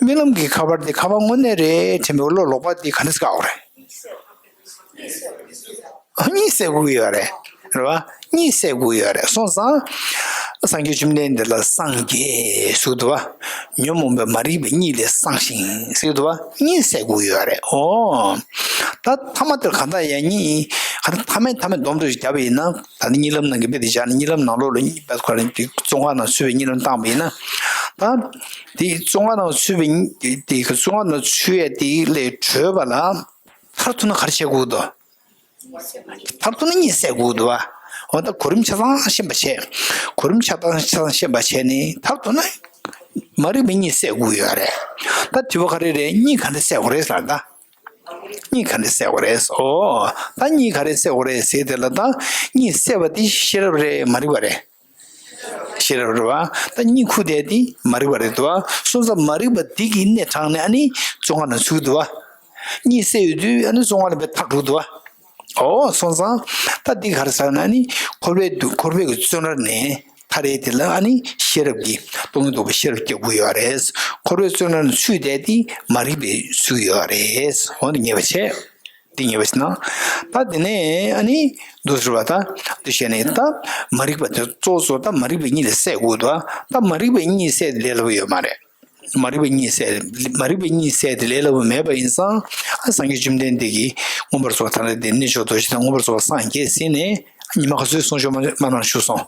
རྨི་ལམ་གྱི་ཁ་པར་འདི་ཁ་པར་དངོས་གནས་རེད་དྲན་པའི་བློ་ལོག་པ་འདི་ག་འདྲས་བཀག་དགོས་རེད། གཉིད་སད་དགོས་ཡོད་རེད། རེད་བ། གཉིད་སད་དགོས་ཡོད་རེད་སོང་ཙང་། སངས་རྒྱས་བཅོམ་ལྡན་འདས་ལ་སངས་རྒྱས་ཟེར་གྱི་འདུག་བ། ཉོན་མོངས་པའི་མ་རིག་པའི་གཉིད་ལས་སངས་ཤིང་ཟེར་གྱི་འདུག་བ། གཉིད་སད་དགོས་ཡོད་རེད་ཨོ། ད་ཐ་མ་དེར་གང་ལྟར་ཡང་གཉིད་ག་ཐ་མའི་ཐ་མའི་སྡོམ་དུ་བརྒྱབ་པ་ཡིན་ན་ད་ནི་གཉིད་ལམ་ནང་གི་དཔེ་དེ་བཞག་ནས་གཉིད་ལམ་ནང་ལོགས་ལ་གཉིད་པ་ཁོ་རང་དེ་བཙོན་ཁང་ནང་ཚུད་པའི་གཉིད་ལམ་བཏང་པ་ཡིན་ན། ད་དེ་བཙོན་ཁང་ནང་ཚུད་པའི་གཉིད་དེ་བཙོན་ཁང་ནང་ཚུད་ཡས་དེ་ལས་གྲོལ་བ་ལ། མཐར་ཐུག་ན་ག་རེ་བྱེད་དགོས་འདུག་མཐར་ཐུག་ན་གཉིད་སད་དགོས་འདུག་བ། འོ་ད་གོ་རིམ་ཆ་ཚང་ཤེས་པ་བྱས། གོ་རིམ་ཆ་ཚང་ཆ་ཚང་ཤེས་པ་བྱས་ནས་མཐར་ཐུག་ན། མ་རིག་པའི་གཉིད་སད་དགོས་ཡོད་རེད། ད་དྲི་བ་ག་རེ་རེད་གཉིད་ག་འདྲ་སད་དགོས་རེད་ཟེར་ད། གཉིད་ག་འདྲ་སད་དགོས་རེད་ཨོ། ད་གཉིད་ག་རེ་སད་དགོས་རེད་ཟེར་དེ་ལ་ད། གཉིད་སད་པ་དེ་ཤེས་རབ་རེད་མ་རིག་པ་རེད། ཤེས་རབ་རེད་བ། ད་གཉིད་ཁུག་བསྡད་དེ་མ་རིག་པ་རེད་དོ། སོང་ཙང་མ་རིག་པ་འདི་གི་སྣེ་དྲངས་ནས་ཨ་ནི་བཙོན་ཁང་ནང་ཚུད་འདུག་བ། གཉིད་སད་ཡོད་དུས་ཨ་ནི་བཙོན་ཁང་ནང་ཕར་ཐག་གྲུག་འདུག་བ། ཨོ་སོང་ཙང་ད་འདི་ག་རེ་ཟེར་ན་ནི་འཁོར་བའི་འཁོར་བའི་གི་བཙོན་རར་ནས་ མཐའ་རེ་དེ་ལ་ཨ་ནི་ཤེས་རབ་ཀྱི་སྟོང་ཉིད་རྟོགས་པའི་ཤེས་རབ་སྐྱེ་དགོས་ཡོད་རེད། འཁོར་བའི་བཙོན་རར་ཚུད་བསྡད་དེ་མ་རིག་པའི་ཚུད་ཡོད་རེད། འོ་ན་ངེས་པ་བྱས། འདི་ངེས་པ་ཞིག་ན། ད་དེ་ནས་ཨ་ནི་འདུག་ཟེར་བ་ད། འདུ་བྱས་ནས་ད་མ་རིག་པ་དེ་གཙོ་བོ་གཙོ་ད་མ་རིག་པའི་གཉིད་ལས་སད་དགོས་འདུག་ད་མ་རིག་པའི་གཉིད་སད་དེ་ལས་སླ་པོ་ཡོད་མ་རེད། མ་རིག་པའི་གཉིད་སད། མ་རིག་པའི་གཉིད་སད་དེ་ལས་སླ་པོ་མེད་པ་ཡིན་ཙང་། ཨ་སངས་རྒྱས་བཅོམ་ལྡན་འདས་ཀྱིས་མངོན་པར་རྫོགས་པ་ཐམས་ཅད་དེ་གནས་མཆོག་རྡོ་རྗེ་དང་མངོན་པར་རྫོགས་པ་སངས་རྒྱས་ཟིན་ནས་ཉི་མ་ག་ཚོད་གསུང་ཆོས་མ་མ་གནང་བཞུགས་སོང་།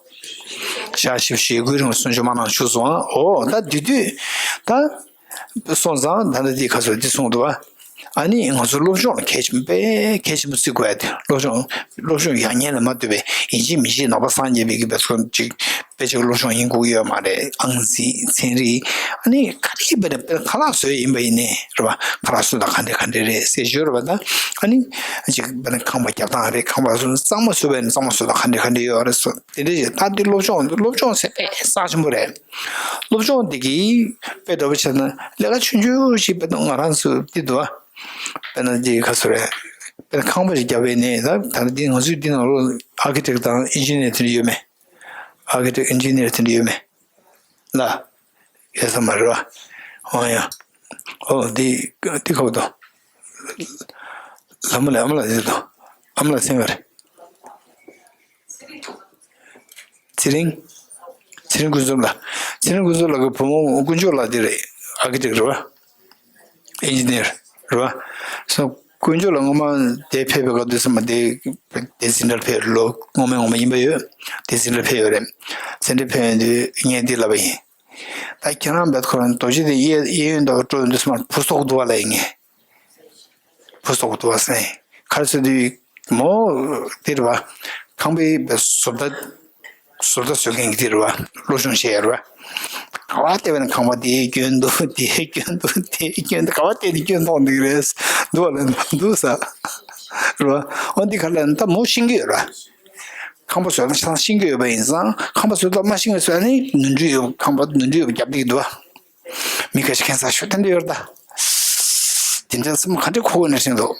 ཞག་བཞི་བཅུ་ཞེ་དགུའི་རིང་ལ་གསུང་ཆོས་མ་གནང་བཞུགས་སོང་། འོ་ད་དེ་དུས་ད། སོང་ཙང་ད་ལྟ་འདི་ག་ཚོད་འདི་གསུངས་འདུག་བ། ཨ་ནི་ང་ཚོ་སློབ་སྦྱོང་ལ་གལ་ཆེན་པོ་དཔེ་གལ་ཆེན་པོ་བརྩི་དགོས་ཡ་དེ། སློབ་སྦྱོང་སློབ་སྦྱོང་ཡག་ཉེས་ལ་མ་ལྟོས་པའི་ཡིན་གཅིག་མིན་གཅིག་ནང་པ་སངས་རྒྱས་པའི་གི་བེད་སོང་ཅིག་དཔེ་ཅིག་སློབ་སྦྱོང་ཡིན་དགོས་ཀྱི་ཡོད་མ་རེད། ཨང་རྩིས་ཚན་རིག་ཨ་ནི་ག་རེ་དཔེ་དཔེ་ཁ་ལག་བཟོས་ཡིན་པ་ཡིན་ནའི་རེད་བ། ཁ་ལག་བཟོས་དང་ག་འདྲ་ག་འདྲ་རེད་ཟེར་ཞོར་བ་ད། ཨ་ནི་ཅིག་དཔེ་ཁང་པ་རྒྱབ་སྟངས་རེད། ཁང་པ་བཟོས་གཙང་མ་བཟོས་པ་ཡིན་ན་གཙང་མ་བཟོས་དང་ག་འདྲ་ག་འདྲ་ཡོད་རེད་སོ། དེ་འདྲ་ཞིག་ད་འདི་སློབ་སྦྱོང་སློབ་སྦྱོང་ཟེར་དཔེ་རྩ་ཆེན་པོ་རེད། སློབ་སྦྱོང་འདི་གི་དཔེ་འདྲ་པོ་བྱས་ན་ལས་ཀ་ཆུང་ཆུང་ཞིག་དཔེ་ང་རང་ཚོ་འདི་འདུག་ཨ། དཔེར་ན་འདི་ག་ཚོད་རེད། དཔེར་ན་ཁང་པ་ཞིག་བརྒྱབ་པའི་ནས་ད་ད་འདི་ང་ཚོའི་འདི་ནང་ལོགས་ཨར་ཀི་ཊེག་དང་ཨིན་ཇི་ནིར་དེ་འདྲ་ཡོད་མེད། ཨར་ཀི་ཊེག་ཨིན་ཇི་ནིར་དེ་འདྲ་ཡོད་མེད་ལ། ཡོད་ས་མ་རེད་བ། འོ་ཡ། འོ་འདི་འདི་ཁོ་དང་། ལ་མོ་ལ་ཨ་མ་ལ་འདི་དང་། ཨ་མ་ལ་སེང་ག་རེད། ཚེ་རིང་། ཚེ་རིང་ཀུན་རྫོབ་ལགས། ཚེ་རིང་ཀུན་རྫོབ་ལགས་ཀྱི་བུ་མོ་དཀོན་མཆོག་ལགས་འདི་རེད། ཨར་ཀི་ཊེག་རེད་བ། ཨིན་ཇི་ནིར་རེད་བ། སོ་དཀོན་མཆོག་ལགས་སྔོན་མ་དེ་ཕེབས་པའི་སྐབས་དུས་ཙམ་པ་དེ་དེ་འཛིན་གྲྭར་ཕེབས། ལོ་སྔོན་མའི་སྔོན་མ་ཡིན་པ་ཡོད། དེ་འཛིན་གྲྭར་ཕེབས་ཡོད་རེད། འཛིན་གྲྭར་ཕེབས་ཡོང་དུས་ངས་འདི་ལབ་པ་ཡིན། ད་ཁྱེད་རང་བེད་ཁོ་རང་རྡོ་རྗེ་དེ་གཡས་གཡས་གཡོན་དུ་སྤྲོ་ཡོང་དུས་ཙམ་པ་བུ་སོག་འདུག་བ་ལབ་ཡིན་ངས། བུ་སོག་འདུག་བ་ཟེར། ག་རེ་ཟེར་དུས་མོ་དེ་རེད་བ། ཁང་པའི་བཟོ་ལྟ་བཟོ་ལྟ་བཟོ་མཁན་གྱི་དེ་རེད་བ། སློབ་སྦྱོང་བྱས་ཡོད་རེད་བ། ག་བ་བལྟས་པ་ན་ཁང་པ་དེ་སྐྱོན་འདུག་དེ་སྐྱོན་འདུག་དེ་སྐྱོན་འདུག་ག་བ་བལྟས་ནས་སྐྱོན་མཐོང་འདུག་རེད། འདུག་བ་ལ་འདུག་ས་རེད་བ། འོ་འདི་ག་ལ་ད་མོ་ཤེས་ཀྱི་ཡོད་རེད་བ། ཁང་པ་བཟོ་སྟངས་ཆ་ཚང་ཤེས་ཀྱི་ཡོད་པ་ཡིན་ཙང་ཁང་པ་བཟོ་སྟངས་མ་ཤེས་པའི་ཚོད་ནི་ནོར་འཁྲུལ་ཡོད། ཁང་པ་ནོར་འཁྲུལ་ཡོད་པ་རྒྱབ་བསྡད་ཀྱི་འདུག་བ། མི་ཁ་ཤས་ཁྱད་མཚར་ཤོས་དེ་འདྲ་ཡོད་རེད་ད། དེ་འདྲ་སེམས་ག་འདྲ་འཁོར་དགོས་ན་ཤེས་འདུག་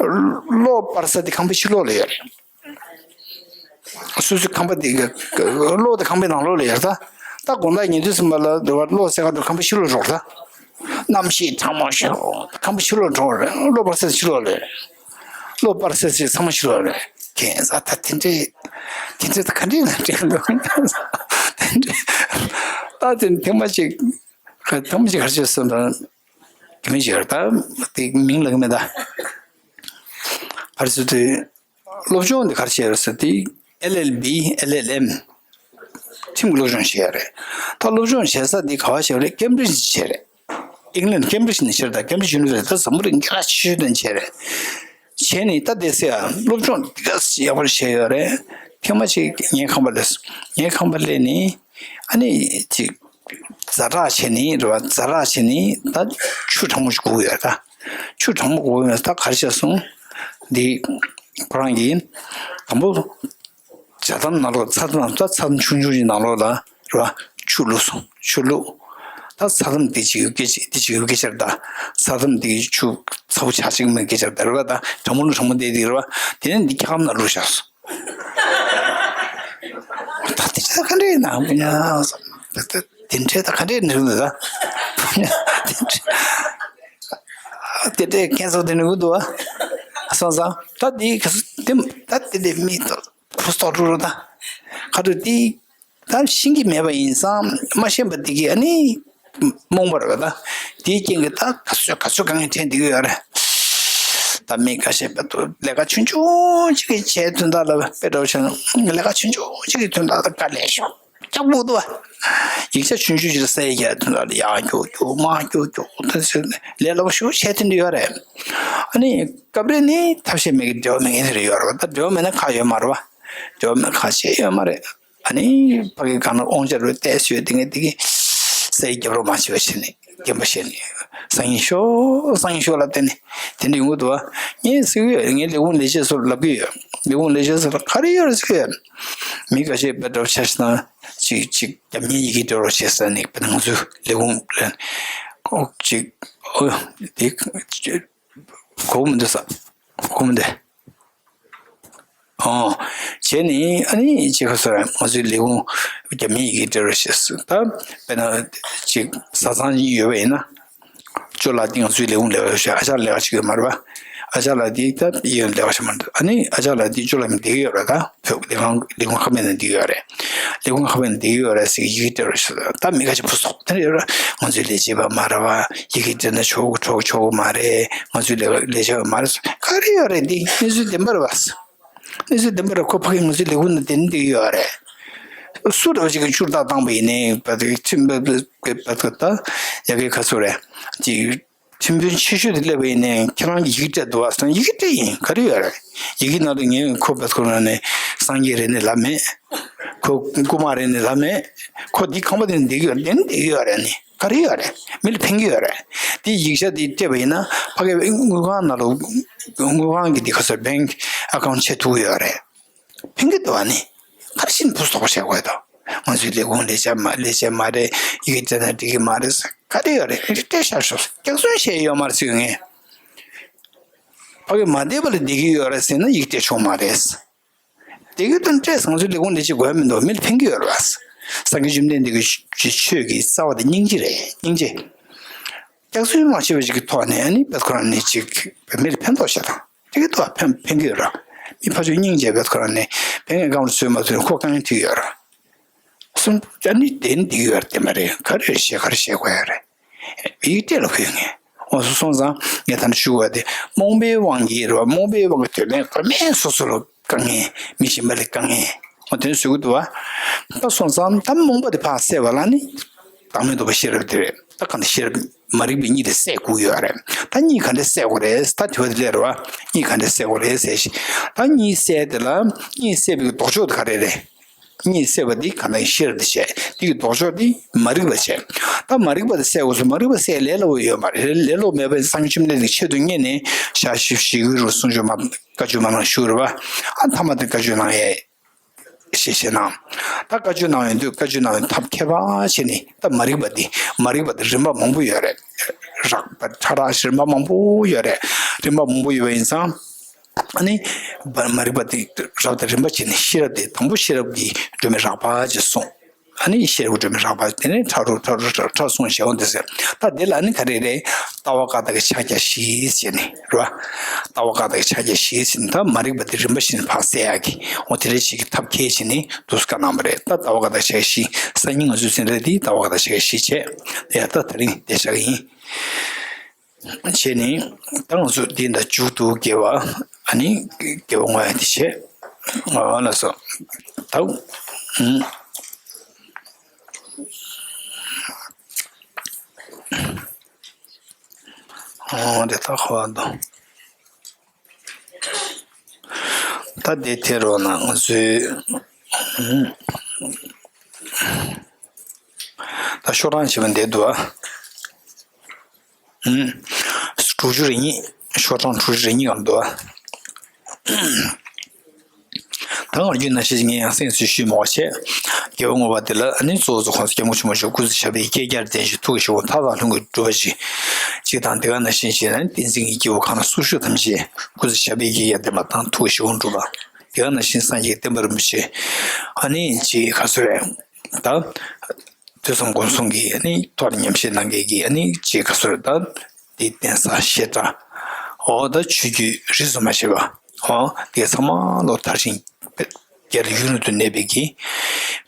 གློག་སྤར་ས་དེ་ཁང་པའི་ཕྱི་ལོགས་ལ་ཡོད་རེད། སོ་སོའི་ཁང་པ་དེ་ག་ག་གློག་དེ་ཁང་པའི་ནང་ལོགས་ལ་ཡོད་རེད་ད། ད་དགོང་དག་ཉལ་དུས་ཙམ་པ་ལ་འགྲོ་བ་གློག་སེ་ག་དེ་ཁང་པའི་ཕྱི་ལོགས་འགྲོ་རེད་ད། གནམ་གཤིས་གྲང་མོ་ཞིག་ཁང་པའི་ཕྱི་ལོགས་འགྲོ་རེད། གློག་སྤར་ས་དེ་ཕྱི་ལོགས་ལ་ཡོད་རེད། གློག་སྤར་ས་ཞིག་ཚང་མ་ཤི་བ་རེད། ཁྱད་མཚར་ད་དེ་འདྲའི་དེ་འདྲའི་ད་ག་འདྲའི་ན་འདྲེན་འདུག་ད་དེ་ཐེངས་མ་གཅིག་ག་ཐེངས་མ་གཅིག་ག་རེ་བྱས་སོང་ད། དེ་མི་ཞིག་ཡོད་ད། དེ་མིང་ལ་གི་མེད་ད། ག་རེ་ཟེར་དུས་སློབ་སྦྱོང་དེ་ག་རེ་བྱས་ཡོད་ཟེར་དུས་ཨེལ་ཨེལ་བི་ཨེལ་ཨེལ་ཨེམ། ཁྲིམས་ཀྱི་སློབ་སྦྱོང་བྱས་ཡོད་རེད། ད་སློབ་སྦྱོང་བྱེད་ས་འདི་ག་བ་བྱས་རེད། ཀེམ་བྷྲིཇ་བྱས་རེད། ཨིང་ལན་ཀེམ་བྷྲིཇ་ནས་བྱས་རེད། ད་ཀེམ་བྷྲིཇ་ཡུ་ནི་ཝར་སི་ཊི་ད་འཛམ་བུ་གླིང་རྒྱལ་ཁ་ཆེ་ཤོས་དེ་ནས་བྱས་རེད། བྱས་ནས་ད་དེ་སེ་ཡ་སློབ་སྦྱོང་འདི་ག་ཡག་པོ་བྱས་ཡོད་རེད། ཐེངས་མ་གཅིག་ངའི་ཁང་པ་སླེབས་སོང་། ངའི་ཁང་པ་སླེབས་ནས་ཨ་ནི་ཅིག་ཛ་དྲག་བྱས་ནས་རེད་བ། ཛ་དྲག་བྱས་ནས་ད་ཆུ་གྲང་མོ་ཞིག་དགོས་ཡོད་ད། ཆུ་གྲང་མོ་དགོས་ཡོད། ད་ག་རེ་བྱས་སོང་། འདི་ཁོ་རང་གིས་དང་པོ། ཇ་དམ་ནང་ལོགས་ཚྭ་དམ་ད་ཚྭ་དམ་ཆུང་ཆུང་ཞིག་ནང་ལོགས་ལ་རེད་བ། ཆུ་བླུགས་སོང་། ཆུ་བླུགས། ད་ཚྭ་དམ་དེ་ཅིག་སྐད་ཅིག་དེ་ཅིག་སྐད་ཆར་ད། ཚྭ་དམ་དེ་ཆུ་ཚ་པོ་ཆགས་ཅིག་མིན་སྐད་ཆར་ད་རེད་བ། ད་གྲང་མོ་ལ་གྲང་མོ་བསྡད་དེ་རེད་བ། དེ་ནས་འདི་ཁྱག་ཁམ་ནང་བླུགས་བཞག་སོང་། ད་དེ་ཆ་ག་འདྲ་ཡིན་ན་ཡ། ད་དེ་འདྲའི་ད་ག་འདྲའི་འདྲ་འདུག་ད། དེ་འདྲའི་དེ་འདྲའི་ཁྱད་མཚར་དེ་འདྲ་འདུག་བ། སོང་ཙང་ད་དེ་ག་ཚོད་དེ་ད་དེ་འདྲའི་མི་ད། ཕུ་སྟོག་ཕྲུག་རུ་ད། ཁ་ཐུག་དེ། ད་ཤེས་ཀྱི་མེད་པ་ཡིན་ཙང་མ་ཤེས་པ་དེ་གིས་ཨ་ནི། རྨོངས་པ་རེད་པ་ད། དེའི་རྐྱེན་གྱིས་ད་ག་ཚོད་ག་ཚོད་དཀའ་ངལ་འཕྲད་བསྡད་ཀྱི་ཡོད་རེད། ད་མི་ཁ་ཤས་པ་དུ་ལས་ཀ་ཆུང་ཆུང་གཅིག་གི་བྱས་དོན་དག་ལ་དཔེ་འདྲ་བོ་བྱས་ན་ལས་ཀ་ཆུང་ཆུང་གཅིག་གི་དོན་དག་ལ་དཀའ་ལས་ཤོར་ཀྱག་པོ་འདུག་བ། ཡིག་ཆ་ཆུང་ཆུང་ཅིག་ལ་ས་ཡིག་རྒྱག་དོན་དག་ལ་ཡར་རྒྱུག་རྒྱུག་མར་རྒྱུག་རྒྱུག་ད་ཟེར་ནས་ལས་སླ་པོ་ཞིག་བྱས་དོན་དུ་ཡོད་རེད། ཨ་ནི་སྐབས་རེ་ནི་ཐབས་ཤེས་མེད་ཀྱི་འབྲེལ་བ་མེད་མཁན་དེ་རེ་ཡོད་རེད་བ། ད་འབྲེལ་བ་མེད་ན་ཁག་ཡོད་མ་རེད་བ། འབྲེལ་བ་མེད་ཁག་ཆེ་ཡོད་མ་རེད། ཨ་ནི་ཕ་གི་གང་ན་དབང་ཆ་རུ་བལྟས་སོས་དེ་ངས་དེ་གི་ས་ཡི་རྒྱབ་རོགས་མ་བྱེད་པ་བྱས་ནས་རྒན་པ་བྱས་ནས་སང་ཉིན་ཤོག་སང་ཉིན་ཤོག་ལབ་བསྡད་ནས་དེ་འདྲ་ཡོང་གི་འདུག་བ། ངས་ཟེར་གི་ཡོད། ངས་ལས་ཁུངས་ལས་བྱེད་ཚོར་ལབ་གི་ཡོད། ལས་ཁུངས་ལས་བྱེད་ཚོར་ག་རེ་ཡོད་རེད་ཟེར་གི་ཡོད། མི་ཁ་ཤས་དཔེ་འདྲ་བོ་ཆ་བཞག་ན་ཅིག་ཅིག་རྒྱབ་གཉེར་ཡི་གེ་འབྲི་རོགས་བྱེད་ཟེར་ནས་དཔེ་ང་ཚོའི་ལས་ཁུངས་ལ་ཨོ་ཅིག་ཨོ་དེ་གོ་མི་འདུག་ས་གོ་མི་འདུག་ཨོ། བྱས་ནས་ཨ་ནི་ཅིག་ག་ཟེར་ང་ཚོའི་ལས་ཁུངས་རྒྱ་མིའི་ཡི་གེ་འབྲི་རོགས་ཞེས་ཟེར། ད་དཔེར་ན་ཅིག་བཟའ་ཚང་གཉིས་ཡོད་པ་ཡིན་ན། ཅོ་ལགས་འདི་ང་ཚོའི་ལས་ཁུངས་ལས་ཀ་བྱེད། ཨ་ཅག་ལས་ཀ་བྱེད་ཀྱི་ཡོད་མ་རེད་པ། ཨ་ཅག་ལགས་འདི་ད་ཡོད་ལས་ཀ་བྱེད་མ་རེད། ཨ་ནི་ཨ་ཅག་ལགས་འདི་ཅོ་ལགས་མི་བསྡད་ཀྱི་ཡོད་རེད། ད་བོད་ལས་ཁང་ལས་ཁུངས་ཁ་པར་ནང་བསྡད་ཀྱི་ཡོད་རེད། ལས་ཁུངས་ཁ་པར་ནང་བསྡད་ཀྱི་ཡོད་རེད་ཟེར་གྱི་ཡི་གེ་འབྲི་རོགས་ཞེས། ད་མི་ཁ་ཤས་བུ་སོགས་དེ་འདྲ་ཡོད་རེད། ང་ཚོའི་ལས་བྱེད་པ་མ་རེད་པ། ཡི་གེ་འབྲི་ན་ཆོག་ཆོག་ཆོག་གི་མ་རེད། ང་ཚོའི་ལས་ཀ་ལས་བྱེད་པ་མ་རེད། ག་རེ་ཡོད་རེད། འདི་གནས་ཚུལ་བདེན་པ་རེད་པ། གནས་ཚུལ་བདེན་པ་རེད། ཁོ་ཕ་གི་ང་ཚོའི་ལས་ཁུངས་ནང་བསྡད་ནས་བསྡད་ཀྱི་ཡོད་རེད། སུ་འདྲ་བ་ཞིག་གིས་ཅུར་བཏགས་བཏང་པ་ཡིན་ནའི་བ་དེ་ཁྲིམས་པ་ད་ཡ་གི་ཁ་སོ་རེད། ཅིག་ཁྲིམས་དཔོན་ཆེ་ཤོས་དེ་སླེབས་པ་ཡིན་ནའི་ཁྱེད་རང་གིས་ཡི་གེ་སྤྲད་འདུག་བ་ཟེར་ན་ཡི་གེ་སྤྲད་ཡིན། ག་རེ་ཡོད་རེད། ཡི་གེ་ནང་དུ་ངས་ཁོ་བ་ཁོ་རང་ནས་སངས་རྒྱས་རེད་ནས་ལབ་མེད། ཁོ་རྐུན་མ་རེད་ནས་ལབ་མེད། ཁོ་འདི་ཁང་པ་དེ་ནས་བསྡད་ཀྱི་ཡོད་རེད། བསྡད་ནས་བསྡད་ཀྱི་ཡོད་རེད་ནི། ག་རེ་ཡོད་རེད། མི་ལ་ཕན་གྱི་ཡོད་རེད། དེ་ཡིག་ཆ་དེ་སྤྲད་པ་ཡིན་ན་ཕ་གི་དངུལ་ཁང་ནང་ལ་དངུལ་ཁང་གི་དེ་ག་ཚོད་bank account ཆད་ཐུབ་ཀྱི་ཡོད་རེད། ཕན་གྱི་འདུག་ཨ་ནི། ག་རེ་བྱས་ནས་བུ་སོག་པོ་བྱེད་དགོས་དོ། ང་ཚོའི་ལས་ཁུངས་ལས་བྱེད་མ་ལས་བྱེད་མ་རེད། ཡི་གེ་སྤྲད་ན་འགྲིག་གི་མ་རེད། ག་རེ་ཡོད་རེད། སྤྲད་བཞག་ཤོག་སྐྱག་རྫུན་བཤད་ཡོད་མ་རེད་ཟེར་གྱི་ཡོད། ངས་ཕ་གི་མ་བསྡད་པ་ལ་བསྡད་ཀྱི་ཡོད་རེད་ཟེར་ན་ཡིག་སྤྲད་ཆོག་མ་རེད། དེ་གི་དོན་སྤྲད་སོང་ཚུལ་ལས་ཁུངས་ལས་བྱེད་དགོས་མི་འདུག་མི་ལ་ཕན་གྱི་ཡོད་རེད་བ། སངས་རྒྱས་བཅོམ་ལྡན་འདས་ཀྱི་ཆོས་ཀྱི་རྩ་བ་དེ་སྙིང་རྗེ་རེད། སྙིང་རྗེ། སྐྱག་རྫུན་མ་བྱས་པ་ཞིག་གི་ཐོག་ནས་ཨ་ནི་བེད་ཁོ་རང་ནས་ཅིག་མི་ལ་ཕན་ཐོགས་བྱེད་དང་། དེ་གི་ཐོག་ཕན་ཕན་གྱི་ཡོད་རེད། མི་ཕར་ཕྱོགས་སྙིང་རྗེ་བེད་ཁོ་རང་ནས་བེད་ངས་སྒང་ལ་བཟོས་མ་ཐུབ་ན་ཁོ་དཀའ་ངལ་ཐུག་ཡོད་རེད། སོང་ཨ་ནི་དེ་ནི་འགྲིག་ཡོད་རེད། བདེན་པ་རེད། ག་རེ་བཤད་ག་རེ་བཤད་དགོས་ཡོད་རེད། ཡིག་སྤྲད་ལ་ཕུལ་ངེས། འོ་སོ་སོང་ཙང་ངས་ད་ནི་ཞུ་བ་དེ་རྨོངས་པའི་དབང་གིས་རེད་བ། རྨོངས་པའི་དབང་གིས་དོན་མེད་དགོས་མེད་སོ་སོ་ལ་དཀའ་ངལ། མི་གཞན་པ་ལ་དཀའ་ངལ། འོ་དེ་ནི་བཟོ་གི་འདུག་བ། ད་སོང་ཙང་ད་རྨོངས་པ་དེ་ཕར་བསལ་བ་ལ་ནི་བདག་མེད་རྟོགས་པ་ཤེས་རབ་དེ་རེད། ད་ག་འདྲ་ཤེས་རབ་མ་རིག་པའི་གཉིས་དེ་བསལ་དགོས་ཡོད་རེད། ད་གཉིས་ག་འདྲ་བསལ་དགོས་རེད། ད་དྲི་བ་དེ་སླེབས་རེད་བ། གཉིས་ག་འདྲ་བསལ་དགོས་རེད་ཟེར་ཞིག་ད་གཉིས་བསལ་དེ་ལ་གཉིས་བསལ་བའི་ལྡོག་ཕྱོགས་དེ་ག་རེ་རེད། གཉིས་བསལ་བ་འདི་གང་ལྟར་ཤེས་རབ་དེ་བྱས། འདི་གི་ལྡོག་ཕྱོགས་འདི་མ་རིག་པ་བྱས། ད་མ་རིག་པ་དེ་བསལ་དགོས་སོ། མ་རིག་པ་བསལ་ལས་སླ་པོ་ཡོད་མ་རེད། ལས་སླ་པོ་མེད་པ་སངས་རྒྱས་བཅོམ་ལྡན་འདས་ཆེད་དུ་གཉེར་ནས་ཞག་བཞི་བཞི་གི་རུ་གསུང་ཆོས་མ་བཀའ་ཆོས་མ་གནང་ཞུ་རེད་བ། ཨ་མཐའ་མ་དེ་བཀའ་ཆོས་གནང་ཡས་ཞེས་བྱས་གནང་། ད་བཀའ་ཆོས་གནང་ཡོང་དུས་བཀའ་ཆོས་གནང་བའི་ཐབས་མཁས་པ་བྱས་ནས་ད་མ་རིག་པ་འདི་མ་རིག་པ་འདི་རིམ་པ་མང་པོ་ཡོད་རེད། རགས་པ་ཕྲ་རགས་རིམ་པ་མང་པོ་ཡོད་རེད། རིམ་པ་མང་པོ་ཡོད་པ་ཡིན་ཙང་། ཨ་ནི། བ་མ་རིག་པ་དེ་རབ་དང་རིམ་པ་བྱས་ནས་ཤེས་རབ་དེ་དང་པོ་ཤེས་རབ་ཀྱི་སྒྲོན་མེ་རགས་པ་ཅེས་གསུངས། ཨ་ནི་ཤེས་རབ་ཀྱི་སྒྲོན་མེ་རགས་པ་དེ་ནས་ཕྲ་རུ་ཕྲ་རུ་ཕྲ་རུ་ཕྲ་གསུངས་བྱས་འོང་དེ་ཟེར། ད་དེ་ལ་ཨ་ནི་ག་རེ་རེད། ལྟ་བ་བཀའ་རྟགས་ཀྱི་ཕྱག་རྒྱ་བཞི་ཟེར་ནས་རེད་བ། ལྟ་བ་བཀའ་རྟགས་ཀྱི་ཕྱག་རྒྱ་བཞི་ཟེར་ནས་ད་མ་རིག་པ་དེ་རིམ་པ་བཞིན་ཕར་བསལ་ཡག་གི་འོ་དེ་འདྲ་ཞིག་གི་ཐབས་མཁས་བྱས་ནས་འདུག་སེ་བཀའ་གནང་བ་རེད། ད་ལྟ་བ་བཀའ་རྟགས་ཕྱག་རྒྱ་བཞི་སང་ཉིན་ང་ཚོའི་འཛིན་གྲྭ་འདི་ལྟ་བ་བཀའ་རྟགས་ཕྱག་རྒྱ་བཞི་བྱས། ཡ་ད་དེ་རིང་དེ་བཞག་གི་ཡིན། བྱས་ནས་ད་ང་ཚོ་འདི་འདྲ་མཇུག་ཏུ་དགེ་བ་ཨ་ནི་དགེ་བ་བསྔོ་ཡ་དེ་བྱས། ཨ་ལགས་སོ། ད་ཨུམ། ཨོ་དེ་ད་ཁོ་བ་དང་། ད་དེ་དེ་རོགས་ན་ང་ཚོའི་ཨུམ། ད་ཤོག་གྲངས་བྱས་པ་འདི་འདུག་ཨ། ཨུམ། དྲུག་ཅུ་རེ་གཉིས། ཤོག་གྲངས་དྲུག་ཅུ་རེ་གཉིས་སྒང་འདུག་ཨ། ད་ང་རྒྱུད་ན་ཤེས་ངས་ཡང་སེམས་སུ་ཞུས་མོ་བ་བྱས། དགེ་བ་བསྔོ་བ་འདི་ལ་ཨ་ནི་གཙོ་བོ་གཙོ་ཁོང་སྐྱབས་མགོན་ཆེན་པོ་མཆོག་སྐུ་ཚེ་ཞབས་པད་བསྐལ་བརྒྱར་བརྟན་ཞིང་ཐུགས་ཀྱི་བཞེད་དགོངས་མཐའ་དག་ལྷུན་གྱིས་གྲུབ་པ་ཞིག་ཅིག་དང་དེ་ག་ནང་བཞིན་བྱས་ན་བསྟན་འཛིན་གྱི་སྐྱེས་བུ་གང་ལ་སུ་ཞིག་ཐམས་ཅད་སྐུ་ཚེ་ཞབས་པད་བསྐལ་བརྒྱར་བརྟན་པ་དང་ཐུགས་ཀྱི་བཞེད་དགོངས་འགྲུབ་པ། དེ་ག་ནང་བཞིན་སངས་རྒྱས་བསྟན་པ་རིན་པོ་ཆེ་ཨ་ནི་ཅིག་ག་ཚོད་རེད། ད། ཐོས་བསམ་སྒོམ་གསུམ་གྱི་ཨ་ནི་ཐོག་ནས་ཉམས་བཞེས་གནང་མཁན་གྱི་ཨ་ནི་ཅིག་ག་ཚོད་རེད། ད་དེ་གདན་ས་བཤད་གྲྭ་འོ་ད་ཆོས་བརྒྱུད་རིས་སུ་མ་ཆད་པ་འོ་དེ་ཚང་མ་ལོ་དར་ཞིང་རྒྱས་ལ་ཡུན་རིང་དུ་གནས་པའི་གི་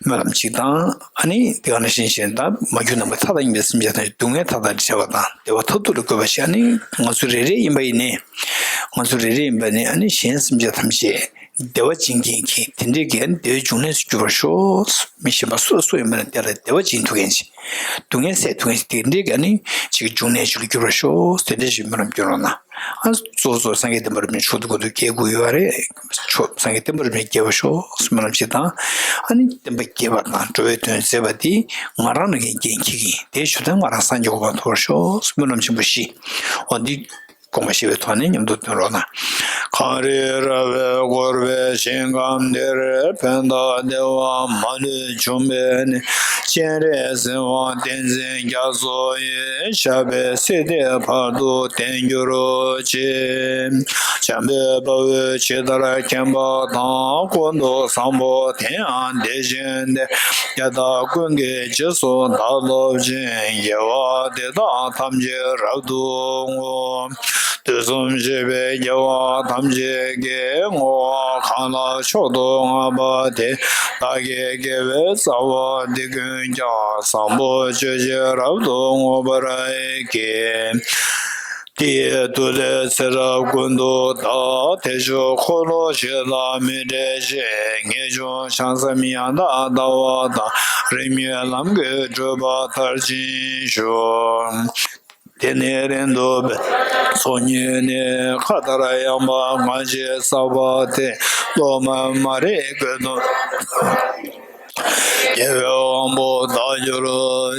སྨོན་ལམ་གཅིག་དང་ཨ་ནི་དེ་ག་ནང་བཞིན་བྱས་ད་མ་གྱུར་ནམ་མཁའི་མཐའ་དང་མཉམ་པའི་སེམས་ཅན་ཐམས་ཅད་སྡུག་བསྔལ་མཐའ་དག་བྲལ་བ་དང་བདེ་བ་མཐར་ཐུག་ལ་འགོད་པ་ཞིག་ཨ་ནི་ང་ཚོ་རེ་རེ་ཡིན་པ་ཡིན་ནའི་ང་ཚོ་རེ་རེ་ཡིན་པ་ནི་ཨ་ནི་གཞན་སེམས་ཅན་ཐམས་ཅད་བདེ་བ་སྦྱིན་མཁན་གྱི་དེ་འདྲའི་གི་བདེ་བའི་འབྱུང་གནས་སུ་འགྱུར་བར་ཤོག་མི་གཞན་པ་སུ་ལ་སུ་ཡིན་པ་ན་དེ་ལ་བདེ་བ་སྦྱིན་ཐུབ་མཁན་ཅིག་སྡུག་བསྔལ་སེལ་ཐུབ་མཁན་ཅིག་དེ་འདྲའི་གི་ཨ་ནི་ཅིག་འབྱུང་གནས་ཅིག་ལ་འགྱུར་བར་ཤོག་དེ་འདྲའི་ཞིག་སྨོན་ལམ་སྐྱོན་རོགས་གནང་། ཨ་གཙོ་བོ་གཙོ་བོ་སངས་རྒྱས་བསྟན་པ་རིན་པོ་ཆེ་མཆོག་ཏུ་གོ་དུ་སྐྱེ་དགོས་ཡོད་རེད། མཆོག་སངས་རྒྱས་བསྟན་པ་རིན་པོ་ཆེ་རྒྱས་པར་ཤོག་སྨོན་ལམ་ཅིག་དང་། ཨ་ནི་བསྟན་པ་རྒྱས་པ་དང་འགྲོ་བའི་དོན་མཛད་པ་དེ་ང་རང་ལ་འགན་འཁྱེར་གྱི་དེའི་ཞུ་དོན་ང་རང་སངས་རྒྱས་གོ་འཕང་ཐོབ་པར་ཤོག་སྨོན་ལམ་ཆེན་པོ་བཞི། འོ་འདི། དགོངས་པ་བཞེས་པའི་ཐོག་ནས་མཉམ་དུ་འདོན་རོགས་གནང་། གངས་རི་ར་བས་བསྐོར་བའི་ཞིང་ཁམས་འདིར། ཕན་དང་བདེ་བ་མ་ལུས་འབྱུང་བའི་གནས། སྤྱན་རས་གཟིགས་དབང་ཏིང་འཛིན་རྒྱ་མཚོ་ཡི། ཞབས་པད་སྲིད་མཐའི་བར་དུ་བརྟན་གྱུར་ཅིག། འཇམ་དཔལ་དཔའ་བོས་ཇི་ལྟར་མཁྱེན་པ་དང་། ཀུན་ཏུ་བཟང་པོ་དེ་ཡང་དེ་བཞིན་ཏེ། དེ་དག་ཀུན་གྱི་རྗེས་སུ་བདག་སློབ་ཅིང་། དགེ་བ་འདི་དག་ཐམས་ཅད་རབ་ཏུ་བསྔོ། དུས་གསུམ་གཤེགས་པའི་རྒྱལ་བ་ཐམས་ཅད་ཀྱིས། བསྔོ་བ་གང་ལ་མཆོག་ཏུ་བསྔགས་པ་དེས། བདག་གི་དགེ་བའི་རྩ་བ་འདི་ཀུན་ཀྱང་། བཟང་པོ་སྤྱོད་ཕྱིར་རབ་ཏུ་བསྔོ་བར་བགྱི། དེ་ཡི་མཐུ་ལས་ཚེ་རབས་ཀུན་ཏུ་བདག། དལ་འབྱོར་འཁོར་ལོ་བཞི་དང་མི་འབྲལ་ཞིང་། ངེས་འབྱུང་བྱང་སེམས་ཡང་དག་ལྟ་བ་དང་། རིམ་གཉིས་ལམ་གྱི་སྤྲུལ་པ་མཐར་ཕྱིན་ཤོག། དེ་ནས་རིང་དུ་འཕེལ་ཚོགས་གཉིས་ནི། མཁའ་ལྟར་ཡངས་པ་སྔ་ཕྱི་བསགས་པ་དེས། སློབ་མ་མ་རིག་ཀུན་ཏུ། དགེ་བའི་དབང་པོ་དག་གྱུར་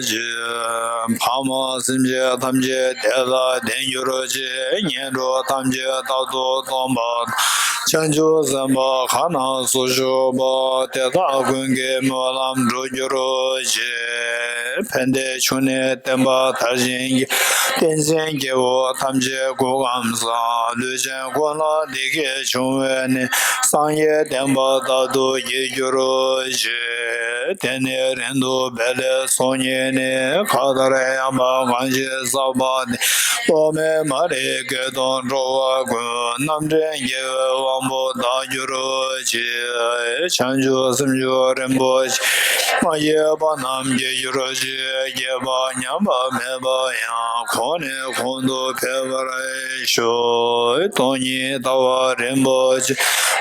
ཅིག། ཕ་མ་སེམས་ཅན་ཐམས་ཅད་དེ་ལ་བརྟེན་གྱུར་ཅིག། ངན་འགྲོ་ཐམས་ཅད་རྟག་ཏུ་སྟོངས་པ་དང་། བྱང་ཆུབ་སེམས་དཔའ་གང་རྣམས་སུ་ཞུགས་པ། དེ་དག་ཀུན་གྱི་སྨོན་ལམ་འགྲུབ་གྱུར་ཅིག། ཕན་བདེའི་འབྱུང་གནས་བསྟན་པ་མཐར་ཕྱིན་གྱིས། བསྟན་འཛིན་སྐྱེ་བོ་ཐམས་ཅད་སྐུ་ཁམས་བཟང་། ལུས་ཅན་ཀུན་ལ་བདེ་སྐྱིད་འབྱུང་བའི་གནས། སངས་རྒྱས་བསྟན་པ་རྟག་ཏུ་རྒྱས་གྱུར་ཅིག། དེ་ནས་རིང་དུ་འཕེལ་ཚོགས་གཉིས་ནི། མཁའ་ལྟར་ཡངས་པ་སྔ་ཕྱི་བསགས་པ་དེས། སློབ་མའི་མ་རིག་སྐད་དུ་འགྲོ་བ་ཀུན། རྣམ་འདྲེན་དགེ་བའི་དབང་པོ་དག་གྱུར་ཅིག། བྱང་ཆུབ་སེམས་མཆོག་རིན་པོ་ཆེ། མ་སྐྱེས་པ་རྣམས་སྐྱེ་གྱུར་ཅིག། སྐྱེས་པ་ཉམས་པ་མེད་པ་ཡང་། གོང་ནས་གོང་དུ་འཕེལ་བར་ཤོག། སྟོང་ཉིད་ལྟ་བ་རིན་པོ་ཆེ།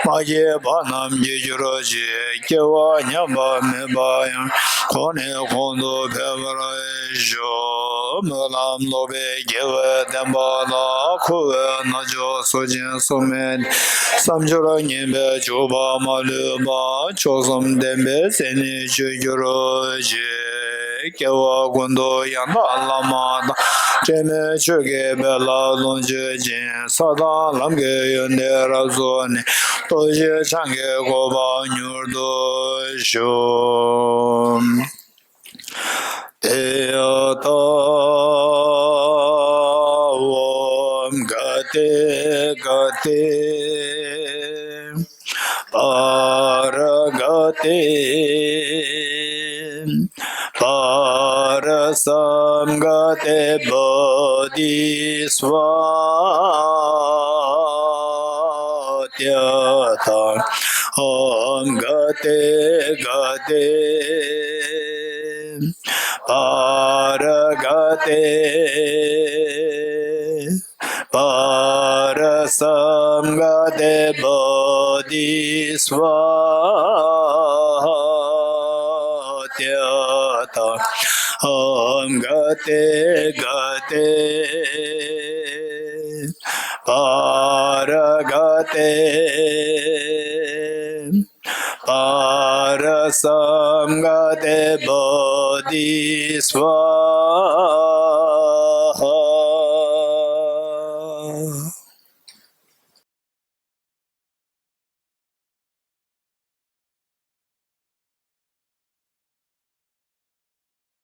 མ་སྐྱེས་པ་རྣམས་སྐྱེ་གྱུར་ཅིག། སྐྱེ་བ་ཉམས་པ་མེད་པ་ཡང་། གོང་ནས་གོང་དུ་འཕེལ་བར་ཤོག། སྨོན་ལམ་ལོག་པའི་དགེ་བའི་བསྟན་པ་ལ། འཁོར་བའི་རྣལ་འབྱོར་གསོ་སྦྱིན་སོགས་མེད། བསམ་སྦྱོར་ངན་པའི་འཇུག་པ་མ་ལུས་པ། མཆོག་གསུམ་ལྡན་པའི་མཚན་ནི་སྤྱོད་གྱུར་ཅིག། སྐྱེ་བ་ཀུན་ཏུ་ཡང་དག་བླ་མ་དང་། འབྲལ་མེད་ཆོས་ཀྱི་དཔལ་ལ་ལོངས་སྤྱོད་ཅིང་། ས་དང་ལམ་གྱི་ཡོན་ཏན་རབ་རྫོགས་ནས། རྡོ་རྗེ་འཆང་གི་གོ་འཕང་མྱུར་དུ་ཤོག། ཏདྱ་ཐཱ། ཨོཾ་ག་ཏེ་ག་ཏེ། པ་ར་ག་ཏེ། པ་ར་སཾ་ག་ཏེ་བོ་དྷི་སྭཱ་ཧཱ། ཏདྱ་ཐཱ། ཨོཾ་ག་ཏེ་ག་ཏེ། པ་ར་ག་ཏེ། པ་ར་སཾ་ག་ཏེ་བོ་དྷི་སྭཱ་ཧཱ། ཏདྱ་ཐཱ། ཨོཾ་ག་ཏེ་ག་ཏེ། པ་ར་ག་ཏེ། པ་ར་སཾ་ག་ཏེ་བོ་དྷི་སྭཱ་